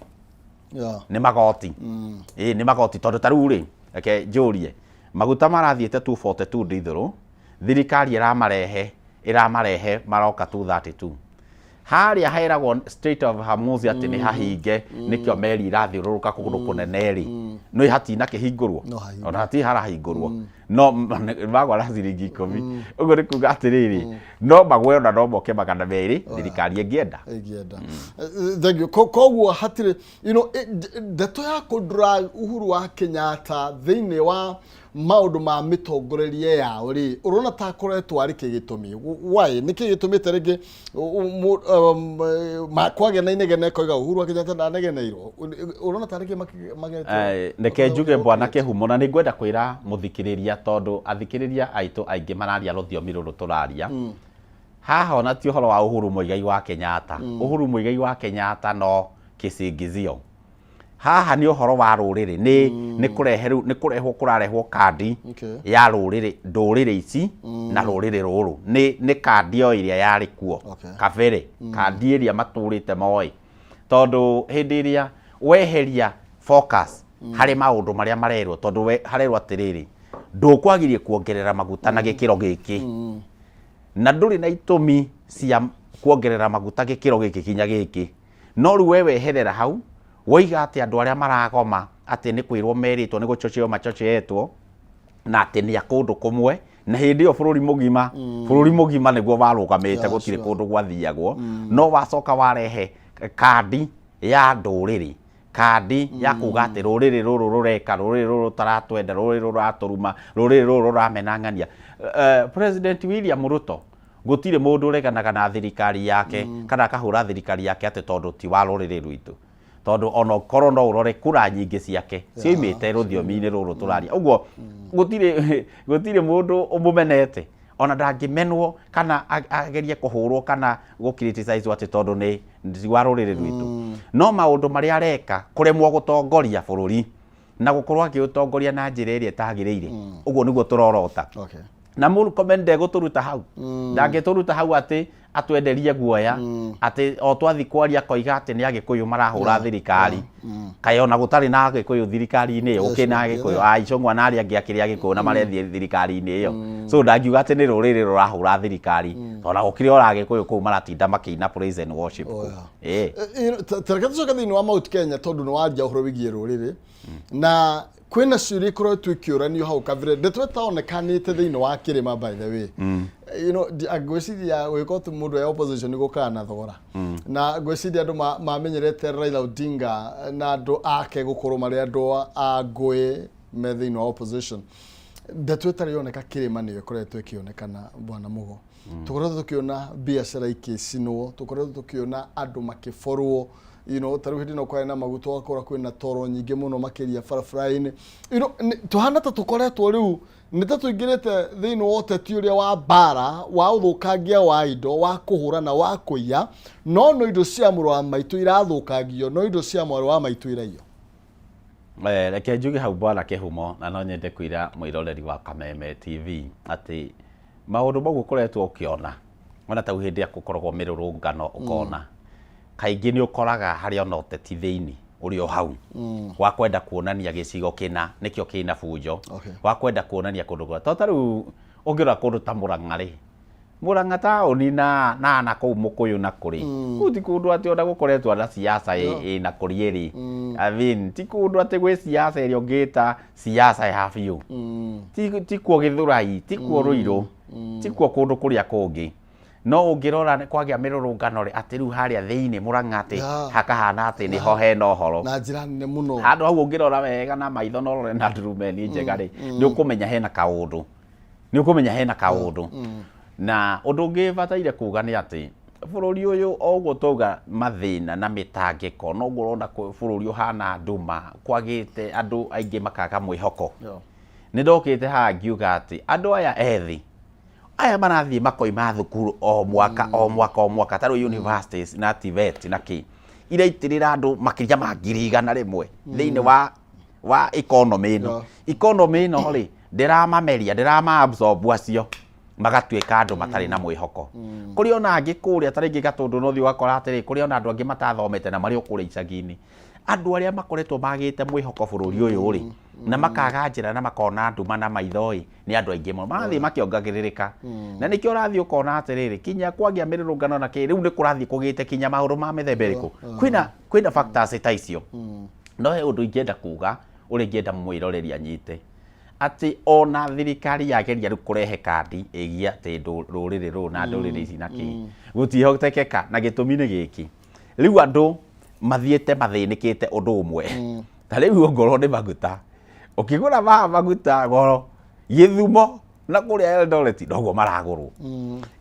nĩ magoti, ĩĩ nĩ magoti, tondũ ta rĩu rĩ, reke njũrie, maguta marathiĩte 242 ndithũrũ, thirikari ĩramarehe maroka 232. Harĩa heragwo Strait of Hormuz atĩ nĩ hahinge, nĩkĩo meri irathiũrũrũka kũndũ kũnene rĩ, no hatina kĩhingũrwo. No hahingũrwo. Ona hatirĩ harahingũrwo, no magwa na ciringi 10. Ũguo nĩ kuga atĩrĩrĩ, no magwe ona no moke 200 thirikari ĩngĩenda. Ĩngĩenda. Thank you. Koguo hatirĩ ndeto ya kũndura Uhuru wa Kenyatta thĩinĩ wa maũndũ ma mĩtongorerie yao rĩ, ũrona ta akoretwo arĩ kĩ gĩtũmi? Why, nĩ kĩ gĩtũmĩte rĩngĩ kwagĩa na inegene koiga Uhuru wa Kenyatta ndanegeneirwo? Ũrona ta arĩ kĩ mageretie? Reke njuge, bwana Kĩhumo, na nĩ ngwenda kwĩra mũthikĩrĩria tondũ athikĩrĩria aitũ aingĩ mararia rũthiomi rũrũ tũraria. Haha ona ti ũhoro wa Uhuru Muigai wa Kenyatta. Uhuru Muigai wa Kenyatta no kĩcingizio. Haha nĩ ũhoro wa rũrĩrĩ, nĩ nĩ kũrehe rĩu nĩ kũrehwo kũrarehwo kandi ya rũrĩrĩ, ndũrĩrĩ ici na rũrĩrĩ rũrũ. Nĩ nĩ kandi o ĩrĩa yarĩ kuo kabere, kandi ĩrĩa matũrĩte moĩ. Tondũ hĩndĩ ĩrĩa weheria focus harĩ maũndũ marĩa marerwo, tondũ we harerwo atĩrĩrĩ, ndũkwagirie kuongerera maguta na gĩkĩro gĩkĩ. Na ndũrĩ na itũmi cia kuongerera maguta gĩkĩro gĩkĩ kinya gĩkĩ. No rĩu we weherera hau, woiga atĩ andũ arĩa maragoma atĩ nĩ kwĩrwo merĩtwo nĩ gũchocheo machocheetwo, na atĩ nĩ a kũndũ kũmwe, na hĩndĩ ĩyo bũrũri mũgima, bũrũri mũgima nĩguo warũgamĩte, gũtirĩ kũndũ gwathiagwo. No wacoka warehe kandi ya ndũrĩrĩ, kandi ya kuga atĩ rũrĩrĩ rũrũ rũreka, rũrĩrĩ rũrũ rũtaratwenda, rũrĩrĩ rũrũ rũratũruma, rũrĩrĩ rũrũ rũramena ng'ania. President William Ruto, gũtirĩ mũndũ ũreganaga na thirikari yake kana akahũra thirikari yake atĩ tondũ ti wa rũrĩrĩ rwitũ. Tondũ ona ũkorwo no ũrore kura nyingĩ ciake cioimĩte rũthiomi-inĩ rũrũ tũraria. Ũguo gũtirĩ gũtirĩ mũndũ ũmũmenete, ona ndangĩmenwo kana agerie kũhũrwo kana gũ criticize atĩ tondũ nĩ ti wa rũrĩrĩ rwitũ. No maũndũ marĩa areka, kũremwo gũtongoria bũrũri na gũkorwo akĩũtongoria na njĩra ĩrĩa ĩtagĩrĩire, ũguo nĩguo tũrorota. Na Murkomen ndegũtũruta hau. Ndangĩtũruta hau atĩ atwenderie guoya, atĩ o twathi kwaria akoiga atĩ nĩ Agĩkũyũ marahũra thirikari. Kaĩ ona gũtarĩ na Agĩkũyũ thirikari-inĩ ĩyo, gũkĩrĩ na Agĩkũyũ, a Icũng'wa na arĩa angĩ akĩrĩ Agĩkũyũ na marethiĩ thirikari-inĩ ĩyo. So ndangiuga atĩ nĩ rũrĩrĩ rũrahũra thirikari, tondũ ona gũkĩrĩ ora Agĩkũyũ kũu maratinda makĩina praise and worship kũu. Tareke tũcoke thĩinĩ wa Mount Kenya tondũ nĩ waria ũhoro wĩgiĩ rũrĩrĩ na kwĩna ciũria ikoretwo ikĩũranio hau kabere, ndeto ĩtaonekanĩte thĩinĩ wa kĩrĩma, by the way. Ngwĩciria gwĩka ũtu mũndũ e opposition nĩ gũkaga na thogora, na ngwĩciria andũ mamenyerete Raila Odinga na andũ ake gũkorwo marĩ andũ a ngũĩ me thĩinĩ wa opposition. Ndeto ĩtarĩ yoneka kĩrĩma nĩyo ĩkoretwo ĩkĩonekana, Bwana Mugo. Tũkoretwo tũkĩona biacara ikĩcinwo, tũkoretwo tũkĩona andũ makĩborwo, ta rĩu hĩndĩ ĩno kwarĩ na maguta ũgakora kwĩna toro nyingĩ mũno makĩria barabara-inĩ. Tũhana ta tũkoretwo rĩu nĩ ta tũingĩrĩte thĩinĩ wa ũteti ũrĩa wa mbara, wa ũthũkangia wa indo, wa kũhũrana, wa kũiya, no no indo cia mũrũ wa maitũ irathũkangio, no indo cia mwarĩ wa maitũ iraiywo. Reke njuge hau, Bwana Kĩhumo, na no nyende kwĩra mwĩroreri wa Kameme TV atĩ maũndũ mau ũkoretwo ũkĩona ona ta hĩndĩ ĩrĩa gũkoragwo mĩrũrũngano, ũkona kaingĩ nĩ ũkoraga harĩ ona ũteti thĩinĩ ũrĩ o hau wa kwenda kuonania gĩcigo kĩna nĩkĩo kĩna bunjo, wa kwenda kuonania kũndũ kwa to ta rĩu ũngĩrora kũndũ ta Mũrang'a rĩ, Mũrang'a taũni na na na kũu Mũkũyũ na kũrĩ kũu ti kũndũ atĩ ona gũkoretwo na siasa ĩna kũrĩ ĩrĩ. I mean, ti kũndũ atĩ gwĩ siasa ĩrĩa ũngĩta siasa ya biũ. Ti kuo Gĩthũrai, ti kuo Rũirũ, ti kuo kũndũ kũrĩa kũngĩ. No ũngĩrora kwagĩa mĩrũrũngano rĩ, atĩ rĩu harĩa thĩinĩ Mũrang'a atĩ hakahana atĩ nĩho hena ũhoro. Na njĩra nene mũno. Handũ hau ũngĩrora wega na maitho na ũrore na ndurumeni njega rĩ, nĩ ũkũmenya hena kaũndũ. Nĩ ũkũmenya hena kaũndũ. Na ũndũ ũngĩ bataire kuga nĩ atĩ bũrũri ũyũ o ũguo twauga mathĩna na mĩtangĩko, noguo ũrona bũrũri ũhana nduma, kwagĩte andũ aingĩ makaga mwĩhoko. Nĩ ndokĩte haha ngiuga atĩ andũ aya ethĩ aya marathiĩ makoima thukuru o mwaka o mwaka o mwaka, ta rĩu universities na TVET na kĩ iraitĩrĩra andũ makĩria ma 100,000 thĩinĩ wa economy ĩno. Economy ĩno rĩ, ndĩramameria, ndĩrama absorb acio magatuĩka andũ matarĩ na mwĩhoko. Kũrĩ ona angĩ kũrĩa ta rĩngĩ Gatũndũ no ũthiĩ ũgakora atĩrĩ, kũrĩ ona andũ angĩ matathomete na marĩ o kũrĩa icagi-inĩ. Andũ arĩa makoretwo magĩte mwĩhoko bũrũri ũyũ rĩ, na makaga njĩra na makona nduma na maitho ĩ, nĩ andũ aingĩ mũno marathiĩ makĩongagĩrĩrĩka. Na nĩkĩo ũrathiĩ ũkona atĩrĩrĩ, kinya kwagĩa mĩrũrũngano na kĩ, rĩu nĩ kũrathiĩ kũgĩte kinya maũndũ ma mĩthemba ĩrĩkũ. Kwĩna factors ta icio. No he ũndũ ingĩenda kuga, ũrĩa ingĩenda mwĩroreri anyite, atĩ ona thirikari yageria rĩu kũrehe kandi ĩgiĩ atĩ rũrĩrĩ rũrũ na ndũrĩrĩ ici na kĩ, gũtihotekeka, na gĩtũmi nĩ gĩkĩ, rĩu andũ mathiĩte mathĩnĩkĩte ũndũ ũmwe. Ta rĩu ongorwo nĩ maguta, ũkĩgũra maguta goro Gĩthumo na kũrĩa Eldoret noguo maragũrwo.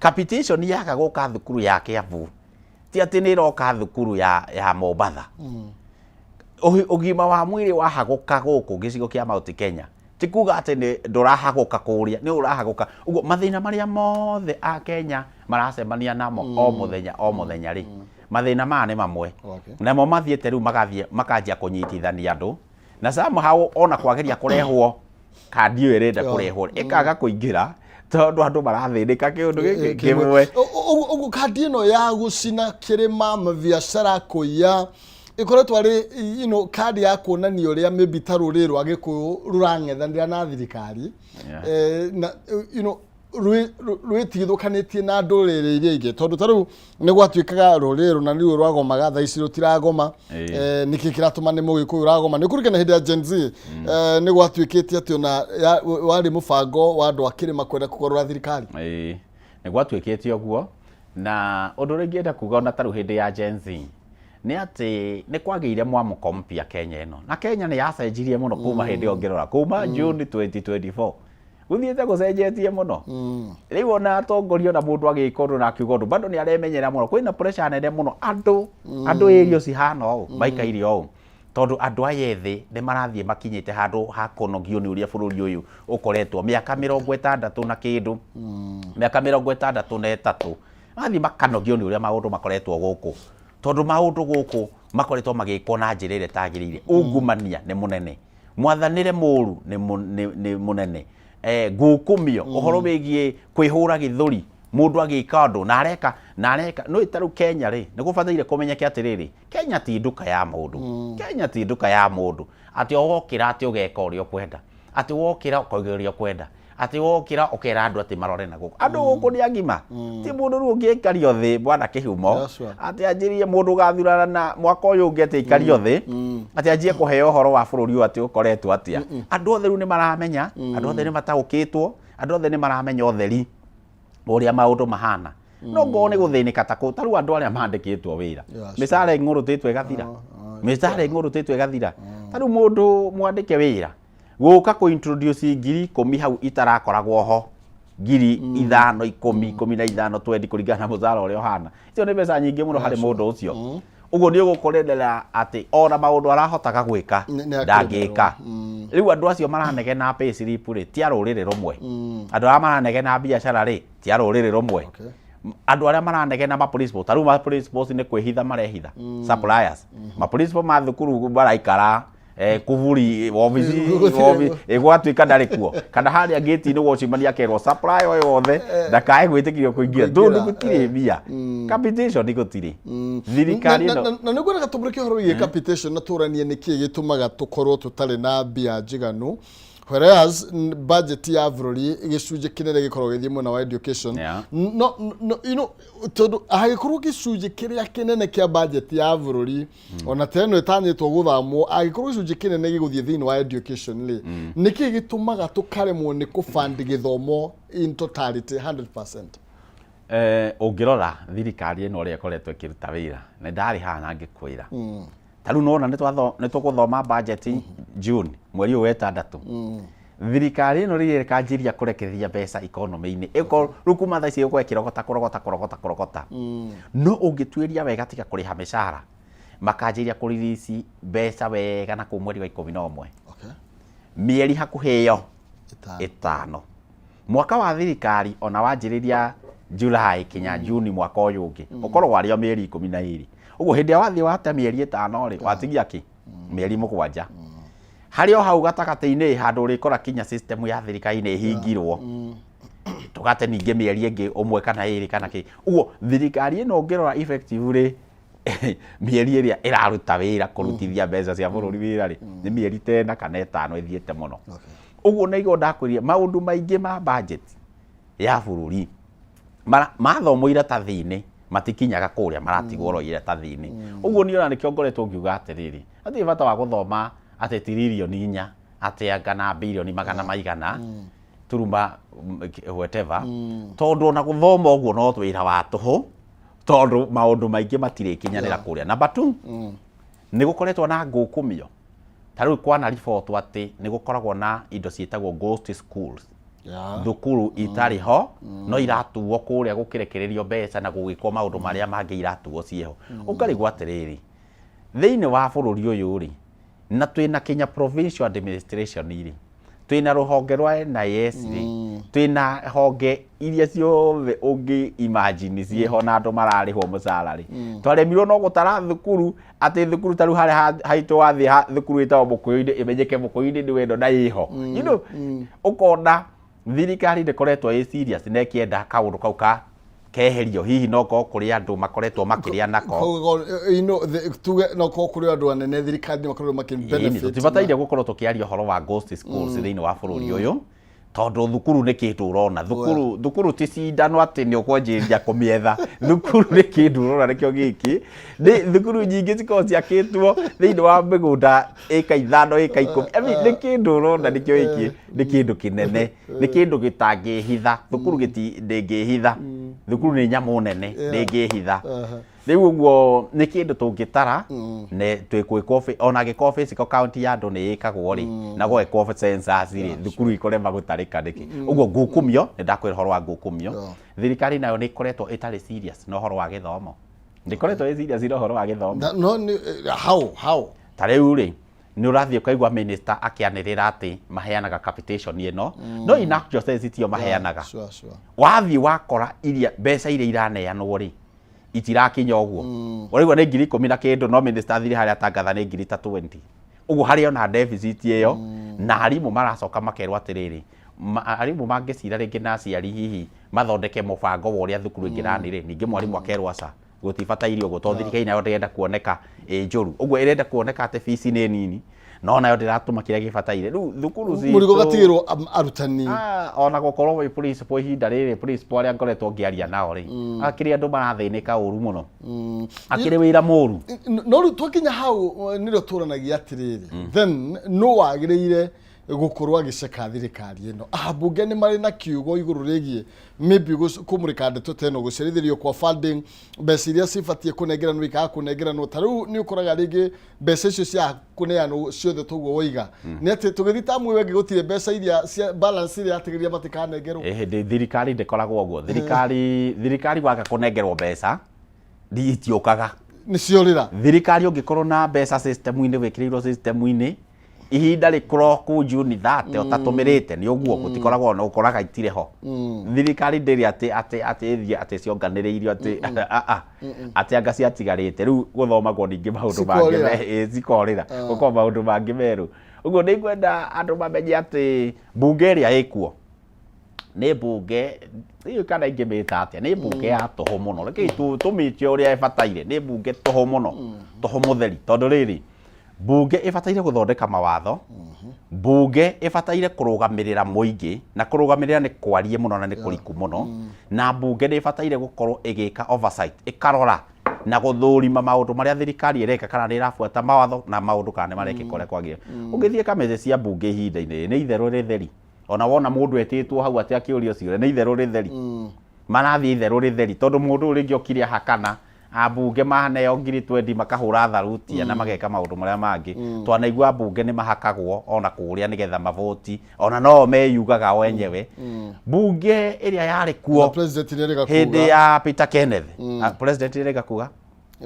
Capitation yaga gũka thukuru ya Kiambu ti atĩ nĩ ĩroka thukuru ya Mombatha. Ũgima wa mwĩrĩ wahagũka gũkũ gĩcigo kĩa Mount Kenya Ti kuga atĩ nĩ ndũrahagũka kũrĩa, nĩ ũrahagũka. Ũguo mathĩna marĩa mothe Akenya maracemania namo o mũthenya o mũthenya rĩ, mathĩna maya nĩ mamwe. Namo mathiĩte rĩu magathiĩ makanjia kũnyitithania andũ na somehow ona kwageria kũrehwo kandi ĩyo ĩrenda kũrehwo ĩkaga kũingĩra tondũ andũ marathĩnĩka kĩũndũ gĩkĩ kĩmwe. Ũguo kandi ĩno ya gũcina kĩrĩma, mabiacara, kũiya ĩkoretwo arĩ kandi ya kuonania ũrĩa maybe ta rũrĩrĩ rwa Gĩkũyũ rũrang'ethanĩra na thirikari. Na rwĩtigithũkanĩtie na ndũrĩrĩ iria ingĩ, tondũ ta rĩu nĩ gwatuĩkaga rũrĩrĩ rũna nĩruo rwagomaga, thaa ici rũtiragoma. Nĩkĩ kĩratũma nĩ mũgĩkũyũ ũragoma? Nĩ kũrikana hĩndĩ ya Gen Z, nĩ gwatuĩkĩte atĩ ona warĩ mũbango wa andũ a kĩrĩma kwenda kũgarũra thirikari. Ĩĩ, nĩ gwatuĩkĩte ũguo. Na ũndũ ũrĩa ingĩenda kuga ona ta rĩu hĩndĩ ya Gen Z nĩ atĩ nĩ kwagĩire mwamũko mpya Kenya ĩno, na Kenya nĩ yacenjirie mũno kuma hĩndĩ ĩyo ngĩrora kuma June 2024 gũthiĩte gũcenjetie mũno. Rĩu ona atongoria, ona mũndũ agĩka ũndũ na akiuga ũndũ, bado nĩ aremenyera mũno. Kwĩna pressure nene mũno, andũ area cihana ũũ maikaire ũũ, tondũ andũ aya ethĩ nĩ marathiĩ makinyĩte handũ ha kũnogio nĩ ũrĩa bũrũri ũyũ ũkoretwo mĩaka 63 na kĩndũ, mĩaka 63, marathiĩ makanogio nĩ ũrĩa maũndũ makoretwo gũkũ, tondũ maũndũ gũkũ makoretwo magĩkwo na njĩra ĩrĩa ĩtagĩrĩire. Ungumania nĩ mũnene, mwathanĩre mũru nĩ mũnene, ngukumio, ũhoro wĩgiĩ kwĩhũra gĩthũri mũndũ agĩka ũndũ na areka na areka. Nĩ ta rĩu Kenya rĩ, nĩ gũbataire kũmenyeke atĩrĩrĩ, Kenya ti nduka ya mũndũ. Kenya ti nduka ya mũndũ atĩ o wokĩra atĩ ũgeka ũrĩa ũkwenda, atĩ wokĩra ũkauga ũrĩa ũkwenda, atĩ wokĩra ũkera andũ atĩ marore na gũkũ. Andũ gũkũ nĩ agima, ti mũndũ rĩu ũngĩikario thĩ bwana kĩhumo atĩ anjĩrie mũndũ ũgathurana na mwaka ũyũ ũngĩ atĩ aikario thĩ atĩ anjie kũheo ũhoro wa bũrũri ũyũ atĩ ũkoretwo atĩa. Andũ othe rĩu nĩ maramenya, andũ othe nĩ mataũkĩtwo, andũ othe nĩ maramenya ũtheri ũrĩa maũndũ mahana. No ngorwo nĩ gũthĩnĩka ta kũu, ta rĩu andũ arĩa mandĩkĩtwo wĩra, mĩcara ĩng'ũrũtĩtwo ĩgathira, mĩcara ĩng'ũrũtĩtwo ĩgathira. Ta rĩu mũndũ mwandĩke wĩra gũka kũ introduce 10,000 hau itarakoragwo ho, 5,000, 10, 15, 20, kũringana na mũcara ũrĩa ũhana, icio nĩ mbeca nyingĩ mũno harĩ mũndũ ũcio. Ũguo nĩ ũgũkorerera atĩ ona maũndũ arahotaga gwĩka ndangĩka. Rĩu andũ acio maranegena pay slip rĩ, ti a rũrĩrĩ rũmwe. Andũ arĩa maranegena biacara rĩ, ti a rũrĩrĩ rũmwe. Andũ arĩa maranegena ma principal, ta rĩu ma principals nĩ kwĩhitha marehitha, suppliers, ma principal ma thukuru maraikara kuburi obici, gwatuĩka ndarĩ kuo, kana harĩa gate-inĩ watchman akerwo supply o yothe ndakae gwĩtĩkĩrio kũingĩra, tondũ gũtirĩ mbia, capitation gũtirĩ thirikari ĩno. Na nĩ ngwendaga tũmũrĩke ũhoro wĩgiĩ capitation na tũranie nĩkĩ gĩtũmaga tũkorwo tũtarĩ na mbia njiganu, whereas budget ya bũrũri gĩcunjĩ kĩnene gĩkoragwo gĩthiĩ mwena wa education. No, no, tondũ hagĩkorwo gĩcunjĩ kĩrĩa kĩnene kĩa budget ya bũrũri, ona ta ĩno ĩtanyĩtwo gũthamwo, angĩkorwo gĩcunjĩ kĩnene gĩgũthiĩ thĩinĩ wa education rĩ, nĩkĩ gĩtũmaga tũkaremwo nĩ kũband gĩthomo in totality 100%? Ũngĩrora thirikari ĩno ũrĩa ĩkoretwo ĩkĩruta wĩra, na ndarĩ haha na ngĩkwĩra, ta rĩu nona nĩ tũgũthoma budget June, mweri ũyũ wa ĩtandatũ. Thirikari ĩno rĩrĩa ĩkanjĩria kũrekereria mbeca economy-inĩ, ĩkorwo rĩu kuma thaa ici ĩgũkorwo ĩkĩrogota kũrogota kũrogota kũrogota. No ũngĩtuĩria wega, tiga kũrĩha mĩcara, makanjĩria kũ release mbeca wega na kũu mweri wa 11, mĩeri hakuhĩ ĩyo 5. Mwaka wa thirikari ona wanjĩrĩria July kinya Juni mwaka ũyũ ũngĩ, ũkoragwo arĩ o mĩeri 12. Ũguo hĩndĩ ĩrĩa wathiĩ wate mĩeri 5 rĩ, watigia kĩ mĩeri 7 harĩ o hau gatagatĩ-inĩ, handũ ũrĩkora kinya system ya thirikari nĩ ĩhingirwo, tũgate ningĩ mĩeri ĩngĩ ũmwe kana ĩrĩ kana kĩ. Ũguo thirikari ĩno ũngĩrora effective rĩ, mĩeri ĩrĩa ĩraruta wĩra kũrutithia mbeca cia bũrũri wĩra rĩ, nĩ mĩeri ta 4 kana 5 ĩthiĩte mũno. Ũguo na igũrũ ndakwĩrire maũndũ maingĩ ma budget ya bũrũri mathomwo iratathi-inĩ matikinyaga kũrĩa, maratigwo oro iratathi-inĩ. Ũguo niĩ ona nĩkĩo ngoretwo ngiuga atĩrĩrĩ, hatirĩ bata wa gũthoma atĩ tiririoni 4 atĩ anga na birioni magana maigana turuma whatever, tondũ ona gũthoma ũguo no wĩra wa tũhũ, tondũ maũndũ maingĩ matirĩkinyanĩra kũrĩa. Number 2, nĩ gũkoretwo na ngũkũmio. Ta rĩu kwana ribotwo atĩ nĩ gũkoragwo na indo ciĩtagwo ghost schools, thukuru itarĩ ho no iratuo kũrĩa gũkĩrekererio mbeca na gũgĩkwo maũndũ marĩa mangĩ, iratuo ciĩho. Ũkarigwo atĩrĩrĩ, thĩinĩ wa bũrũri ũyũ rĩ, na twĩna Kenya Provincial Administration rĩ, Twĩna rũhonge rwa NIS rĩ, twĩna honge iria ciothe ũngĩ imagine ciĩho na andũ mararĩhwo mũcara rĩ, twaremirwo no gũtara thukuru, atĩ thukuru ta rĩu harĩa haitũ wathiĩ thukuru ĩtagwo Mũkũyũ-inĩ, ĩmenyeke Mũkũyũ-inĩ nĩ wendo na ĩho. Ũkona thirikari ndĩkoretwo ĩ serious na ĩkĩenda kaũndũ kau ka keherio, hihi no korwo kũrĩ andũ makoretwo makĩrĩa nako. Koguo, tuge no korwo kũrĩ andũ anene thirikari nĩ makoretwo makĩ benefit. Tũtibataire gũkorwo tũkĩaria ũhoro wa ghost schools thĩinĩ wa bũrũri ũyũ, tondũ thukuru nĩ kĩndũ ũrona. Thukuru ti cindano atĩ nĩ ũkwanjĩrĩria kũmĩetha. Thukuru nĩ kĩndũ ũrona, nĩkĩo gĩkĩ nĩ thukuru nyingĩ cikoragwo ciakĩtwo thĩinĩ wa mĩgũnda ĩka 5, ĩka 10. I mean, nĩ kĩndũ ũrona, nĩkĩo gĩkĩ nĩ kĩndũ kĩnene, nĩ kĩndũ gĩtangĩhitha. Thukuru gĩti ndĩngĩhitha, thukuru nĩ nyamũ nene, ndĩngĩhitha. Rĩu ũguo nĩ kĩndũ tũngĩtara ne twĩkwĩkwo, ona angĩkorwo physical count ya andũ nĩ ĩkagwo rĩ, na gwekwo census rĩ, thukuru ikorema gũtarĩka nĩkĩ? Ũguo ngukumio, nĩ ndakwĩra ũhoro wa ngukumio. Thirikari nayo nĩ ĩkoretwo ĩtarĩ serious na ũhoro wa gĩthomo, ndĩkoretwo ĩ serious na ũhoro wa gĩthomo. No nĩ how? Ta rĩu rĩ, nĩ ũrathiĩ ũkaigua minister akĩanĩrĩra atĩ maheanaga capitation ĩno, no in actual sense tio maheanaga. Wathiĩ wakora iria mbeca iria iraneanwo rĩ, itirakinya ũguo. Ũraigua nĩ 10,000 na kĩndũ, no minister athire harĩa atangatha nĩ ngiri ta 20 ũguo. Harĩ ona deficit ĩyo, na arimũ maracoka makerwo atĩrĩrĩ, arimũ mangĩcira rĩngĩ na aciari hihi mathondeke mũbango wa ũrĩa thukuru ĩngĩrani rĩ, ningĩ mwarimũ akerwo aca, gũtibataire ũguo, tondũ thirikari nayo ndĩrenda kuoneka ĩ njũru ũguo, ĩrenda kuoneka atĩ bici nĩ nini, no nayo ndĩratũma kĩrĩa gĩbataire. Rĩu thukuru citũ Mũrigo gatigĩrwo arutani. Ah, ona gũkorwo wĩ principal ihinda rĩrĩ, principal arĩa ngoretwo ngĩaria nao rĩ, akĩrĩ andũ marathĩnĩka ũru mũno, akĩrĩ wĩra mũru. No rĩu twakinya hau, nĩrĩo tũranagia atĩrĩrĩ, then no wagĩrĩire gũkorwo agĩceka thirikari ĩno, ambunge nĩ marĩ na kiugo igũrũ rĩgiĩ maybe kũmũrĩka ndeto ta ĩno, gũcerithĩrio kwa funding, mbeca iria cibatiĩ kũnengeranwo ikaga kũnengeranwo. Ta rĩu nĩ ũkoraga rĩngĩ mbeca icio cia kũneanwo ciothe toguo woiga, nĩ atĩ tũgĩthiĩ tamu ĩyo ĩngĩ gũtirĩ mbeca iria cia balance iria yatigĩria matikanengerwo. Ĩhĩndĩ thirikari ndĩkoragwo ũguo. Thirikari waga kũnengerwo mbeca itiũkaga. Nĩ ciorĩra. Thirikari ũngĩkorwo na mbeca system-inĩ, wĩkĩrĩirwo system-inĩ, ihinda rĩkorwo kũ June 30 ũtatũmĩrĩte nĩ ũguo, gũtikoragwo na ũkoraga itirĩ ho. Thirikari ndĩrĩ atĩ ĩthiĩ atĩ cionganĩrĩirio atĩ atĩ anga ciatigarĩte. Rĩu gũthomagwo ningĩ maũndũ mangĩ. Cikorĩra. Cikorĩra gũkorwo maũndũ mangĩ merũ. Ũguo nĩ ngwenda andũ mamenye atĩ mbunge ĩrĩa ĩkuo nĩ mbunge ndiũĩ kana ingĩmĩta atĩa, nĩ mbunge ya tũhũ mũno. Rekei tũmĩte ũrĩa ĩbataire, nĩ mbunge tũhũ mũno, tũhũ mũtheri, tondũ rĩrĩ, mbunge ĩbataire gũthondeka mawatho, mbunge ĩbataire kũrũgamĩrĩra mũingĩ, na kũrũgamĩrĩra nĩ kwarie mũno na nĩ kũriku mũno, na mbunge nĩ ĩbataire gũkorwo ĩgĩka oversight, ĩkarora na gũthũrima maũndũ marĩa thirikari ĩreka, kana nĩ ĩrabuata mawatho na maũndũ, kana nĩ marekĩka ũrĩa kwagĩrĩire. Ũngĩthiĩ kamĩtĩ cia mbunge ihinda-inĩ rĩrĩ, nĩ itherũ rĩtheri. Ona wona mũndũ etĩtwo hau atĩ akĩũrio ciũria, nĩ itherũ rĩtheri, marathiĩ itherũ rĩtheri, tondũ mũndũ ũyũ rĩngĩ okire ahakana ambunge maneo 20,000 makahũra tharutia na mageka maũndũ marĩa mangĩ. Twanaigua ambunge nĩ mahakagwo ona kũrĩa nĩgetha mavoti, ona no meyugaga o enyewe. Mbunge ĩrĩa yarĩ kuo Na president nĩ erĩga hĩndĩ kuga ya Peter Kenneth. Ah, president nĩ kuga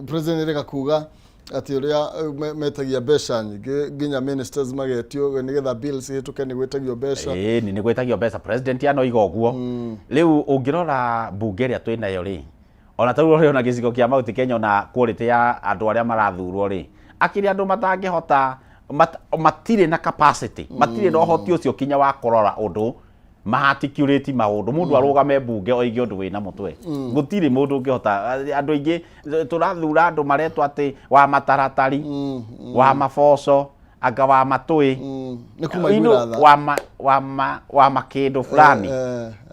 President nĩ erĩga kuga atĩ ũrĩa metagia mbeca nyingĩ, nginya ministers magetio nĩgetha bills ihĩtũke nĩ gwĩtagio mbeca. Ĩĩ nĩ gwĩtagio mbeca, president anoiga ũguo. Rĩu ũngĩrora mbunge ĩrĩa twĩ nayo rĩ, ona tarĩu ũrĩ ona gĩcigo kĩa Mount Kenya, ona quality ya andũ arĩa marathurwo rĩ, akĩrĩ andũ matangĩhota, matirĩ na capacity, matirĩ na ũhoti ũcio kinya wa kũrora ũndũ, ma-articulate maũndũ, mũndũ arũgame mbunge oige ũndũ wĩna mũtwe. Gũtirĩ mũndũ ũngĩhota. Andũ aingĩ tũrathura andũ maretwo atĩ wa mataratari, wa maboco, anga wa matũĩ. Nĩ kũmaiguĩra tha. Wa makĩndũ fulani.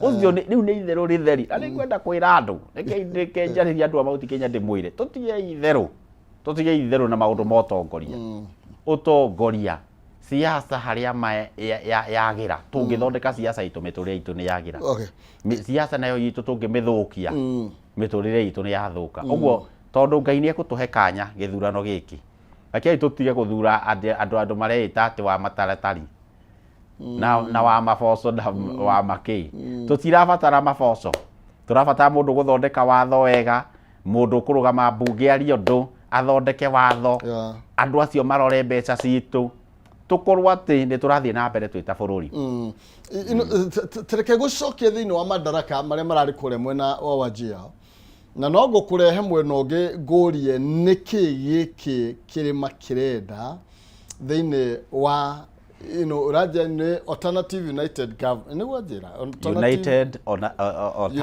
Ũcio rĩu nĩ itherũ rĩtheri, na nĩngwenda kwĩra andũ, reke njarĩrie andũ a Mount Kenya, ndĩmwĩre tũtige itherũ, tũtige itherũ na maũndũ ma ũtongoria. Ũtongoria, siasa harĩa ma yagĩra, tũngĩthondeka siasa itũ, mĩtũrĩre itũ nĩ yagĩra. Siasa nayo itũ tũngĩmĩthũkia, mĩtũrĩre itũ nĩ yathũka. Ũguo tondũ Ngai nĩ ekũtũhe kanya gĩthurano gĩkĩ, rekei tũtige gũthura andũ mareĩta atĩ wa mataratari na wa maboco na wa makĩ. Tũtirabatara maboco, tũrabatara mũndũ gũthondeka watho wega, mũndũ ũkũrũgama mbunge arie ũndũ, athondeke watho, andũ acio marore mbeca citũ. Tũkorwo atĩ nĩ tũrathiĩ na mbere twĩ ta bũrũri. Tereke gũcokia thĩinĩ wa madaraka marĩa mararĩ kũrĩa mwena wa Wajir, na no ngũkũrehe mwena ũngĩ ngũrie nĩkĩ gĩkĩ kĩrĩma kĩrenda thĩinĩ wa ũranjĩra nĩ Alternative United Government, nĩguo njĩra? United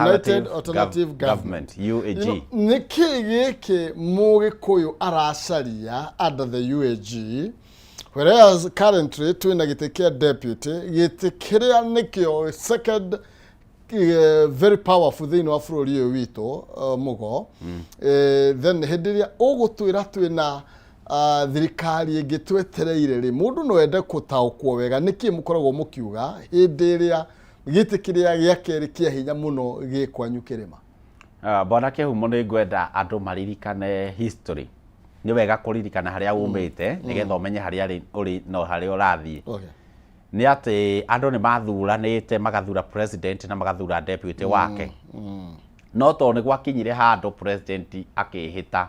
United Alternative Government, UAG. Nĩkĩ gĩkĩ Mũgĩkũyũ aracaria under the UAG, whereas currently twĩna gĩtĩ kĩa deputy, gĩtĩ kĩrĩa nĩkĩo second very powerful thĩinĩ wa bũrũri ũyũ witũ, mũgo? Then hĩndĩ ĩrĩa ũgũtwĩra twĩna thirikari ĩngĩ twetereire rĩ, mũndũ no ende gũtaũkwo wega nĩkĩ mũkoragwo mũkiuga hĩndĩ ĩrĩa gĩtĩ kĩrĩa gĩa kerĩ kĩa hinya mũno gĩ kwanyu kĩrĩma. Bwana Kĩhumo, nĩ ngwenda andũ maririkane history. Nĩ wega kũririkana harĩa umĩte nĩgetha ũmenye harĩa ũrĩ no harĩa ũrathiĩ. Nĩ atĩ andũ nĩ mathuranĩte, magathura president na magathura deputy wake, no tondũ nĩ gwakinyire handũ president akĩhĩta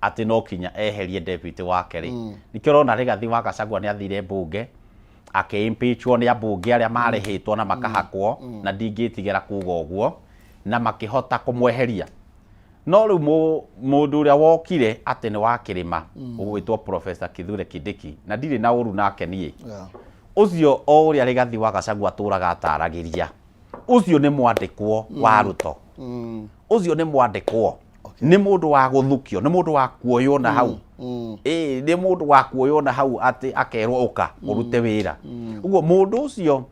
atĩ no kinya eherie deputy wake rĩ, nĩkĩo ũrona Rigathi wa Gachagua nĩ athire mbunge akĩ-impeachwo nĩ ambunge arĩa marĩhĩtwo na makahakwo, na ndingĩtigĩra kuga ũguo, na makĩhota kũmweheria. No rĩu mũndũ ũrĩa wokire atĩ nĩ wa kĩrĩma, ũgwĩtwo Professor Kithure Kindiki, na ndirĩ na ũru nake niĩ, ũcio o ũrĩa Rigathi wa Gachagua atũraga ataragĩria, ũcio nĩ mwandĩkwo wa Ruto. Ũcio nĩ mwandĩkwo, nĩ mũndũ wa gũthukio, nĩ mũndũ wa kuoywo na hau. Ĩĩ, nĩ mũndũ wa kuoywo na hau atĩ akerwo ũka ũrute wĩra. Ũguo mũndũ ũcio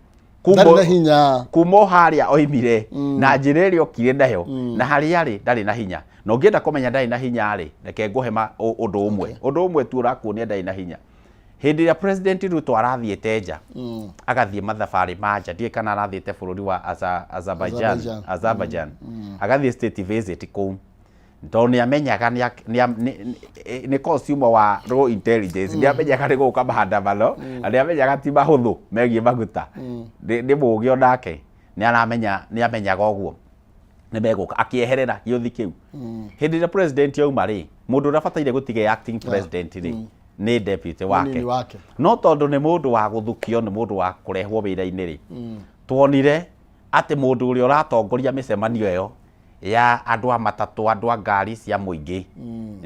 Ndarĩ na hinya. Kuma o harĩa oimire na njĩra ĩrĩa okire nayo na harĩa arĩ, ndarĩ na hinya. Na ũngĩenda kũmenya ndarĩ na hinya rĩ, reke ngũhe ũndũ ũmwe, ũndũ ũmwe tu ũrakuonia ndarĩ na hinya. Hĩndĩ ĩrĩa President Ruto arathiĩte nja, agathiĩ mathabarĩ ma nja, ndiũĩ kana arathiĩte bũrũri wa Azerbaijan. Azerbaijan. Azerbaijan, agathiĩ state visit kũu, tondũ nĩ amenyaga nĩ consumer wa raw intelligence, nĩ amenyaga nĩ gũka maandamano, na nĩ amenyaga ti mahũthũ megiĩ maguta. Nĩ mũũgĩ onake, nĩ aramenya, nĩ amenyaga ũguo nĩ megũka, akĩeherera gĩũthi kĩu. Hĩndĩ ĩrĩa president yauma rĩ, mũndũ ũrĩa abataire gũtiga acting president rĩ, nĩ deputy wake. Mũnini wake. No tondũ nĩ mũndũ wa gũthukio, nĩ mũndũ wa kũrehwo wĩra-inĩ rĩ, tuonire atĩ mũndũ ũrĩa ũratongoria mĩcemanio ĩyo ya andũ a matatũ, andũ a ngari cia mũingĩ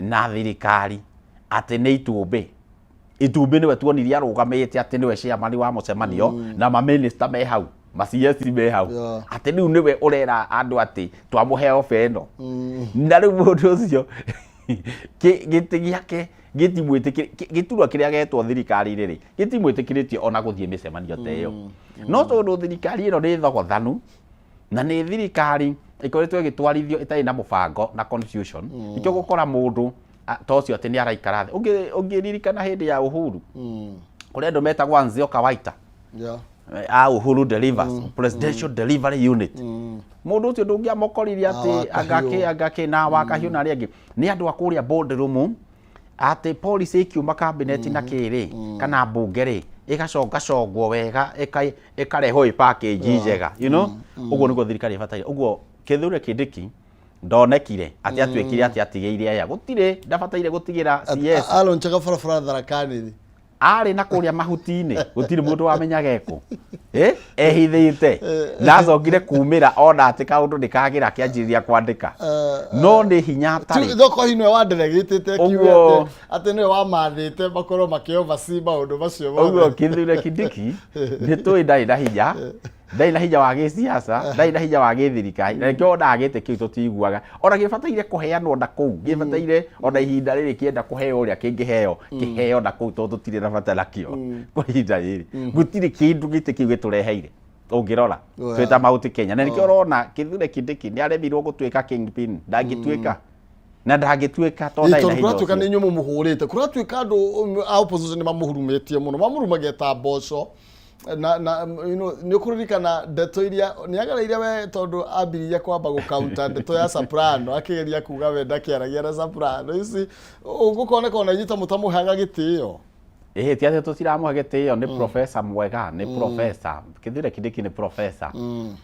na thirikari, atĩ nĩ Itumbĩ. Itumbĩ nĩwe tuonirie arũgamĩte atĩ nĩwe chairman wa mũcemanio, na maminista me hau, ma CS me hau, atĩ rĩu nĩwe ũrera andũ atĩ twamũhe oba ĩno. Na rĩu mũndũ ũcio gĩtĩ gĩake gĩtimwĩtĩkĩrĩtie, gĩturwa kĩrĩa getwo thirikari-inĩ rĩ, gĩtimwĩtĩkĩrĩtie ona gũthiĩ mĩcemanio ta ĩyo. No tondũ thirikari ĩno nĩ thogothanu na nĩ thirikari ĩkoretwo ĩgĩtwarithio ĩtarĩ na mũbango na constitution, nĩkĩo gũkora mũndũ ta ũcio atĩ nĩ araikara thĩ. Ũngĩririkana hĩndĩ ya Uhuru, kũrĩ andũ metagwo Anzioka Waita, a Uhuru Delivers, Presidential Delivery Unit. Mũndũ ũcio ndũngĩamũkoririe atĩ Wakahiũ. angakĩ angakĩ na Wakahiũ na arĩa angĩ nĩ andũ a kũrĩa boardroom, atĩ policy ikiuma cabinet na kĩrĩ kana mbunge rĩ, ĩgacongacongwo wega, ĩkarehwo ĩ package njega. Ũguo nĩguo thirikari ĩbataire. Ũguo Kithure Kindiki ndonekire atĩ atuĩkire atĩ atigĩire aya, gũtirĩ, ndabataire gũtigĩra CS. Aronchaga barabara Tharaka-Nithi. Arĩ na kũrĩa mahuti-inĩ, gũtirĩ mũndũ wamenyaga ekũ. Ehithĩte na acokire kumĩra ona atĩ kaũndũ nĩ kagĩra, akĩanjĩrĩria kwandĩka, no nĩ hinya atarĩ. Thoko hihi nĩwe wadelegĩtĩte akiuga atĩ nĩwe wamathĩte makorwo makĩ oversee maũndũ macio mothe. Ũguo Kithure Kindiki nĩ tũĩ ndarĩ na hinya, ndarĩ na hinya wa gĩsiasa, ndarĩ na hinya wa gĩthirikari, na nĩkĩo onaga gĩtĩ kĩu tũtiguaga ona gĩbataire kũheanwo na kũu gĩbataire, ona ihinda rĩrĩ kĩenda kũheo ũrĩa kĩngĩheo, kĩheo na kũu, tondũ tũtirĩ na bata nakĩo kwa ihinda rĩrĩ. Gũtirĩ kĩndũ gĩtĩ kĩu gĩtũreheire ũngĩrora twĩ ta Mount Kenya, na nĩkĩo ũrona Kithure Kindiki nĩ aremirwo gũtuĩka kingpin, ndangĩtuĩka na ndangĩtuĩka tondũ ndarĩ na tondũ hinya kũratuĩka ũcio. nĩ inyuĩ mũmũhũrĩte, kũratuĩka andũ a opposition nĩ mamũhurumĩtie mũno, mamũrumagia ta mboco na nĩ ũkũririkana ndeto iria nĩ agereire we, tondũ ambiririe kwamba gũkaunta ndeto ya Soprano, akĩgeria kuga we ndakĩaragia na Soprano ici, ũgũkoneka ona inyuĩ ta mũtamũheaga gĩtĩo. Ĩhĩ, ti atĩ tũtiramũhe gĩtĩo, nĩ professor mwega, nĩ professor Kithure Kindiki, nĩ professor.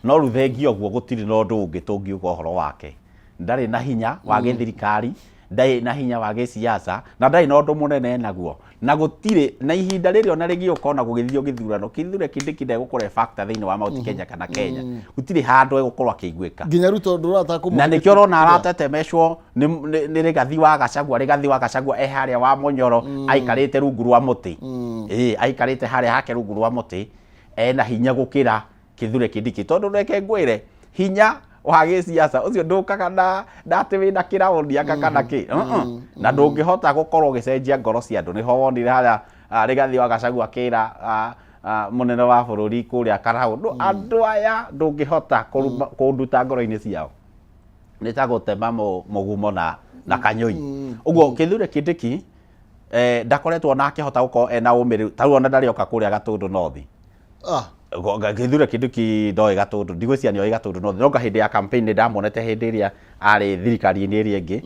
No rĩu thengia ũguo, gũtirĩ na ũndũ ũngĩ tũngiuga ũhoro wake. Ndarĩ na hinya wa gĩthirikari, ndarĩ na hinya wa gĩsiasa, na ndarĩ na ũndũ mũnene naguo. Na gũtirĩ na ihinda rĩrĩ ona rĩgĩũka ona gũgĩthio gĩthurano, Kithure Kindiki ndegũkorwo e factor thĩinĩ wa Mount Kenya kana Kenya. Gũtirĩ handũ egũkorwo akĩiguĩka. Nginya Ruto ndũrata kũmũ. Na nĩkĩo ũrona aratetemecwo nĩ Rigathi wa Gachagua. Rigathi wa Gachagua e harĩa wa Mũnyoro aikarĩte rungu rwa mũtĩ. Ĩĩ, aikarĩte harĩa hake rungu rwa mũtĩ ena hinya gũkĩra Kithure Kindiki. Tondũ reke ngwĩre, hinya wa gĩciaca ũcio ndũkaga na atĩ wĩna kĩraũni anga kana kĩ. Na ndũngĩhota gũkorwo ũgĩcenjia ngoro cia andũ. Nĩho wonire harĩa Rigathi wa Gachagua akĩra mũnene wa bũrũri kũrĩa Karau, andũ aya ndũngĩhota kũnduta ngoro-inĩ ciao, nĩ ta gũtema mũgumo na kanyũi. Ũguo Kithure Kindiki ndakoretwo ona akĩhota gũkorwo ena ũmĩrĩru ta rĩu, ona ndarĩ oka kũrĩa Gatũndũ North. Kithure Kindiki ndoĩ Gatũndũ, ndigwĩciria nĩoĩ Gatũndũ North, no hĩndĩ ya campaign nĩ ndamuonete hĩndĩ ĩrĩa arĩ thirikari-inĩ ĩrĩa ĩngĩ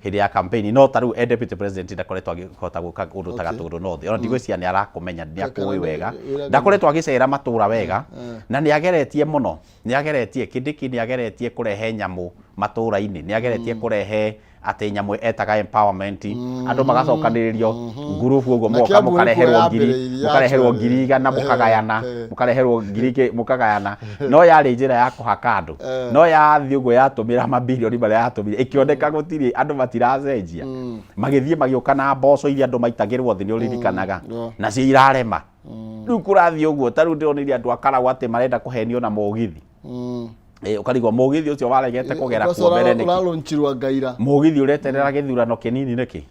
hĩndĩ ya campaign, no ta rĩu e deputy president ndakoretwo akĩhota gũka ũndũ ta Gatũndũ North, ona ndigwĩciria nĩ arakũmenya, nĩ akũĩ wega, ndakoretwo agĩcera matũra wega, na nĩ ageretie mũno, nĩ ageretie Kindiki, nĩ ageretie kũrehe nyamũ matũra-inĩ, nĩ ageretie kũrehe atĩ nyamũ etaga empowerment, andũ magacokanĩrĩrio ngurubu ũguo, Na mũgoka Kiambu nĩkuo mũkareherwo ngiri yambĩrĩirie, mũkareherwo actually. 100,000 mũkagayana, mũkareherwo ngiri kĩ mũkagayana, no yarĩ njĩra ya kũhaka andũ, no yathiĩ ũguo yatũmĩra mabirioni marĩa yatũmire, ĩkĩoneka gũtirĩ andũ matiracenjia, magĩthiĩ magĩũka na mboco iria andũ maitagĩrwo thĩ, nĩ ũririkanaga, nacio irarema. Rĩu kũrathiĩ ũguo, ta rĩu ndĩronire andũ a Karau atĩ marenda kũhenio na mũgithi. Ũkarigwo mũgithi ũcio waregete kũgera kuo mbere nĩkĩ? Ũralonchirwo ngaira. Mũgithi ũreterera gĩthurano kĩnini nĩkĩ?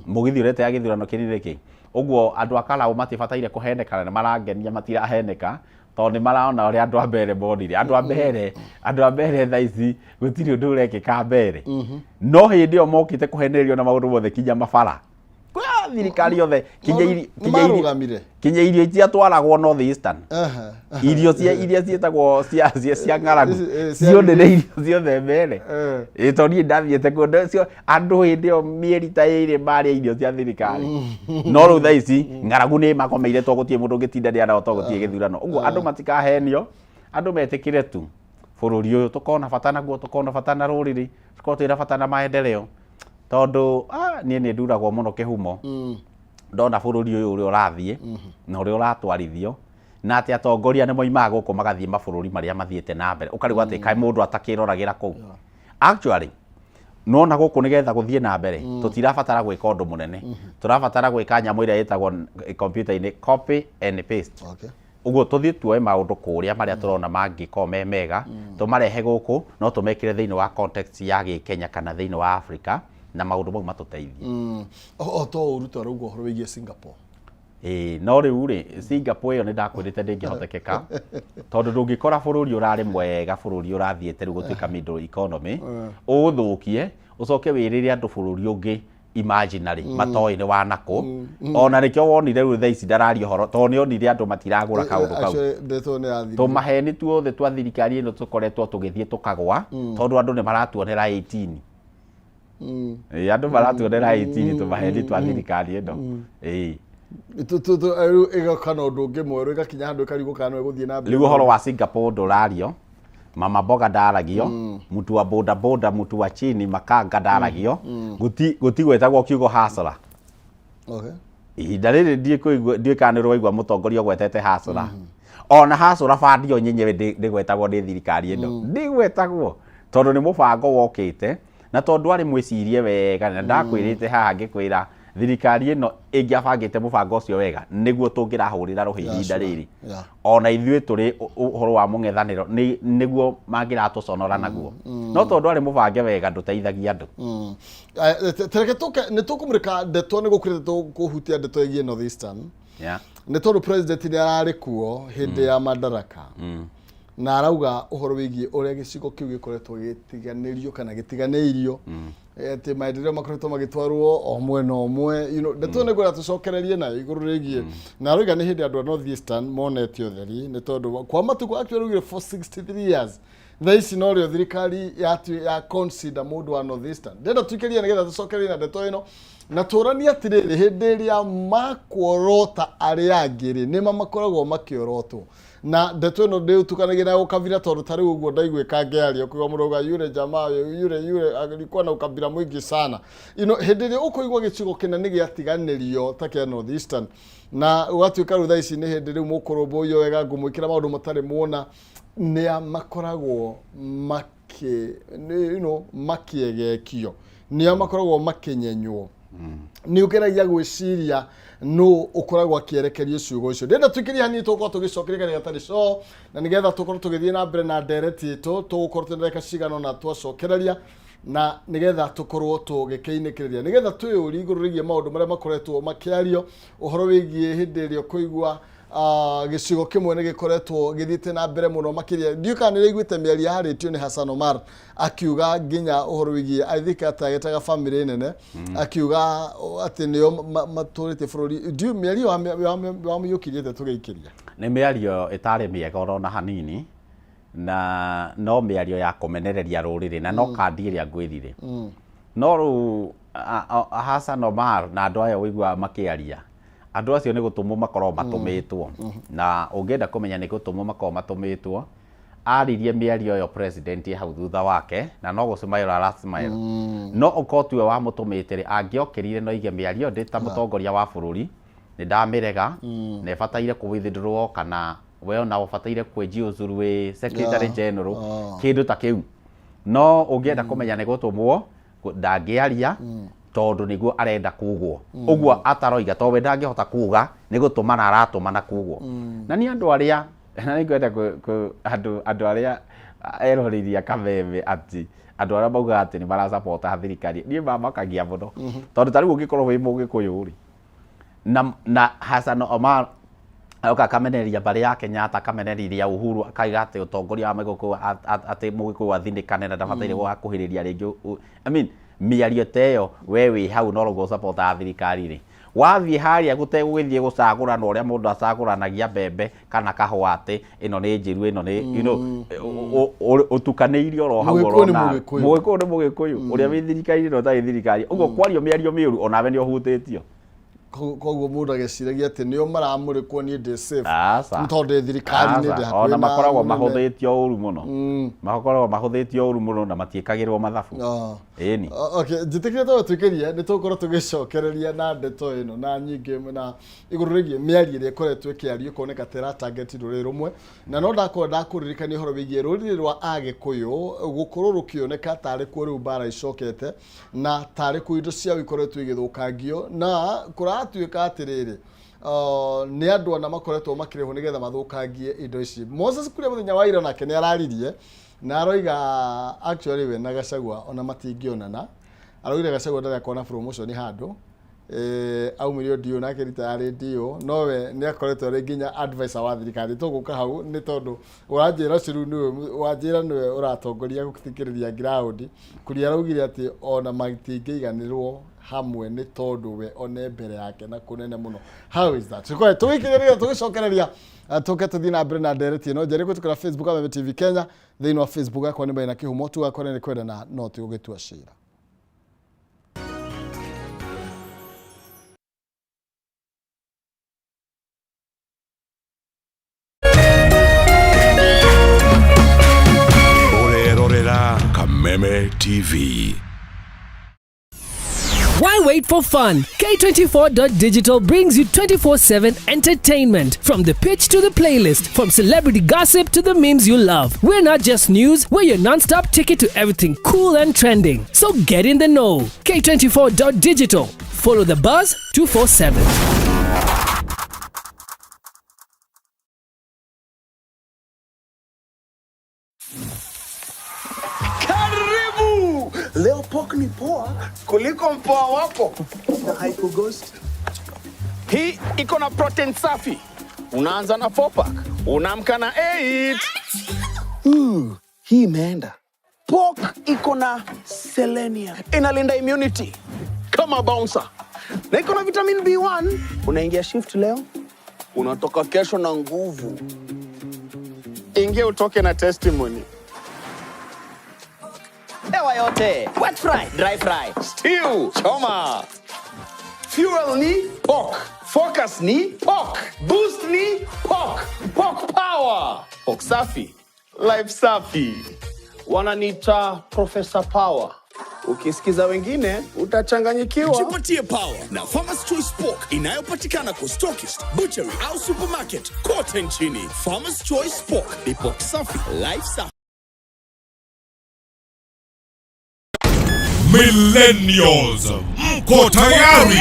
Mũgithi ũreterera gĩthurano kĩnini nĩkĩ? Ũguo andũ a Karau matibataire kũheneka, na nĩ marangenia matiraheneka, tondũ nĩ marona ũrĩa andũ a mbere monire. Andũ a mbere thaa ici gũtirĩ ũndũ ũrekĩka mbere, no hĩndĩ ĩyo mokĩte kũhenererio na maũndũ mothe kinya mabara. Kwa thirikari yothe kinya Nĩmarũgamire. Kinya irio itiatwaragwo North Eastern, irio cia iria ciĩtagwo cia ng'aragu, ciothe nĩ irio ciothe mbere. Ĩ tondũ niĩ ndathiĩte kuo andũ hĩndĩ ĩyo mĩeri ta ĩrĩ marĩa irio cia thirikari, no rĩu thaa ici ng'aragu nĩ magomeire to gũtirĩ mũndũ ũngĩtindanĩra nao to gũtirĩ gĩthurano. Ũguo andũ matikahenio, andũ metĩkĩre tu bũrũri ũyũ tũkorwo na bata naguo, tũkorwo na bata na rũrĩrĩ, tũkorwo twĩna bata na maendeleo, tondũ niĩ nĩ nduragwo mũno kĩhumo ndona bũrũri ũyũ ũrĩa ũrathiĩ na ũrĩa ũratwarithio, na atĩ atongoria nĩ moimaga gũkũ magathiĩ mabũrũri marĩa mathiĩte na mbere, ũkarigwo atĩ kaĩ mũndũ atakĩroragĩra kũu. Actually nona gũkũ nĩgetha gũthiĩ na mbere tũtirabatara gwĩka ũndũ mũnene, tũrabatara gwĩka nyamũ ĩrĩa ĩtagwo kompiuta-inĩ copy and paste. Ũguo tũthiĩ tuoe maũndũ kũrĩa marĩa tũrona mangĩkorwo me mega, tũmarehe gũkũ, no tũmekĩre thĩinĩ wa context ya gĩkenya kana thĩinĩ wa Africa, na maũndũ mau matũteithie. O to ũru ta ũrauga ũhoro wĩgiĩ Singapore. Ĩĩ, no rĩu rĩ, Singapore ĩyo nĩ ndakwĩrĩte ndĩngĩhotekeka, tondũ ndũngĩkora bũrũri ũrarĩ mwega, bũrũri ũrathiĩte rĩu gũtuĩka middle economy, ũũthũkie ũcoke wĩrĩre andũ bũrũri ũngĩ imaginary matoĩ nĩ wa nakũ. Ona nĩkĩo wonire rĩu thaa ici ndararia ũhoro, tondũ nĩ onire andũ matiragũra kaũndũ kau. Actually, ndeto nĩ yathirire. Tũmaheni tuothe twa thirikari ĩno tũkoretwo tũgĩthiĩ tũkagwa, tondũ andũ nĩ maratuonera 18. Ĩĩ, andũ maratuonera 18 tũmaheni twa thirikari ĩno. Ĩĩ. Rĩu ĩgoka na ũndũ ũngĩ mwerũ, ĩgakinya handũ ĩkarigwo kana no ĩgũthiĩ na mbere. Rĩu ũhoro wa Singapore ndũrario, mama mboga ndaragio, mtu wa boda boda, mtu wa chini makanga ndaragio, gũtigwetagwo kiugo hasara. Ihinda rĩrĩ ndiũĩ kana nĩ ũraigua mũtongoria ũgwetete hasara. Ona hasara bandi yo nyenyewe ndĩgwetagwo nĩ thirikari ĩno, ndĩgwetagwo, tondũ nĩ mũbango wokĩte, na tondũ arĩ mwĩcirie wega, na ndakwĩrĩte haha ngĩkwĩra thirikari ĩno ĩngĩabangĩte mũbango ũcio wega nĩguo tũngĩrahũrĩra rũhĩ ihinda rĩrĩ, ona ithuĩ tũrĩ ũhoro wa mũng'ethanĩro nĩguo mangĩratũconora naguo, no tondũ arĩ mũbange wega ndũteithagia andũ. Tereke tũke nĩ tũkũmũrĩka ndeto, nĩ gũkĩrĩte kũhutia ndeto ĩgiĩ North Eastern, nĩ tondũ president nĩ ararĩ kuo hĩndĩ ya Madaraka na arauga ũhoro wĩgiĩ ũrĩa gĩcigo kĩu gĩkoretwo gĩtiganĩrio kana gĩtiganĩirio, atĩ maendeleo makoretwo magĩtwarwo o mwena ũmwe, ndeto nĩ ngwenda tũcokererie nayo igũrũ rĩgiĩ, na arauga nĩ hĩndĩ andũ a North Eastern monete ũtheri, nĩ tondũ kwa matukũ actually araugire for 63 years thaa ici norĩo thirikari ya consider mũndũ wa North Eastern. Ndĩrenda tuikĩrie nĩgetha tũcokererie na ndeto ĩno. Na tũranie atĩrĩrĩ, hĩndĩ ĩrĩa makuorota arĩa angĩ rĩ, nĩma makoragwo makĩorotwo. Na ndeto ĩno ndĩũtukanagia na ũkabira, tondũ ta rĩu ũguo ndaiguĩka ngĩaria ũkĩigua mũndũ auga yule jamaa yule yule alikuwa na ukabila mwingi sana. Hĩndĩ ĩrĩa ũkũigua gĩcigo kĩna nĩ gĩatiganĩrio ta kĩa North Eastern, na ũgatuĩka rĩu thaa ici nĩ hĩndĩ rĩu mũkũrũmbũiyo wega, ngũmwĩkĩra maũndũ mũtarĩ muona, nĩa makoragwo makĩ makĩegekio, nĩa makoragwo makĩnyenywo. Nĩ ũgeragia gwĩciria nũ ũkoragwo akĩerekerio ciugo icio. Ndĩrenda tuikĩrie hanini, tũgũkorwo tũgĩcokeria karĩa gatarĩ co, na nĩgetha tũkorwo tũgĩthiĩ na mbere na ndereti itũ. Tũgũkorwo twĩna ndagĩka cigana ũna twacokereria, na nĩgetha tũkorwo tũgĩkĩinĩkĩrĩria, nĩgetha twĩyũrie igũrũ rĩgiĩ maũndũ marĩa makoretwo makĩario ũhoro wĩgiĩ hĩndĩ ĩrĩa ũkũigua gĩcigo kĩmwe nĩ gĩkoretwo gĩthiĩte na mbere mũno makĩria. Ndiũĩ kana nĩ ũraiguĩte mĩario yaharĩtio nĩ Hassan Omar, akiuga nginya ũhoro wĩgiĩ, I think atagetaga family nene, akiuga atĩ nĩo matũrĩtie bũrũri. Ndiũĩ mĩario wamĩũkirie atĩa tũgĩikĩria. Nĩ mĩario ĩtarĩ mĩega orona hanini, na no mĩario ya kũmenereria rũrĩrĩ, na no kandi ĩrĩa ngwĩrire. No rĩu Hassan Omar na andũ aya ũiguaga makĩaria, andũ acio nĩ gũtũmwo makoragwo matũmĩtwo. Na ũngĩenda kũmenya nĩ gũtũmwo makoragwo matũmĩtwo, aririe mĩario ĩyo president hau thutha wake, na no gũcmail aracmail. No ũkorwo tiwe wamũtũmĩte rĩ, angĩokĩrire no ige mĩario ndĩ ta mũtongoria wa bũrũri nĩ ndamĩrega, na ĩbataire kũ withdraw, kana we ona ũbataire kwĩjiuzuru wĩ secretary general, kĩndũ ta kĩu. No ũngĩenda kũmenya nĩ gũtũmwo, ndangĩaria, tondũ nĩguo arenda kugwo ũguo ataroiga, tondũ we ndangĩhota kuga nĩ gũtũmana aratũmana kugwo. Na nĩ andũ arĩa, na nĩ ngwenda andũ arĩa eroreri a Kameme, atĩ andũ arĩa maugaga atĩ nĩ marasapota thirikari, niĩ mamakagia mũno, tondũ ta rĩu ũngĩkorwo wĩ Mũgĩkũyũ rĩ, na Hassan Omar oka akamenereria mbarĩ ya Kenyatta, akamenereria Uhuru, akaiga atĩ ũtongoria wa Mũgĩkũyũ, atĩ Mũgĩkũyũ athinĩkane na ndabataire gũgakuhĩrĩria rĩngĩ. I mean, mĩario ta ĩyo, we wĩ hau no rũgo ũsapotaga thirikari rĩ, wathiĩ harĩa gũtegũgĩthiĩ gũcagũrana ũrĩa mũndũ acagũranagia mbembe kana kahũa, atĩ ĩno nĩ njĩru, ĩno nĩ ũtukanĩirie oro hau. Mũgĩkũyũ nĩ Ũrona Mũgĩkũyũ. Mũgĩkũyũ nĩ Mũgĩkũyũ, ũrĩa wĩ thirikari-inĩ na ũtarĩ thirikari, ũguo kwario mĩario mĩũru onawe nĩ ũhutĩtio. Koguo mũndũ agĩciragia atĩ nĩo maramũrĩkwo, niĩ ndĩ safe Aca. nĩ tondũ ndĩ thirikari-inĩ, ndĩ Aca. hakuhĩ Ona na makoragwo mũnene. mahũthĩtio ũru mũno, makoragwo mahũthĩtio ũru mũno na matiĩkagĩrwo mathabu. Ĩni. Okay, njĩtĩkĩre tondũ twĩkĩrie nĩ tũgũkorwo tũgĩcokereria na ndeto ĩno na nyingĩ na igũrũ rĩgiĩ mĩario ĩrĩa ĩkoretwo ĩkĩario ĩkoneka ta ĩratangeti rũrĩrĩ rũmwe, na no ndakorwo ndakũririkania ũhoro wĩgiĩ rũrĩrĩ rwa Agĩkũyũ gũkorwo rũkĩoneka tarĩ kuo rĩu mbara icokete, na tarĩ kuo indo ciao ikoretwo igĩthũkangio, na kũratuĩka atĩrĩrĩ, nĩ andũ ana makoretwo makĩrĩhwo nĩgetha mathũkangie indo ici. Moses Kuria mũthenya wa ira nake nĩ araririe na aroiga actually we na Gachagua ona matingĩonana. Araugire Gachagua ndarĩ akona promotion handũ, aumire ndio nake rita yarĩ ndio, nowe nĩ akoretwo arĩ nginya advisor wa thirikari. Tũgũka hau nĩ tondũ ũranjĩra ũcio rĩu nĩwe wanjĩra nĩwe ũratongoria gũthikĩrĩria ground. Kuria araugire atĩ ona matingĩiganĩrwo hamwe nĩ tondũ we one mbere yake na kũnene mũno. How is that? Tũkore tũgĩkĩrĩria nĩgetha tũgĩcokereria, tũke tũthiĩ na mbere na ndereti ĩno njere kũhĩtũkĩra Facebook Kameme TV Kenya. Thĩinĩ wa Facebook yakwa nĩ Maina Kĩhumo, tugakore nĩ kwendana no ti gũgĩtua cira. Ũrerorera Kameme TV. Why wait for fun? K24.digital brings you 24/7 entertainment. From the pitch to the playlist, from celebrity gossip to the memes you love. We're not just news, we're your non stop ticket to everything cool and trending. So get in the know. K24.digital. Follow the buzz 247. Karibu! Leo pork ni poa kuliko mpoa wako na haikughost. Hii iko na protein safi. Unaanza na 4 pack, unaamka na 8. Hii imeenda. Pork iko na selenium, inalinda immunity kama bouncer, na iko na vitamin B1. Unaingia shift leo, unatoka kesho na nguvu. Ingia utoke na testimony. Hewa yote. Wet fry, dry fry, stew, choma. Fuel ni pork. Focus ni pork. Boost ni pork. Pork power. Pork safi. Life safi. Wananiita Professor Power. Ukisikiza wengine utachanganyikiwa. Jipatie power na Farmers Choice Pork inayopatikana kwa stockist, butchery au supermarket kote nchini. Farmers Choice Pork ni pork safi, life safi. Millennials, mko tayari?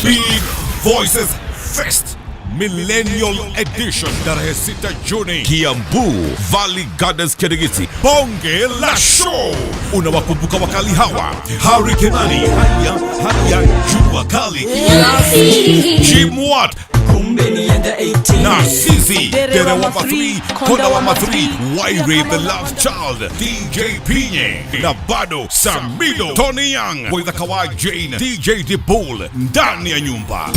Big Voices Fest Millennial Edition tarehe 6 Juni, Kiambu Valley Gardens, Kirigiti. Bonge la show! Unawakumbuka wakali hawa: Harry Kimani, haya haya, Jua Kali, Jim Watt na Sisi Derewa 3, Konda wa 3, Waire the Love Child, DJ Pinye na bado Samido, Tony Young, Waitha Kawai Jane, DJ Dibul ndani ya nyumba.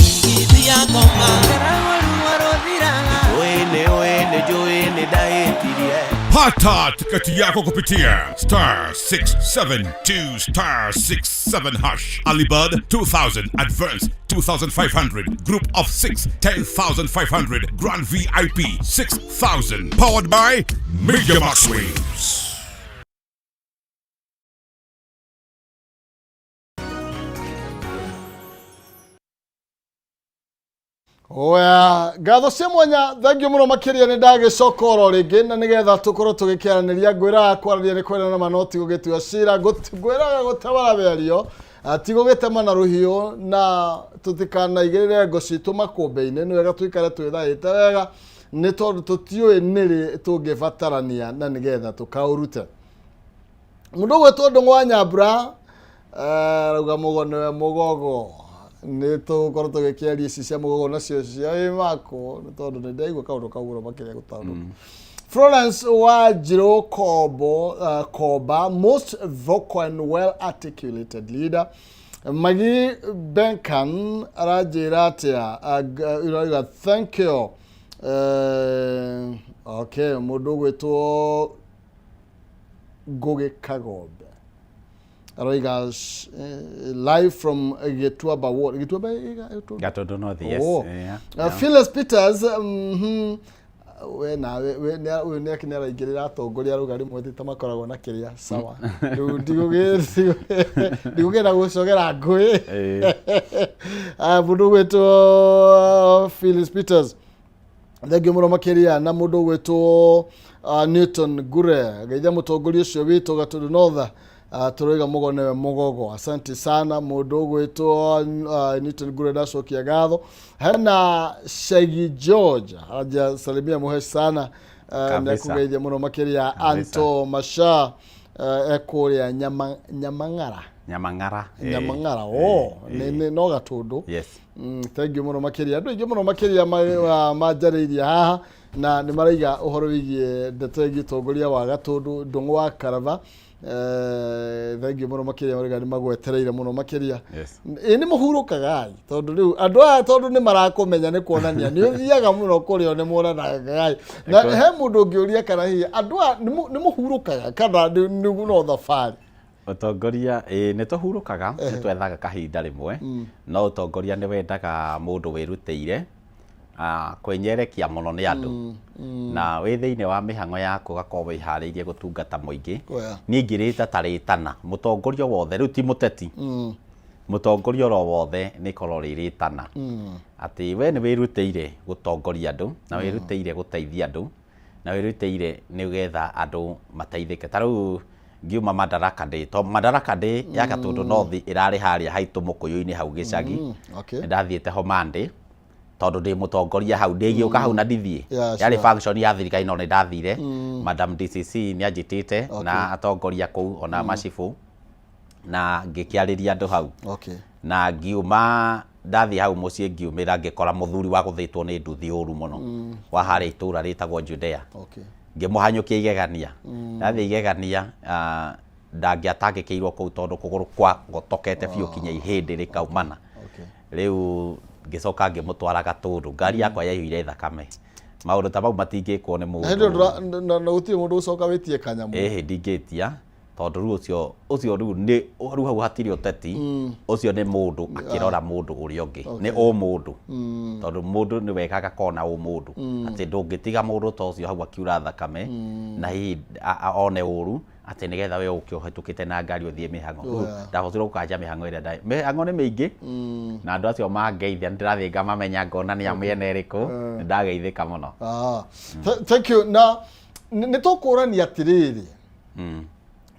Pata tiketi yako kupitia star 672 star 67 hash. Alibud 2000, advance 2500, group of 6 10500, grand VIP 6000. Powered by Major Max Waves. Oya, ngatho cia mwanya, thengiũ mũno makĩria. Nĩ ndagĩcoka oro rĩngĩ na nĩgetha tũkorwo tũgĩkĩaranĩria. Ngwĩraga kwaranĩria nĩ kwendana ma no ti gũgĩtua cira. Ngwĩraga gũtemana mĩario, ti gũgĩtema na rũhiũ, na tũtikanaigĩrĩre ngo citũ makũmbĩ-inĩ. Nĩ wega tũikare twĩthaĩte wega, nĩ tondũ tũtiũĩ nĩrĩ tũngĩbatarania na nĩgetha tũkaũrute. Mũndũ ũgwĩtwo Ndũng'ũ wa Nyambura arauga mũgo nĩwe mũgogo. Nĩ tũgũkorwo tũgĩkĩaria ici cia mũgogo nacio cia ĩmako, nĩ tondũ nĩ ndaigua kaũndũ kau mũno makĩria gũtandũka. Florence Wanjiru Kombo, Komba, most vocal and well articulated leader. Magi Benkan aranjĩra atĩa? Irauga thank you. Okay, mũndũ ũgwĩtwo Ngugi Kagombe aroiga live from Gĩtuamba Ward. Gĩtuamba Gatundu North, yes. Oh. Yeah. Phyllis Peters, we nawe we ũyũ nĩ akĩ nĩaraingĩrĩra atongoria arauga rĩmwe ti ta makoragwo na kĩrĩa sawa. Rĩu ndigũgĩenda gũcogera ngũĩ. Mũndũ ũgwĩtwo Phyllis Peters, thengio mũno makĩria. Na mũndũ ũgwĩtwo Newton Gure, geithia mũtongoria ũcio witũ Gatundu North, tũroiga mũgo nĩwe mũgogo. Asante sana, mũndũ ũgwĩtwo Newton Gure, ndacokia ngatho. Hena Shegi George aja salimia mũhe sana, nĩakũgeithia mũno makĩria. Anto Masha ekũrĩa Nyamang'ara. Nyamang'ara. Nyamang'ara, oh, nĩ no Gatũndũ. Yes. Thank you mũno makĩria. Andũ aingĩ mũno makĩria manjarĩirie haha na nĩ maraiga ũhoro wĩgiĩ ndeto ĩgiĩ ũtongoria wa Gatũndũ. Ndũng'ũ wa Karava, thank you mũno makĩria. Marauga nĩ magwetereire mũno makĩria. Ĩ nĩ mũhurũkaga tondũ rĩu andũ aya, tondũ nĩ marakũmenya, nĩ kuonania nĩ ũthiaga mũno kũrĩa nĩ monanaga gai. Na he mũndũ ũngĩũria kana hihi andũ aya nĩ mũhurũkaga kana nĩ no thabarĩ? Ũtongoria, ĩĩ, nĩ tũhurũkaga, nĩ twethaga kahinda rĩmwe, no ũtongoria nĩ wendaga mũndũ wĩrutĩire kwĩnyerekia mũno nĩ andũ, na wĩ thĩinĩ wa mĩhang'o yaku ũgakorwo wĩharĩirie gũtungata mũingĩ. Niĩ ingĩrĩta ta rĩtana mũtongoria wothe, rĩu ti mũteti, mũtongoria oro wothe, nĩ korwo rĩ rĩtana atĩ we nĩ wĩrutĩire gũtongoria andũ na wĩrutĩire gũteithia andũ na wĩrutĩire nĩgetha andũ mateithĩke. Ta rĩu ngiuma Madaraka Day, to Madaraka Day ya Gatundu North ĩrarĩ harĩa haitũ mũkũyũ-inĩ hau gĩcagi. Nĩ ndathiĩte ho Monday tondũ ndĩ mũtongoria hau, ndĩgĩũka hau na ndithiĩ. Yarĩ function ya thirikari, no nĩ ndathire. Madam DCC nĩ anjĩtĩte na atongoria kũu ona macibũ, na ngĩkĩarĩria andũ hau. Na ngiuma ndathiĩ hau mũciĩ, ngiumĩra ngĩkora mũthuri wa gũthĩtwo nĩ nduthi ũru mũno wa harĩa itũra rĩtagwo Judea. Ngĩmũhanyũkia igegania. Ndathiĩ igegania, ndangĩatangĩkĩirwo kũu tondũ kũgũrũ kwa gotokete biũ kinya ihĩndĩ rĩkaumana. Rĩu ngĩcoka ngĩmũtwara Gatũndũ, ngari yakwa yaiyũire thakame. Maũndũ ta mau matingĩkwo nĩ Na hĩndĩ ĩyo mũndũ. Na gũtirĩ mũndũ ũcoka wĩtie kanyamũ? Ĩhĩ, ndingĩtia. Tondũ rĩu ũcio ũcio rĩu nĩ rĩu hau hatirĩ ũteti. Ũcio nĩ mũndũ akĩrora mũndũ ũrĩa ũngĩ. Nĩ ũmũndũ. Tondũ mũndũ nĩ wega agakorwo na ũmũndũ. Atĩ ndũngĩtiga mũndũ ta ũcio hau akiura thakame na hihi one ũru atĩ nĩgetha we ũke ũhĩtũkĩte na ngari ũthiĩ mĩhang'o. Rĩu ndahotire gũkanja mĩhang'o ĩrĩa ndarĩ. Mĩhang'o nĩ mĩingĩ na andũ acio mangeithia nĩ ndĩrathiĩ ngamamenya ngona nĩ a mĩena ĩrĩkũ, nĩ ndageithĩka mũno. Thank you. Na nĩ tũkũrania atĩrĩrĩ,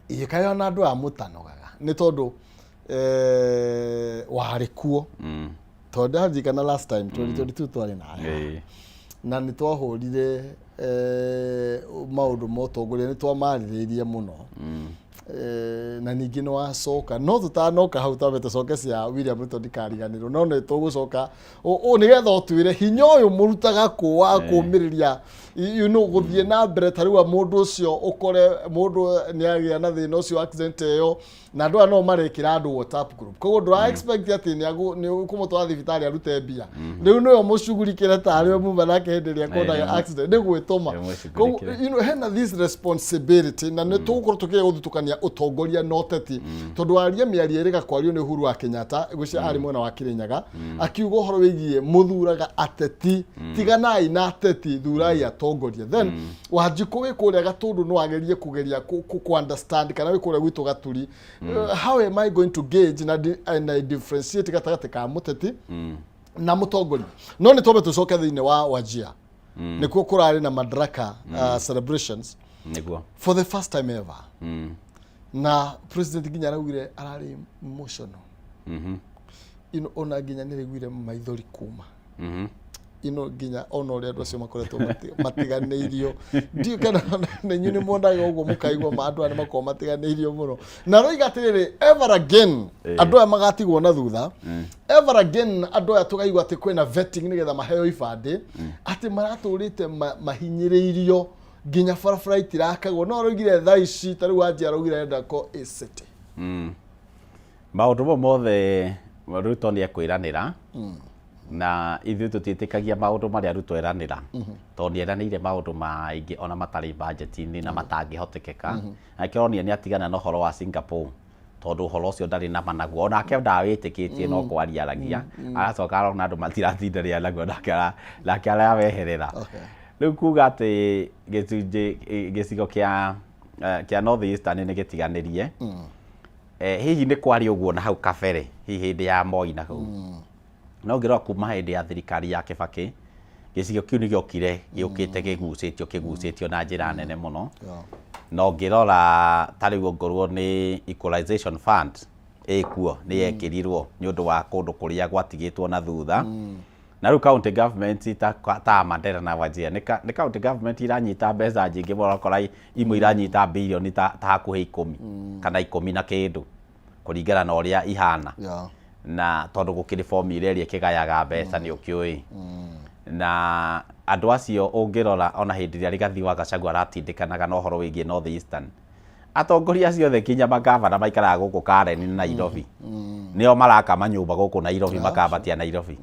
ĩ kaĩ ona andũ aya mũtanogaga nĩ tondũ warĩ kuo, tondũ ndaririkana last time 2022 twarĩ nawe na nĩ twahũrire maũndũ ma ũtongoria, nĩ twamarĩrĩirie mũno. Na ningĩ nĩ wacoka, no tũtanoka hau twambe tũcoke cia William Ruto, ndikariganĩrwo, no nĩ tũgũcoka nĩgetha ũtwĩre hinya ũyũ mũrutaga kũ wa kũmĩrĩria gũthiĩ na mbere. Ta rĩu mũndũ ũcio ũkore mũndũ nĩ agĩa na thĩna ũcio, accident ĩyo, na andũ aya no marekĩra andũ WhatsApp group, koguo ndũra expect atĩ nĩ ũkũmũtwara thibitarĩ arute mbia. Rĩu nĩwe mũcugurikĩre tarĩ we muma nake hĩndĩ ĩrĩa kuonaga accident nĩ gwĩtũma. Nĩ Koguo mũcugurikĩre. hena this responsibility na nĩ tũgũkorwo tũkĩgeria gũthutũkania ũtongoria na ũteti, tondũ waria mĩario ĩrĩga kwario nĩ Uhuru wa Kenyatta, gwĩcia arĩ mwena wa Kĩrĩnyaga, akiuga ũhoro wĩgiĩ mũthuraga ateti, tiganai na ateti, thurai atongoria. Then Wanjikũ wĩ kũrĩa Gatũndũ no agerie kũgeria kũ understand, kana wĩ kũrĩa gwitũ Gaturi. How am I going to gauge and I differentiate gatagatĩ ka mũteti na mũtongoria? No nĩ twambe tũcoke thĩinĩ wa Wajir, nĩkuo kũrarĩ na Madaraka celebrations for the first time ever, na president nginya araugire ararĩ emotional. Ona nginya nĩ raiguire maithori kuma nginya ona ũrĩa andũ acio makoretwo matiganĩirio. Ndiũ kana na inyuĩ nĩ muonaga ũguo, mũkaigua ma andũ aya nĩ makoragwo matiganĩirio mũno, na roiga atĩrĩrĩ, ever again andũ aya magatigwo na thutha. Ever again andũ aya tũkaigua atĩ kwĩna vetting nĩgetha maheo ibandĩ, atĩ maratũrĩte mahinyĩrĩirio nginya barabara itirakagwo. No roigire thaa ici ta rĩu Wanjia araugire arenda ko a city. Maũndũ mau mothe Ruto nĩ ekwĩranĩra, na ithuĩ tũtiĩtĩkagia maũndũ marĩa Ruto eranĩra, tondũ nĩ eranĩire maũndũ maingĩ ona matarĩ budget-inĩ na matangĩhotekeka. Na kĩronania nĩ atigana na ũhoro wa Singapore, tondũ ũhoro ũcio ndarĩ na ma naguo, onake ndawĩtĩkĩtie, no kwaria aragia. Aracoka arona andũ matiratindanĩra naguo, nake araweherera. Rĩu kuga atĩ gĩcunjĩ gĩcigo kĩa North Eastern nĩ gĩtiganĩrie, hihi nĩ kwarĩ ũguo na hau kabere, hihi hĩndĩ ya Moi na hau? No ngĩrora kuma hĩndĩ ya thirikari ya Kibaki, gĩcigo kĩu nĩ gĩokire gĩũkĩte kĩgucĩtio na njĩra nene mũno. Na ũngĩrora ta rĩu ongorwo nĩ Equalization Fund ĩkuo, nĩ yekĩrirwo nĩ ũndũ wa kũndũ kũrĩa gwatigĩtwo na thutha. Na rĩu county government ta Mandera na Wajir nĩ county government iranyita mbeca nyingĩ mũno. Ũrakora imwe iranyita birioni ta hakuhĩ 10 kana 10 na kĩndũ kũringana na ũrĩa ihana, na tondũ gũkĩrĩ formula ĩrĩa ĩkĩgayaga mbeca, nĩ ũkĩũĩ. Na andũ acio ũngĩrora ona hĩndĩ ĩrĩa Rigathi wa Gachagua aratindĩkanaga na ũhoro wĩgiĩ North Eastern, atongoria acio othe kinya magavana maikaraga gũkũ Karen na Nairobi, nĩo maraka manyũmba gũkũ Nairobi, makambatia Nairobi,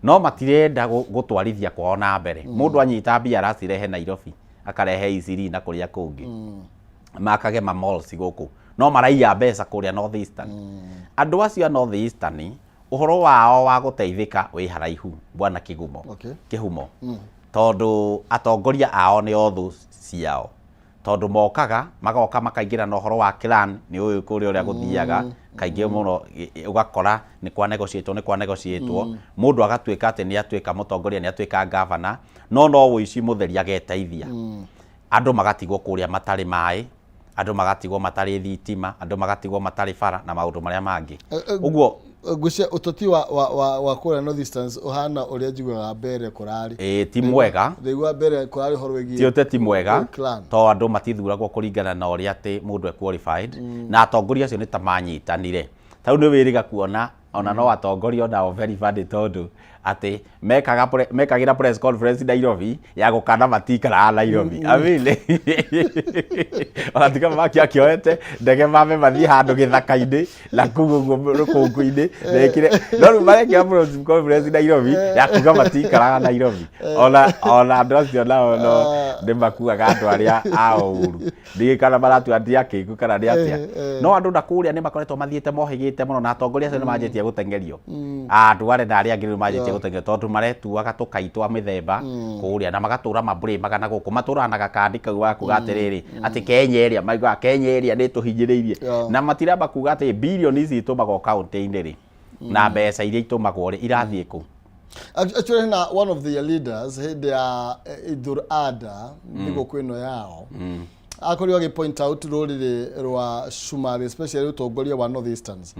no matirenda gũtwarithia kwao na mbere. Mũndũ anyita mbia aracirehe Nairobi, akarehe Isiri na kũrĩa kũngĩ, makage ma malls gũkũ, no maraiya mbeca kũrĩa North Eastern. Andũ acio a North Eastern, ũhoro wao wa gũteithĩka wĩ haraihu, bwana Kĩgumo. Kĩhumo, tondũ atongoria ao nĩ o thũ ciao, tondũ mokaga magoka makaingĩra na ũhoro wa clan, nĩ ũĩ kũrĩa ũrĩa gũthiaga kaingĩ mũno. Ũgakora nĩ kwa negotiatwo, nĩ kwa negotiatwo, mũndũ agatuĩka atĩ nĩ atuĩka mũtongoria, nĩ atuĩka gavana, no ũici mũtheri ageteithia. Andũ magatigwo kũrĩa matarĩ maĩ, andũ magatigwo matarĩ thitima, andũ magatigwo matarĩ bara na maũndũ marĩa mangĩ ũguo. Ngwĩciria ũteti wa kũrĩa North Eastern ũhana ũrĩa njiguaga mbere kũrarĩ. Ĩĩ, ti mwega. Ndaigua mbere kũrarĩ ũhoro wĩgiĩ ti ũteti mwega clan. To andũ matithuragwo kũringana na ũrĩa atĩ mũndũ e qualified, na atongoria acio nĩ ta manyitanire. Ta rĩu nĩ wĩrĩga kuona ona no atongoria onao very funny, tondũ Atĩ mekaga mekagĩra press conference Nairobi ya gũkana matikaraga Nairobi. I mean, ona tiga maki akĩoete ndege mambe mathiĩ handũ gĩthaka-inĩ na kũu ũguo rũkũngũ-inĩ mekire, no rĩu marekĩra press conference Nairobi ya kuga matikaraga Nairobi. Ona andũ acio nao no nĩ makuaga andũ arĩa ao ũru, ndiũĩ kana maratua nĩ akĩgu kana nĩ atĩa. No andũ na kũrĩa nĩ makoretwo mathiĩte mohĩgĩte mũno, na atongoria acio nĩ manjĩtie gũteng'erio. Andũ arĩa na arĩa angĩ rĩu manjĩtie gũteng'erio tondũ maretuaga tũkai twa mĩthemba kũrĩa, na magatũra mabũrĩmaga na gũkũ matũraga na gakandi kau wa kuga atĩrĩrĩ, atĩ Kenya ĩrĩa maiguaga Kenya ĩrĩa nĩ ĩtũhinyĩrĩirie. Na matiramba kuga atĩ birioni ici itũmagwo kaũntĩ-inĩ rĩ, na mbeca iria itũmagwo rĩ, irathiĩ kũ? Actually na one of their leaders hĩndĩ ya Idul Adha, thigũkũ ĩno yao, akorirwo agĩ point out rũrĩrĩ rwa Cumarĩ, especially ũtongoria wa North Easterns,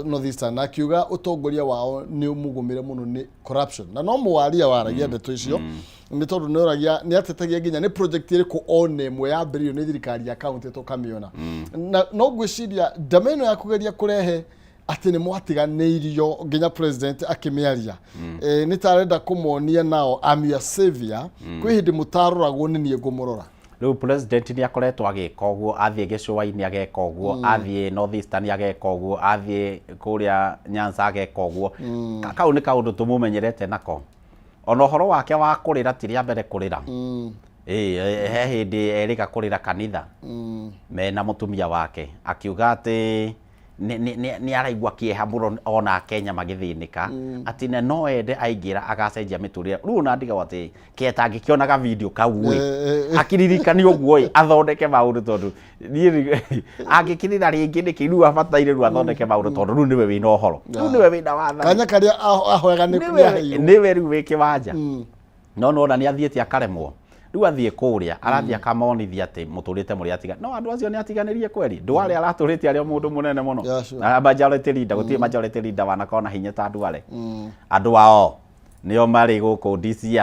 North Eastern, na akiuga ũtongoria wao nĩ ũmũgũmĩre mũno nĩ corruption. Na no mũwaria waragia ndeto icio, nĩ tondũ nĩ oragia, nĩ atetagia nginya nĩ project ĩrĩkũ ona ĩmwe yambĩrĩirio nĩ thirikari ya county tũkamĩona. Na no ngwĩciria ndama ĩno ya kũgeria kũrehe atĩ nĩ mwatiganĩirio, nginya president akĩmĩaria, nĩ ta arenda kũmonia nao, I'm your savior, kwĩ hĩndĩ mũtaroragwo, nĩ niĩ ngũmũrora. Rĩu president nĩ akoretwo agĩka ũguo. Athiĩ gĩcũa-inĩ ageka ũguo, athiĩ North Eastern ageka ũguo, athiĩ kũrĩa Nyanza ageka ũguo. Kau nĩ kaũndũ tũmũmenyerete nako. Ona ũhoro wake wa kũrĩra, ti rĩa mbere kũrĩra. Ĩĩ, he hĩndĩ erĩga kũrĩra kanitha mena mũtumia wake, akiuga atĩ nĩ araigua kĩeha mũno ona Kenya magĩthĩnĩka, atĩ na no ende aingĩra agacenjia mĩtũrĩre. Rĩu ona ndigagwo atĩ keta angĩkĩonaga video kau ĩ, akiririkani ũguo ĩ, athondeke maũndũ, tondũ niĩ angĩkĩrĩra rĩngĩ nĩkĩ? Rĩu abataire rĩu athondeke maũndũ, tondũ rĩu nĩwe wĩna ũhoro, rĩu nĩwe wĩna wathani. Kanya karĩa ahoyaga nĩ nĩaheirwo. Nĩwe rĩu wĩ kĩwanja, no nona nĩ athiĩte akaremwo. Rĩu athiĩ kũrĩa arathiĩ akamonithia atĩ mũtũrĩte mũrĩ atiga, no andũ acio nĩ atiganĩrie kweri. Ndware aratũrĩte arĩ o mũndũ mũnene mũno. Na majority leader, gũtirĩ majority leader wanakorwo na hinya ta Ndwale. Andũ ao nĩo marĩ gũkũ DCI,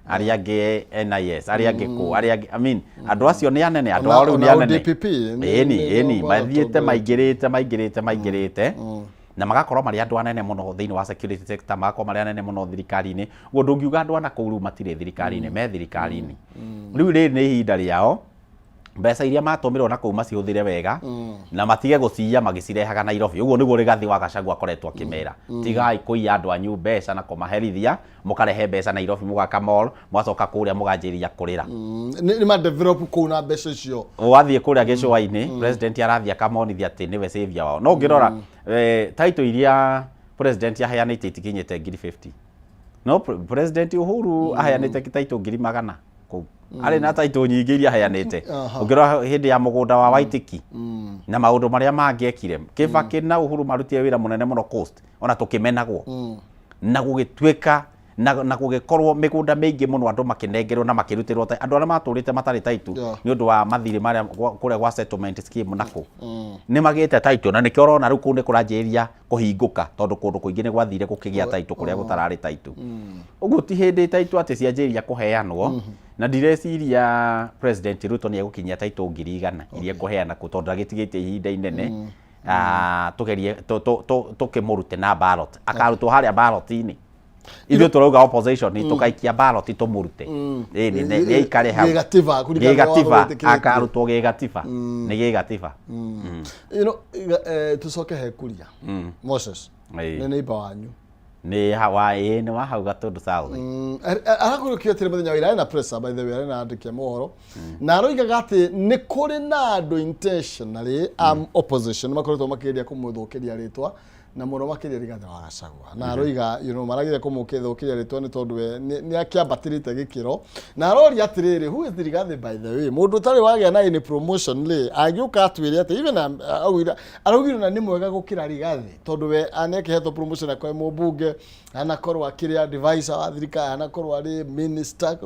arĩa angĩ NIS, arĩa angĩ kũ, arĩa angĩ, I mean, andũ acio nĩ anene, andũ ao rĩu nĩ Ona anene. ODPP ĩni ĩni nĩo mathiĩte maratongoretie. Maingĩrĩte, maingĩrĩte, maingĩrĩte na magakorwo marĩ andũ anene mũno thĩinĩ wa security sector, magakorwo marĩ anene mũno thirikari-inĩ. Ũguo ndũngiuga andũ ana kũu rĩu matirĩ thirikari-inĩ, me thirikari-inĩ. Rĩu rĩrĩ nĩ ihinda rĩao, mbeca iria matũmĩrwo na kũu macihũthĩre wega na matige gũciiya magĩcirehaga Nairobi. Ũguo nĩguo Rigathi wa Gachagua akoretwo akĩmera, tigai kũiya andũ anyu mbeca na kũmaherithia, mũkarehe mbeca Nairobi, mũgaka mall, mũgacoka kũrĩa mũganjĩrĩria kũrĩra. Nĩ ma develop kũu na mbeca icio. Wathiĩ kũrĩa gĩcũa-inĩ, president arathiĩ akamonithia atĩ nĩwe savior wao. No ũngĩrora title iria president aheanĩte itikinyĩte 50,000, no president Uhuru aheanĩte title 100,000 kũu. Arĩ na title nyingĩ iria aheanĩte. Ũngĩrora hĩndĩ ya mũgũnda wa Waitĩki na maũndũ marĩa mangĩ ekire, Kibaki na Uhuru marutire wĩra mũnene mũno coast, ona tũkĩmenagwo na gũgĩtuĩka na gũgĩkorwo mĩgũnda mĩingĩ mũno, andũ makĩnengerwo na makĩrutĩrwo andũ arĩa matũrĩte matarĩ title nĩ ũndũ wa mathirĩ marĩa kũrĩa gwa settlement scheme nakũ, nĩ magĩte title, na nĩkĩo ũrona rĩu kũu nĩ kũranjĩrĩria kũhingũka, tondũ kũndũ kũingĩ nĩ gwathire gũkĩgĩa title kũrĩa gũtararĩ title. Ũguo ti hĩndĩ title atĩ cianjĩrĩria kũheanwo, na ndireciria President Ruto nĩ egũkinyia title 100,000 iria ekũheana kũ, tondũ ndagĩtigĩtie ihinda inene. Tũgerie tũkĩmũrute na ballot, akarutwo harĩa ballot-inĩ. Ithuĩ tũrauga opposition tũkaikia ballot tũmũrute. Ĩni nĩ aikare hau. Gĩgatiba, kũringana na watho Gĩgatiba. wĩtĩkĩrĩtio. Akarutwo gĩgatiba, nĩ gĩgatiba. Tucoke he Kuria Moses. Nĩ neighbor wanyu. Nĩ wa ĩĩ, nĩ wa hau Gatũndũ South. Arakorwo atĩrĩ, mũthenya wa ira arĩ na presser, by the way, arĩ na andĩki a mohoro, na aroigaga atĩ nĩ kũrĩ na andũ intentionally am opposition makoretwo makĩgeria kũmũthũkĩria rĩtwa, na mũno makĩria Rigathĩ wa Gachagua. Na aroiga marageria kũmũthũkĩria rĩtwa nĩ tondũ we nĩ akĩambatĩrĩte gĩkĩro. Na aroria atĩrĩrĩ, who is Rigathĩ, by the way? Mũndũ ũtarĩ wagĩa na any promotion rĩ, angĩũka atwĩre atĩ even araugire na nĩ mwega gũkĩra Rigathĩ, tondũ we anekĩhetwo promotion, akorwo mũmbunge, anakorwo akĩrĩ advisor wa thirikari, anakorwo arĩ minister.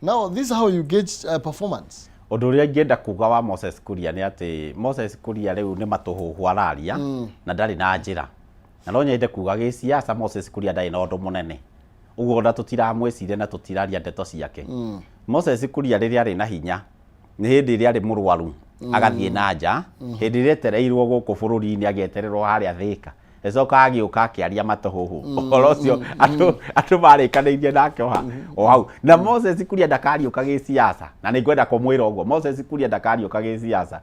Now this is how you gauge performance. Ũndũ ũrĩa ingĩenda kuga wa Moses Kuria nĩ atĩ Moses Kuria rĩu nĩ matũhũhũ araria na ndarĩ na njĩra. Na no nyende kuga gĩsiasa Moses Kuria ndarĩ na ũndũ mũnene ũguo, ona tũtiramwĩciria na tũtiraria ndeto ciake. Moses Kuria rĩrĩa arĩ na hinya nĩ hĩndĩ ĩrĩa arĩ mũrwaru, agathiĩ na nja, hĩndĩ ĩrĩa etereirwo gũkũ bũrũri-inĩ, agĩetererwo harĩa Thĩka. Ĩcoka agĩũka akĩaria matũhũhũ. Ũhoro ũcio andũ andũ marĩkanĩirie nake o o hau. Na Moses Kuria ndakariũka gĩsiasa. Na nĩ ngwenda kũmwĩra ũguo. Moses Kuria ndakariũka gĩsiasa.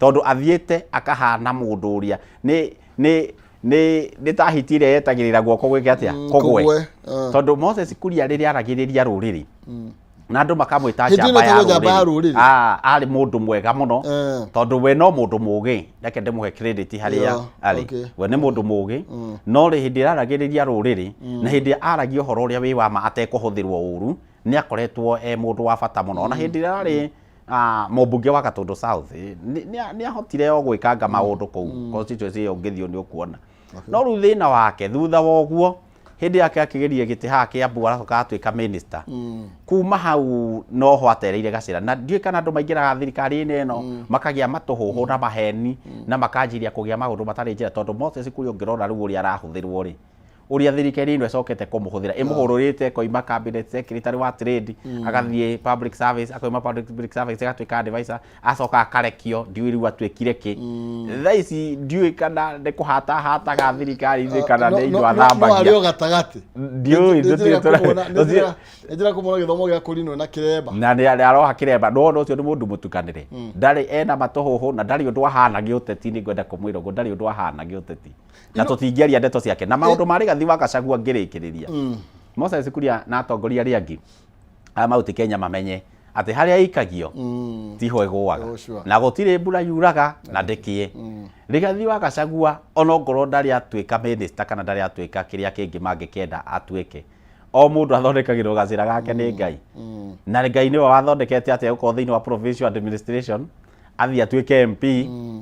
Tondũ athiĩte akahana mũndũ ũrĩa nĩ nĩ nĩ nĩ ta hiti ĩrĩa yetagĩrĩra guoko gwĩke atĩa? Kũgwe. Kũgwe, ah. Tondũ Moses Kuria rĩrĩa aragĩrĩria rũrĩrĩ na andũ makamwĩta Hĩndĩ ĩno njamba ya ĩtagwo njamba ya rũrĩrĩ rũrĩrĩ. Ah, arĩ mũndũ mwega mũno tondũ we no mũndũ mũgĩ reke ndĩmũhe credit harĩa Yeah, arĩ okay. we nĩ mũndũ mũgĩ no rĩ hĩndĩ ĩrĩa aragĩrĩria rũrĩrĩ na hĩndĩ ĩrĩa aragia ũhoro ũrĩa wĩ wa ma atekũhũthĩrwo ũru nĩ akoretwo e mũndũ wa bata mũno ona hĩndĩ ĩrĩa arĩ ah, mũmbunge wa Gatũndũ South eh, nĩ ahotire o gwĩkanga maũndũ kũu constituency ĩyo ũngĩthiĩ nĩ ũkuona no rĩu thĩna wake thutha wa ũguo hĩndĩ yake akĩgeria gĩtĩ haha Kĩambu aracoka atuĩka minister kuma hau noho atereire gacĩra na ndiũĩ kana andũ maingĩraga thirikari-inĩ ĩno makagĩa matũhũhũ na maheni na makanjiria kũgĩa maũndũ matarĩ njĩra tondũ Moses Kuria ũngĩrora rĩu ũrĩa arahũthĩrwo rĩ ũrĩa thirikari ĩno ĩcokete kũmũhũthĩra ĩmũhũrũrĩte ĩkoima cabinet secretary wa trade agathiĩ public service akoima public service agatuĩka advisor acoka akarekio ndiũĩ rĩu atuĩkire kĩ thaa ici ndiũĩ kana nĩ kũhata hataga thirikari-inĩ kana nĩ indo no arĩ athambagia o gatagatĩ ndiũĩ nĩ njĩra kũmona gĩthomo gĩa kũrinwo na kĩremba na nĩ aroha kĩremba no ũcio nĩ mũndũ mũtukanĩre ndarĩ ena matũhũhũ na ndarĩ ũndũ ahana gĩũteti nĩ ngwenda kũmwĩra ũguo ndarĩ ũndũ ahana gĩũteti na tũtingĩaria ndeto ciake na maũndũ ma Rigathi wa Gachagua ngĩrĩkĩrĩria Moses Kuria na atongoria arĩa angĩ a Mount Kenya mamenye atĩ harĩa ĩikagio tiho ĩgũaga Oh, sure. na gũtirĩ mbura yuraga na ndĩkĩe Rigathi wa Gachagua ona ongorwo ndarĩ atuĩka minister kana ndarĩ atuĩka kĩrĩa kĩngĩ mangĩkĩenda atuĩke o mũndũ athondekagĩrwo gacĩra gake nĩ Ngai na Ngai nĩwe wathondekete atĩ egũkorwo thĩinĩ wa provincial administration athiĩ atuĩke MP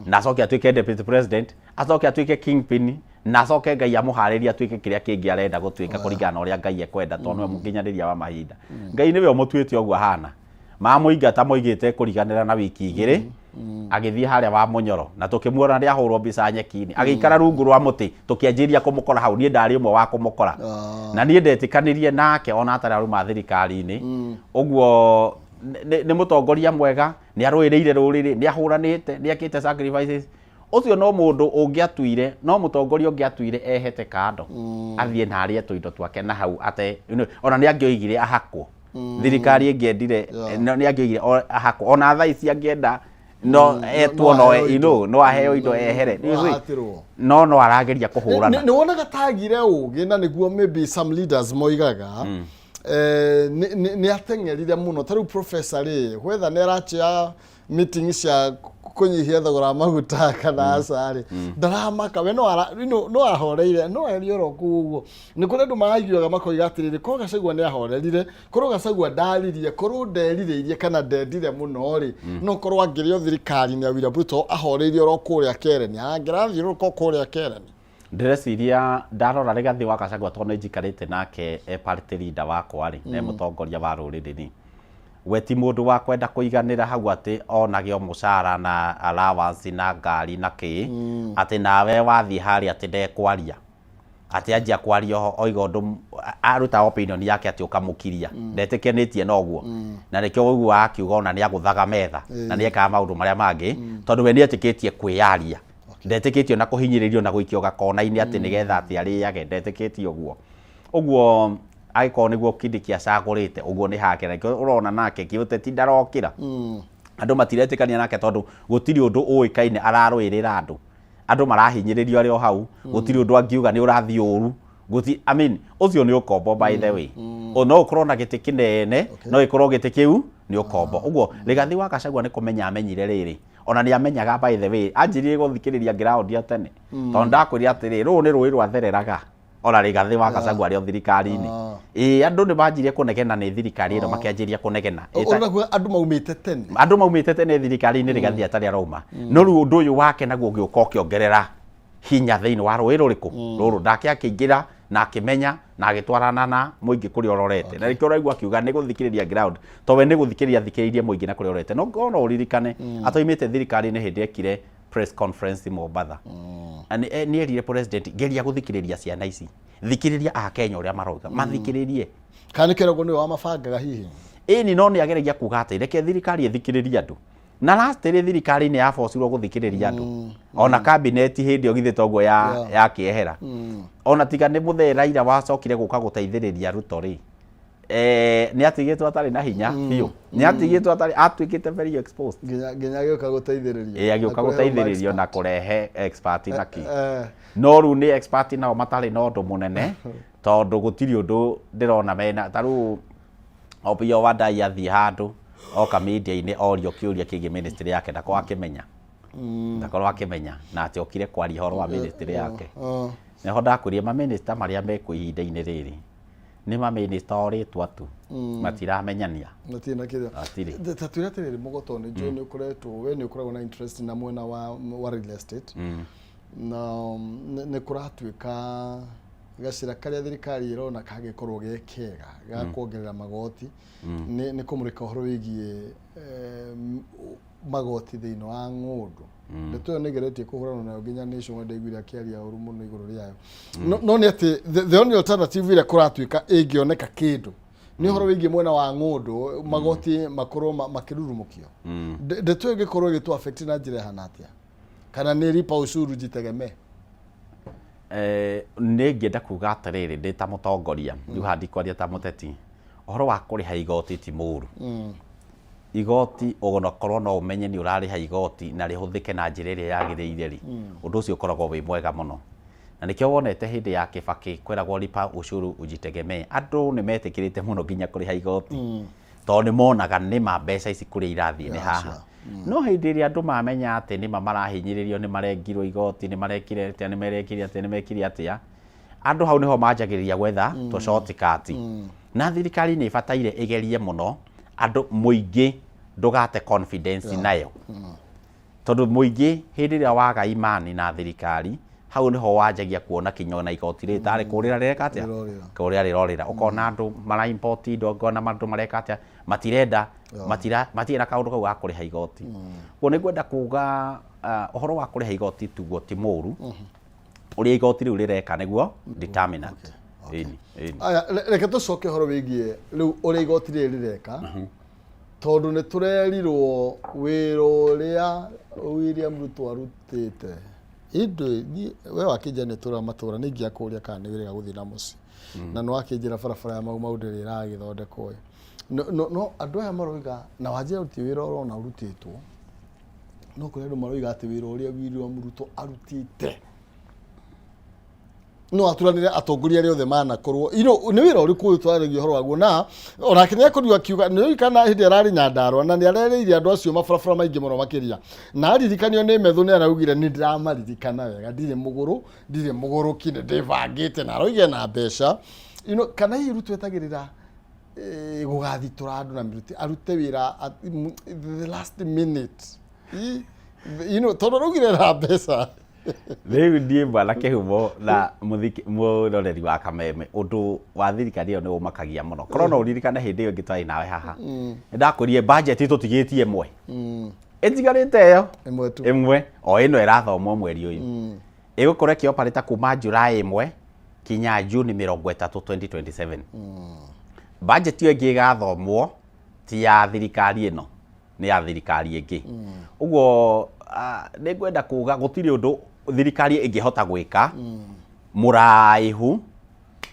na acoke atuĩke deputy president acoke atuĩke kingpin na acoke Ngai amũharĩrie atuĩke kĩrĩa kĩngĩ arenda gũtuĩka kũringana na ũrĩa Ngai ekwenda tondũ nĩwe mũkinyanĩria wa mahinda Ngai nĩwe ũmũtuĩte ũguo ahana mamũingata moigĩte kũriganĩra na wiki igĩrĩ agĩthiĩ harĩa wa mũnyoro na tũkĩmuona nĩ ahũrwo mbica nyeki-inĩ agĩikara rungu rwa mũtĩ tũkĩanjĩrĩria kũmũkora hau niĩ ndarĩ ũmwe wa kũmũkora na niĩ ndetĩkanĩrie nake ona atarĩ aruma thirikari-inĩ ũguo nĩ mũtongoria mwega nĩ arũĩrĩire rũrĩrĩ nĩ ahũranĩte nĩ ekĩte sacrifices ũcio no mũndũ ũngĩatuire no mũtongoria ũngĩatuire ehete kando athiĩ na arĩe tũindo twake na hau ate ona nĩ angĩoigire ahakwo thirikari ĩngĩendire nĩ angĩoigire ahakwo ona thaa ici angĩenda no etwo no aheo you know, no aheo indo ehere No ahatĩrwo. no no arageria kũhũrana nĩ wonaga tagire ũgĩ na nĩguo maybe some leaders moigaga eh, nĩ ateng'erire mũno ta rĩu professor rĩ whether nĩ arachia meeting cia kũnyihia thogora wa maguta kana aca rĩ ndaramaka we no ara- you know, no ahoreire no arie oro kũu ũguo nĩ kũrĩ andũ maraiguaga makoiga atĩrĩrĩ korwo Gachagua nĩ ahorerire korwo Gachagua ndaririe korwo nderirĩirie kana ndendire mũno rĩ no korwo angĩrĩ o thirikari-inĩ ya William Ruto ahoreire oro kũrĩa Keren angĩrathiũrũrũka o kũrĩa Keren ndĩreciria ndarora Rigathĩ wa Gachagua tondũ nĩ njikarĩte nake e party leader wakwa rĩ na e mũtongoria wa rũrĩrĩ rĩ we ti mũndũ wa kwenda kũiganĩra hau atĩ onage o mũcara na allowance na ngari na kĩ atĩ nawe wathiĩ harĩa atĩ ndekwaria atĩ anjia kwaria oiga ũndũ aruta opinion yake atĩ ũkamũkiria ndetĩkanĩtie na ũguo na nĩkĩo ũiguaga akiuga ona nĩ agũthaga metha na nĩ ekaga maũndũ marĩa mangĩ tondũ we nĩ etĩkĩtie kwĩyaria ndetĩkĩtie na kũhinyĩrĩrio na gũikio gakona-inĩ atĩ nĩgetha atĩ arĩage ndetĩkĩtie ũguo ũguo angĩkorwo nĩguo Kindiki acagũrĩte ũguo nĩ hake na nĩkĩo ũrona nake kĩũteti ndarokĩra andũ matiretĩkania nake tondũ gũtirĩ ũndũ ũĩkaine ararũĩrĩra andũ andũ marahinyĩrĩrio arĩ o hau gũtirĩ ũndũ angiuga nĩ ũrathiĩ ũru gũti I mean ũcio nĩ ũkombo by the way O no ũkorwo na gĩtĩ kĩnene no ĩkorwo gĩtĩ kĩu nĩ ũkombo ũguo Rigathĩ wa Gachagua nĩ kũmenya amenyire rĩrĩ ona nĩ amenyaga by the way anjirie gũthikĩrĩria ground ya tene tondũ ndakwĩrire atĩrĩ rũũ nĩ rũĩ rwathereraga ona Rigathĩ wa Gachagua arĩ o thirikari-inĩ ĩĩ andũ nĩ manjirie kũnegena nĩ thirikari ĩno makĩanjĩria kũnegena Ũrona kuga andũ maumĩte tene andũ maumĩte tene thirikari-inĩ Rigathĩ atarĩ arauma no rĩu ũndũ ũyũ wake naguo ũgĩũka ũkĩongerera hinya thĩinĩ wa rũĩ rũrĩkũ rũrũ nake akĩingĩra na akĩmenya na agĩtwarana na mũingĩ kũrĩa ũrorete na nĩkĩo ũraigua akiuga nĩ gũthikĩrĩria ground to we nĩ gũthikĩrĩria athikĩrĩirie mũingĩ na kũrĩa ũrorete no no ũririkane atoimĩte thirikari-inĩ hĩndĩ ekire press conference Mombatha Na nĩ erire president geria gũthikĩrĩria ciana ici thikĩrĩria akenya ũrĩa marauga mathikĩrĩrie kana nĩ kĩragwo nĩwe wamabangaga hihi ĩni no nĩ ageragia kuga atĩ reke thirikari ĩthikĩrĩrie andũ Na last rĩ, thirikari nĩ yabocirwo gũthikĩrĩria andũ, ona cabinet hĩndĩ ĩyo githĩ toguo ya yakĩehera. Ona tiga nĩ mũthee Raila wacokire gũka gũteithĩrĩria Ruto rĩ, nĩ atigĩtwo atarĩ na hinya biũ, nĩ atigĩtwo atarĩ, atuĩkĩte very exposed. Nginya agĩũka gũteithĩrĩrio. Ĩ, agĩũka Na kũrehe gũteithĩrĩrio na kũrehe expert na kĩ. No rĩu nĩ expert nao matarĩ na ũndũ mũnene, tondũ gũtirĩ ũndũ ndĩrona mena. Ta rĩu Opiyo Wandayi athiĩ handũ oka media-inĩ orio kĩũria kĩgiĩ ministry yake, ndakorwo akĩmenya, ndakorwo akĩmenya na atĩ okire kwaria ũhoro wa ministry yake. Nĩho ndakwĩrire mamĩnĩsta marĩa mekuo ihinda-inĩ rĩrĩ nĩ mamĩnĩsta o rĩtwa tu, matiramenyania. Matirĩ na kĩrĩa. Matirĩ. Ta twĩre atĩrĩrĩ, Mũgoto, nĩ njũĩ nĩ ũkoretwo, we nĩ ũkoragwo na interest na mwena wa real estate, na nĩ kũratuĩka gacĩra karĩa thirikari ĩrona kangĩkorwo ge kega ga kuongerera magoti nĩ kũmũrĩka ũhoro wĩgiĩ magoti thĩinĩ wa ng'ũndũ. Ndeto ĩyo nĩ ĩgeretie kũhũrana nayo nginya Nation ndaiguire akĩaria ũru mũno igũrũ rĩayo. No nĩ atĩ the only alternative ĩrĩa kũratuĩka ĩngĩoneka kĩndũ nĩ ũhoro wĩgiĩ mwena wa ng'ũndũ, magoti makorwo makĩrurumũkio. Ndeto ĩyo ĩngĩkorwo ĩgĩtũ affect na njĩra ĩhana atĩa, kana nĩ lipa ushuru jitegemee? Nĩ ngĩenda kuga atĩrĩrĩ, ndĩ ta mũtongoria rĩu haha, ndikwaria ta mũteti, ũhoro wa kũrĩha igoti ti mũru. Igoti onakorwo no ũmenye nĩ ũrarĩha igoti na rĩhũthĩke na njĩra ĩrĩa yagĩrĩire rĩ, ũndũ ũcio ũkoragwo wĩ mwega mũno, na nĩkĩo wonete hĩndĩ ya Kibaki kwĩragwo lipa ushuru ujitegemee. Andũ nĩ metĩkĩrĩte mũno nginya kũrĩha igoti, tondũ nĩ monaga nĩma mbeca ici kũrĩa irathiĩ nĩ haha. No hĩndĩ ĩrĩa andũ mamenya atĩ nĩma marahinyĩrĩrio, nĩ marengirwo igoti, nĩ marekire atĩa, nĩ marekire atĩa, nĩ mekire atĩa, andũ hau nĩho manjagĩrĩria gwetha tũ shortcut. Na thirikari nĩ ĩbataire ĩgerie mũno andũ mũingĩ ndũgate confidence nayo, tondũ mũingĩ hĩndĩ ĩrĩa waga imani na thirikari, hau nĩho wanjagia kuona kinya ona igoti rĩrĩ tarĩ kũrĩra rĩreka atĩa, kũrĩa rĩrorĩra. Ũkona andũ mara import indo, ũkona andũ mareka atĩa, matirenda, matira matirĩ na kaũndũ kau ga kũrĩha igoti. Koguo nĩ ngwenda kuga ũhoro wa kũrĩha igoti tuguo ti mũru, ũrĩa igoti rĩu rĩreka nĩguo determinant. Ĩni, ĩni. Aya, reke tũcoke ũhoro wĩgiĩ rĩu ũrĩa igoti rĩrĩ rĩreka, tondũ nĩ tũrerirwo wĩra ũrĩa William Ruto arutĩte. Indo niĩ- we wakĩnjĩra nĩ tũra matũra, nĩ ingĩakũria kana nĩ wĩrĩga gũthiĩ na mũciĩ, na nĩ wakĩnjĩra barabara ya Mau Mau ndĩrĩ ĩragĩthondekwo ĩ. No andũ aya maroiga na wanjĩra ti wĩra ũrona ũrutĩtwo, no kũrĩ andũ maroiga atĩ wĩra ũrĩa William Ruto arutĩte no aturanire atongoria arĩa othe manakorwo ino. Nĩ wĩra ũrĩkũ ũyũ twarĩria ũhoro waguo? Na onake nĩ akorirwo akiuga nĩ kana hĩndĩ ararĩ Nyandarua na nĩ arerĩire andũ acio mabarabara maingĩ mũno makĩria, na aririkanio nĩ Methu nĩ araugire, "Nĩ ndĩramaririkana wega, ndirĩ mũgũrũ, ndirĩ mũgũrũki, nĩ ndĩbangĩte," na aroige na mbeca kana hihi Ruto etagĩrĩra gũgathitũra andũ na mĩruti arute wĩra at the last minute, tondũ araugire na mbeca. Rĩu niĩ bwana Kĩhumo na mũroreri wa Kameme, ũndũ wa thirikari ĩyo nĩ ũmakagia mũno. Korwo no ũririkane hĩndĩ ĩyo ĩngĩ twarĩ nawe haha, nĩ ndakwĩrire budget tũtigĩtie ĩmwe ĩtigarĩte, ĩyo ĩmwe tu. Ĩmwe o ĩno ĩrathomwo mweri ũyũ, ĩgũkorwo ĩkĩoparĩta kuma July 1 kinya Juni 30 2027. Budget ĩyo ĩngĩ ĩgathomwo ti ya thirikari ĩno, nĩ ya thirikari ĩngĩ. Ũguo nĩ ngwenda kuga gũtirĩ ũndũ thirikari ĩngĩhota gwĩka mũraihu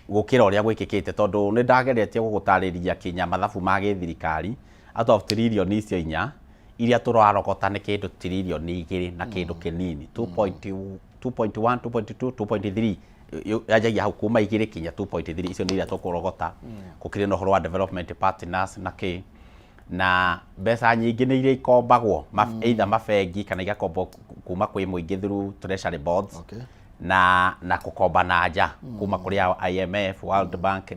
gũkĩra ũrĩa gwĩkĩkĩte, tondũ nĩ ndageretie gũgũtarĩria kinya mathabu ma gĩthirikari, out of tiririoni icio 4 iria tũrarogota nĩ kĩndũ tiririoni 2 na kĩndũ kĩnini, 2.2, 2.1, 2.2, 2.3, yanjagia hau kuma 2 kinya 2.3. Icio nĩ iria tũkũrogota. Gũkĩrĩ na ũhoro wa development partners na kĩ, na mbeca nyingĩ nĩ iria ikombagwo either mabengi kana igakombwo kuma kwĩ mũingĩ through treasury bonds, na gũkomba na nja kuma kũrĩ IMF, World Bank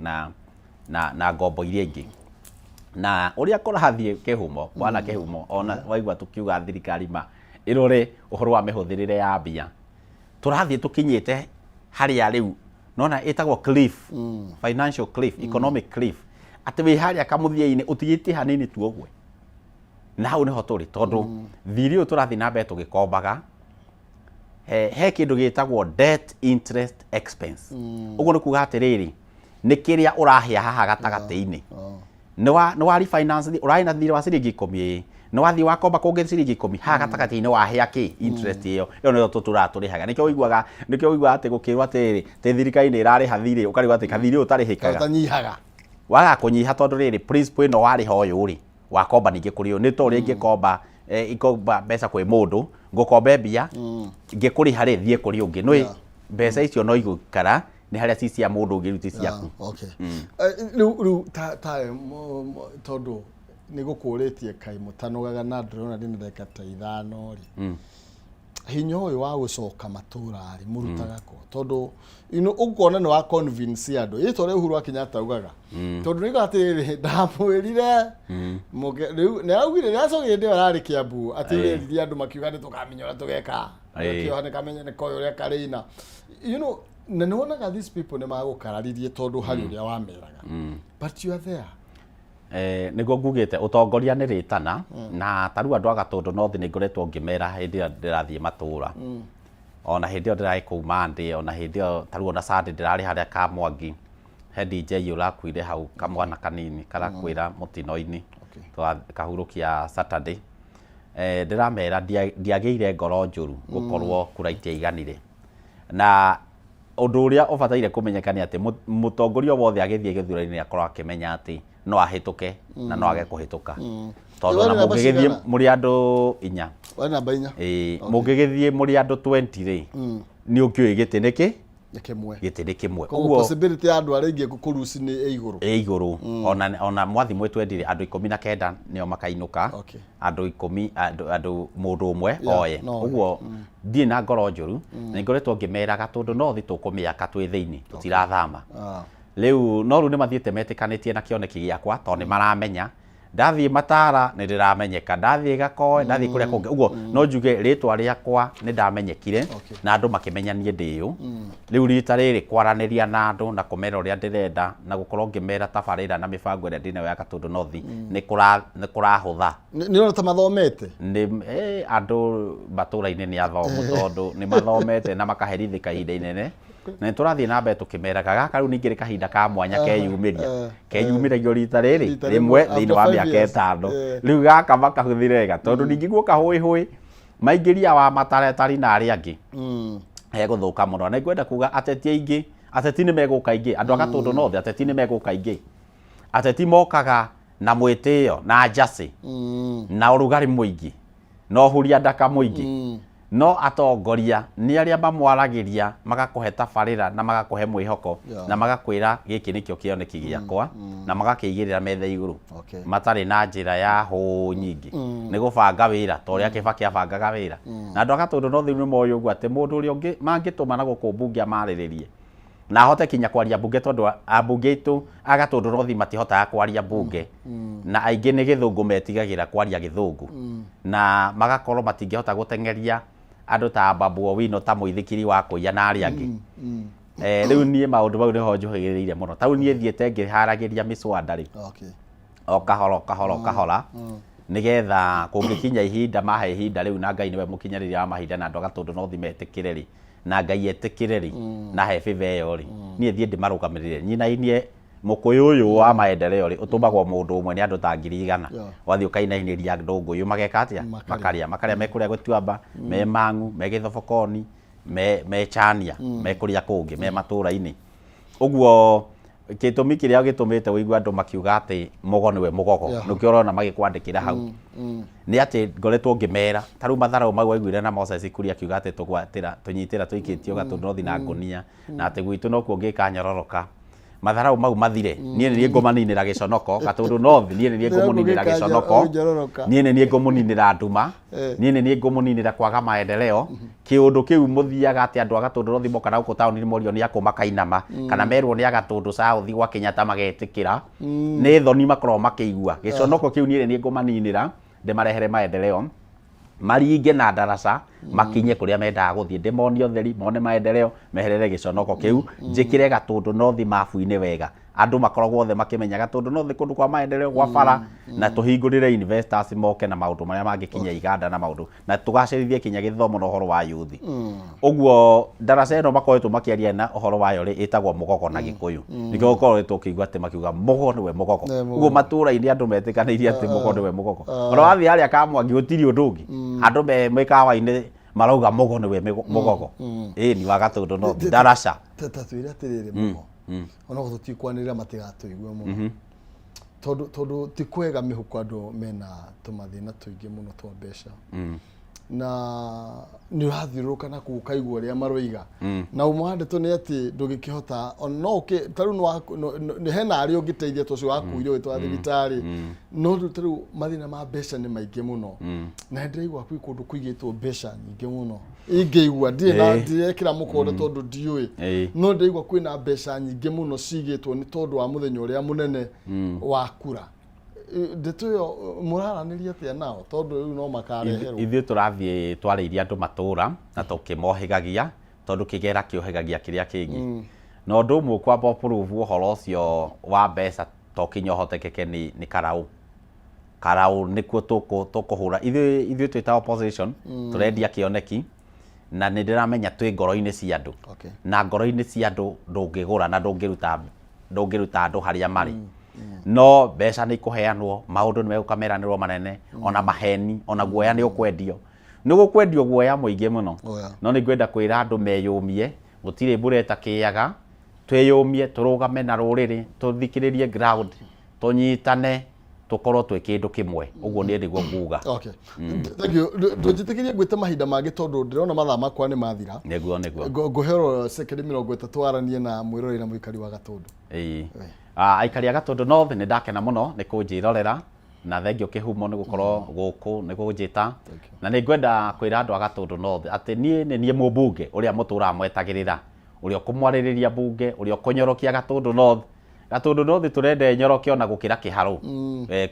na ngombo iria ingĩ. Na ũrĩa kũrathiĩ, Kĩhumo, bwana Kĩhumo, ona waigua tũkiuga thirikari ma ĩrore ũhoro wa mĩhũthĩrĩre ya mbia, tũrathiĩ tũkinyĩte harĩa rĩu nona ĩtagwo cliff, financial cliff, economic cliff, atĩ wĩ harĩa kamũthia-inĩ ũtigĩtie hanini tu ũgwe. Na hau nĩho tũrĩ, tondũ thirĩ ũyũ tũrathiĩ na mbere tũgĩkombaga, he kĩndũ gĩtagwo debt interest expense. Ũguo nĩ kuga atĩrĩrĩ, nĩ kĩrĩa ũrahĩa haha gatagatĩ-inĩ, nĩ wa refinance, ũrarĩ na thirĩ wa ciringi 10 ĩĩ, Nĩ wathiĩ wakomba kũngĩ ciringi 10 haha gatagatĩ-inĩ wahĩa kĩ interest ĩyo ĩyo nĩyo tũtũraga tũrĩhaga. Nĩkĩo ũiguaga atĩ gũkĩrwo atĩrĩrĩ, atĩ thirikari nĩ ĩrarĩha thirĩ, ũkarigwo atĩ kathirĩ ũyũ ũtarĩhĩkaga ũtanyihaga. Wagaga kũnyiha tondũ rĩrĩ, principal ĩno warĩha ũyũ rĩ, wakomba ningĩ kũrĩ ũyũ. Nĩ ta ũrĩa ingĩkomba ingĩkomba mbeca kwĩ mũndũ, ngũkombe mbia, ngĩkũrĩha rĩ, thiĩ kũrĩ ũngĩ. Nĩũĩ mbeca icio no igũikara nĩ harĩa ci cia mũndũ ũngĩ, rĩu ti ciaku. Okay. Rĩu ta tondũ nĩ gũkũrĩtie kaĩ mũtanogaga na ndĩrona ndĩna ndagĩka ta 5 rĩ, hinya ũyũ wa gũcoka matũra rĩ mũrutaga kũ? Tondũ you know, ũkona nĩ wa convince andũ ĩ ta ũrĩa Uhuru wa Kenyatta augaga, tondũ nĩ atĩrĩrĩ, ndamwĩrire rĩu nĩ augire, nĩ acokire hĩndĩ ĩyo ararĩ Kiambu atĩ ũrerire andũ makiuga nĩ tũkamenya ũrĩa tũgeka. Kĩoha nĩ kamenye nĩ koĩ ũrĩa karĩina, na nĩ wonaga these people nĩ magũkararirie tondũ harĩ ũrĩa wameraga, but you are there. Nĩguo ngugĩte ũtongoria nĩ rĩtana, na ta rĩu andũ a Gatũndũ North nĩ ngoretwo ngĩmera hĩndĩ ĩrĩa ndĩrathiĩ matũra, ona hĩndĩ ĩyo ndĩrarĩ kũu Mandĩ, ona hĩndĩ ĩyo ta rĩu ona Sunday ndĩrarĩ harĩa Kamwangi, he DJ ũrakuire hau, kamwana kanini karakuĩra mũtino-inĩ, kahurũkia Saturday. Ndĩramera ndiagĩire ngoro njũru gũkorwo kura itiaiganire, na ũndũ ũrĩa ũbataire kũmenyeka nĩ atĩ mũtongoria wothe agĩthiĩ gĩthurano-inĩ nĩ akorwo akĩmenya atĩ no ahĩtũke na no age kũhĩtũka, tondũ Warĩ ona namba mũngĩgĩthiĩ cigana? mũrĩ andũ 4. Warĩ namba 4. Ĩĩ, mũngĩgĩthiĩ mũrĩ andũ 20 rĩ, nĩ ũkĩũĩ gĩtĩ nĩ kĩ? Nĩ kĩmwe. Gĩtĩ nĩ kĩmwe. Koguo possibility ya andũ arĩa aingĩ kũruci nĩ ĩ igũrũ. Ĩ igũrũ. Ona mwathi mwĩ 20 rĩ, andũ 19 nĩo makainũka. Andũ 10, andũ mũndũ ũmwe oe. No oe. Ũguo ndirĩ na ngoro njũru, na ngoretwo ngĩmeraga tondũ no thĩ tũkũmĩaka twĩ thĩinĩ, tũtirathama. Rĩu no rĩu nĩ mathiĩte metĩkanĩtie na kĩoneki gĩakwa, tondũ nĩ maramenya ndathiĩ Matara nĩ ndĩramenyeka, ndathiĩ Gakoe, ndathiĩ kũrĩa kũngĩ ũguo, no njuge rĩtwa rĩakwa nĩ ndamenyekire na andũ makĩmenya niĩ ndĩũ. Rĩu rita rĩrĩ kwaranĩria na andũ na kũmera ũrĩa ndĩrenda na gũkorwo ngĩmera tabarĩra na mĩbango ĩrĩa ndĩnayo ya Gatũndũ North nĩ kũrahũtha. Nĩ ũrona ta mathomete? Nĩ andũ matũra-inĩ nĩ athomu, tondũ nĩ mathomete na makaherithĩka ihinda inene, na nĩ tũrathiĩ na mbere tũkĩmeraga gaka rĩu ningĩ nĩ kahinda ka mwanya keyumĩria keyumĩragio rita rĩrĩ Rita rĩmwe rĩmwe, thĩinĩ wa after 5 mĩaka years. 5. Rĩu gaka makahũthĩre wega, tondũ ningĩ guoka hũĩ hũĩ maingĩria wa mataretari na arĩa angĩ hegũthũka mũno. Na ngwenda kuga ateti aingĩ, ateti nĩ megũka aingĩ, andũ a Gatũndũ North, ateti nĩ megũka aingĩ. Ateti mokaga na mwĩtĩo na njacĩ na ũrugarĩ mũingĩ na ũhuria ndaka mũingĩ, no atongoria nĩ arĩa mamwaragĩria, magakũhe tabarĩra na magakũhe mwĩhoko na magakwĩra gĩkĩ nĩkĩo kĩoneki gĩakwa, na magakĩigĩrĩra metha igũrũ matarĩ na njĩra ya hũ nyingĩ. Nĩ gũbanga wĩra ta ũrĩa Kĩbakĩ abangaga wĩra, na andũ a Gatũndũ North nĩ moĩ ũguo atĩ mũndũ ũrĩa ũngĩ mangĩtũma na gũkũ mbunge amarĩrĩrie na ahote kinya kwaria mbunge, tondũ ambunge aitũ a Gatũndũ North matihotaga kwaria mbunge, na aingĩ nĩ gĩthũngũ metigagĩra kwaria gĩthũngũ, na magakorwo matingĩhota gũteng'eria andũ ta Babu Owino, ta mũithikiri wa kũiya na arĩa angĩ. Rĩu niĩ maũndũ mau nĩho njũhĩgĩrĩire mũno. Ta rĩu niĩ thiĩte ngĩharagĩria mĩcwanda rĩ, o kahora o kahora o kahora, nĩgetha kũngĩkinya ihinda mahe ihinda rĩu, na Ngai nĩwe mũkinyanĩria wa mahinda, na andũ a Gatũndũ North metĩkĩre rĩ, na Ngai etĩkĩre rĩ, na he favor ĩyo rĩ, niĩ thiĩ ndĩmarũgamĩrĩre nyinainie mũkũyũ ũyũ wa maendeleo rĩ, ũtũmagwo mũndũ ũmwe nĩ andũ ta 100,000. Wathiĩ ũkainainĩria andũ ngũyũ mageka atĩa? Makarĩa, makarĩa me kũrĩa Gĩtuamba, me Mang'u, me Gĩthobokoni, me Chania, me kũrĩa kũngĩ, me matũra-inĩ ũguo. Gĩtũmi kĩrĩa gĩtũmĩte ũigue andũ makiuga atĩ Mũgo nĩwe mũgogo, nĩkĩo ũrona magĩkwandĩkĩra hau, nĩ atĩ ngoretwo ngĩmera ta rĩu matharau mau waiguire na Moses Kuria akiuga atĩ tũgwatĩra tũnyitĩra tũikĩtio Gatũndũ North na ngũnia, na atĩ gwitũ nokuo ngĩkanyororoka. Matharau mau mathire, niĩ nĩ niĩ ngũmaninĩra gĩconoko Gatũndũ North, niĩ nĩ niĩ ngũmũninĩra gĩconoko, niĩ nĩ niĩ ngũmũninĩra nduma, niĩ nĩ niĩ ngũmũninĩra kwaga maendeleo. Kĩũndũ kĩu mũthiaga atĩ andũ a Gatũndũ North moka na gũkũ taũni morio nĩ akũ makainama, kana merwo nĩ a Gatũndũ South gwa Kenyatta magetĩkĩra, nĩ thoni makoragwo makĩigua. Gĩconoko kĩu niĩ nĩ niĩ ngũmaninĩra, ndĩmarehere maendeleo, maringe na ndaraca makinye kũrĩa mendaga gũthiĩ, ndĩmonie ũtheri, mone maendeleo, meherere gĩconoko kĩu, njĩkĩre Gatũndũ North mabu-inĩ wega. Andũ makoragwo othe makĩmenyaga tondũ no thĩ kũndũ kwa maendeleo gwa bara, na tũhingũrĩre investors moke na maũndũ marĩa mangĩkinya iganda na maũndũ, na tũgacĩrithie kinya gĩthomo na ũhoro wa yuthi. Ũguo ndaraca ĩno makoretwo makĩaria na ũhoro wayo rĩ, ĩtagwo mũgogo na Gĩkũyũ. Nĩkĩo gũkoretwo ũkĩigua atĩ makiuga mũgo nĩwe mũgogo. Nĩwe mũgogo. Ũguo matũũra-inĩ andũ metĩkanĩirie atĩ mũgo nĩwe mũgogo. Ona wathiĩ harĩa Kamwangi gũtirĩ ũndũ ũngĩ. Andũ me mĩkawa-inĩ marauga mũgo nĩwe mũgogo. Ĩni wa Gatũndũ no ndaraca. Ta twĩre atĩrĩrĩ, mũgo, ona okorwo tũtikwanĩrĩra matigatũigue mũno, tondũ ti kwega mĩhuko, andũ mena tũmathĩna tũingĩ mũno twa mbeca, na nĩ ũrathiũrũrũka na kũu ũkaigua ũrĩa maroiga. Na ũmwe wa ndeto nĩ atĩ ndũngĩkĩhota ona no ũkĩ ta rĩu nĩ hena arĩa ũngĩteithia ta ũcio wakuire ũgĩtwara thibitarĩ, no rĩu ta rĩu mathĩna ma mbeca nĩ maingĩ mũno, na nĩ ndĩraigua kwĩ kũndũ kũigĩtwo mbeca nyingĩ mũno ingĩigua ndirĩ na ndirekĩra mũkonde tondũ ndiũĩ, no ndĩraigua kwĩna mbeca nyingĩ mũno cigĩtwo nĩ tondũ wa mũthenya ũrĩa mũnene wa kura. Ndeto ĩyo mũraranĩria atĩa nao, tondũ rĩu no makareherwo? Ithuĩ tũrathiĩ twarĩirie andũ matũra na tũkĩmohĩgagia, tondũ kĩgera kĩũhĩgagia kĩrĩa kĩngĩ. Na ũndũ ũmwe ũkwamba ũprove ũhoro ũcio wa mbeca to kinya ũhotekeke nĩ karaũ. Karaũ nĩkuo tũkũhũra. Ithuĩ twĩ ta opposition tũrendia kĩoneki, na nĩ ndĩramenya twĩ ngoro-inĩ cia andũ. Na ngoro-inĩ cia andũ ndũngĩgũra na ndũngĩruta andũ harĩa marĩ. No mbeca nĩ ikũheanwo, maũndũ nĩ megũka meranĩrwo manene, ona maheni, ona guoya nĩ ũkwendio. Nĩ gũkwendio guoya mũingĩ mũno. No nĩ ngwenda kwĩra andũ meyũmie, gũtirĩ mbura ĩtakĩaga, twĩyũmie, tũrũgame na rũrĩrĩ, tũthikĩrĩrie ground, tũnyitane, tũkorwo twĩ kĩndũ kĩmwe. Ũguo niĩ nĩguo nguga. Okay. Thank you. Ndũnjĩtĩkĩrie ngwĩte mahinda mangĩ tondũ ndĩrona mathaa makwa nĩ mathira. Nĩguo. Ngũhe oro sekendi 30 waranie na mwĩroreri na mũikari wa Gatũndũ. Ĩĩ. Aikari a Gatũndũ North, nĩ ndakena mũno nĩ kũnjĩrorera, na thengio kĩhumo nĩ gũkorwo gũkũ nĩ kũnjĩta, na nĩ ngwenda kwĩra andũ a Gatũndũ North atĩ niĩ nĩ niĩ mũmbunge ũrĩa mũtũraga mwetagĩrĩra, ũrĩa ũkũmwarĩrĩria mbunge, ũrĩa ũkũnyorokia Gatũndũ North. Gatũndũ North tũrenda ĩnyoroke ona gũkĩra kĩharũ.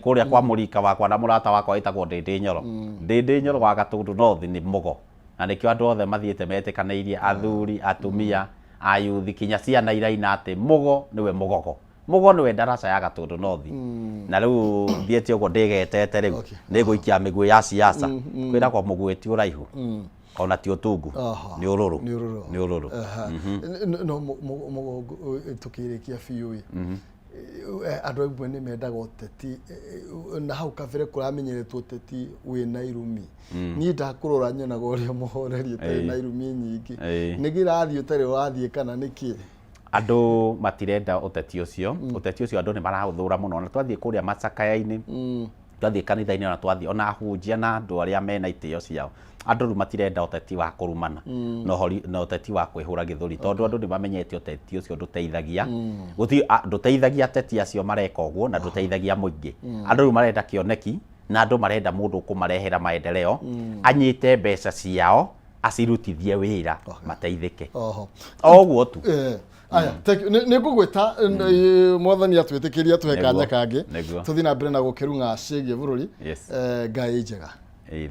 Kũrĩa kwa mũrika wakwa na mũrata wakwa wĩtagwo Ndĩndĩ Nyoro. Ndĩndĩ Nyoro wa Gatũndũ North nĩ mũgo, na nĩkĩo andũ othe mathiĩte metĩkanĩirie, athuri, atumia, ayuthi, kinya ciana iraina atĩ mũgo nĩwe mũgogo, mũgo nĩwe ndaraca ya Gatũndũ North. Na rĩu thiĩte ũguo ndĩgetete, rĩu nĩ ngũikia mĩguĩ ya siasa. Kwĩragwo mũguĩ ti ũraihu ona ti ũtungu. Nĩ ũrũrũ. Nĩ ũrũrũ. Nĩ ũrũrũ. No mũgongo tũkĩrĩkia biũ ĩ, andũ amwe nĩ mendaga ũteti, na hau kabere kũramenyeretwo ũteti wĩna irumi. Niĩ ndakũrora nyonaga ũrĩa mũhoreri ũtarĩ na irumi nyingĩ. Nĩ kĩrathiĩ ũtarĩ ũrathiĩ kana nĩ kĩ? Andũ matirenda ũteti ũcio. Ũteti ũcio andũ nĩ maraũthũra mũno, na twathiĩ kũrĩa macakaya-inĩ, twathiĩ kanitha-inĩ, ona twathiĩ ona ahunjia na andũ arĩa mena itĩo ciao, andũ rĩu matirenda ũteti wa kũrumana na ũteti wa kwĩhũra gĩthũri, tondũ andũ nĩ mamenyete ũteti ũcio ndũteithagia. Ndũteithagia ateti acio mareka ũguo, na ndũteithagia mũingĩ. Andũ rĩu marenda kĩoneki, na andũ marenda mũndũ ũkũmarehera maendeleo, anyite mbeca ciao acirutithie wĩra mateithĩke. O ũguo tu. Aya, thank you. Nĩ ngũgwĩta mwathani atwĩtĩkĩria tũhe kanya kangĩ tũthiĩ na mbere na gũkĩrung'a ciĩgiĩ bũrũri. Ngai njega.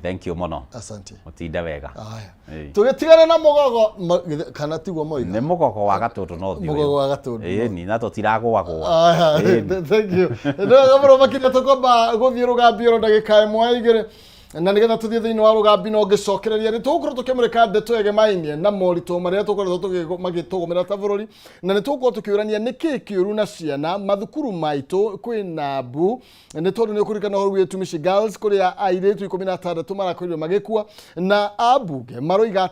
Thank you mũno. Asante. Mũtinde wega. Aya. Tũgĩtigane na mũgogo kana tiguo moiga? Nĩ mũgogo wa Gatũndũ North ũyũ. Mũgogo wa Gatũndũ. Ĩni, na tũtiragũagũa. Aya, thank you. Nĩ wega mũno makĩria. Tũkwamba gũthiĩ rũgambio oro ndagĩka ĩmwe igĩrĩ, na nĩgetha tũthiĩ thĩinĩ wa rũgambi no ngĩcokereria nĩ tũgũkorwo tũkĩmũrĩka ndeto ĩgemainie na moritũ marĩa tũkoretwo magĩtũgũmĩra ta bũrũri, na nĩ tũgũkorwo tũkĩũrania nĩkĩ kĩũru na ciana mathukuru maitũ kwĩna mbu, nĩ tondũ nĩ ũkũririkana ũhoro wĩ Tumishi Girls kũrĩa airĩtu 16 marakorirwo magĩkua na ambunge maroiga.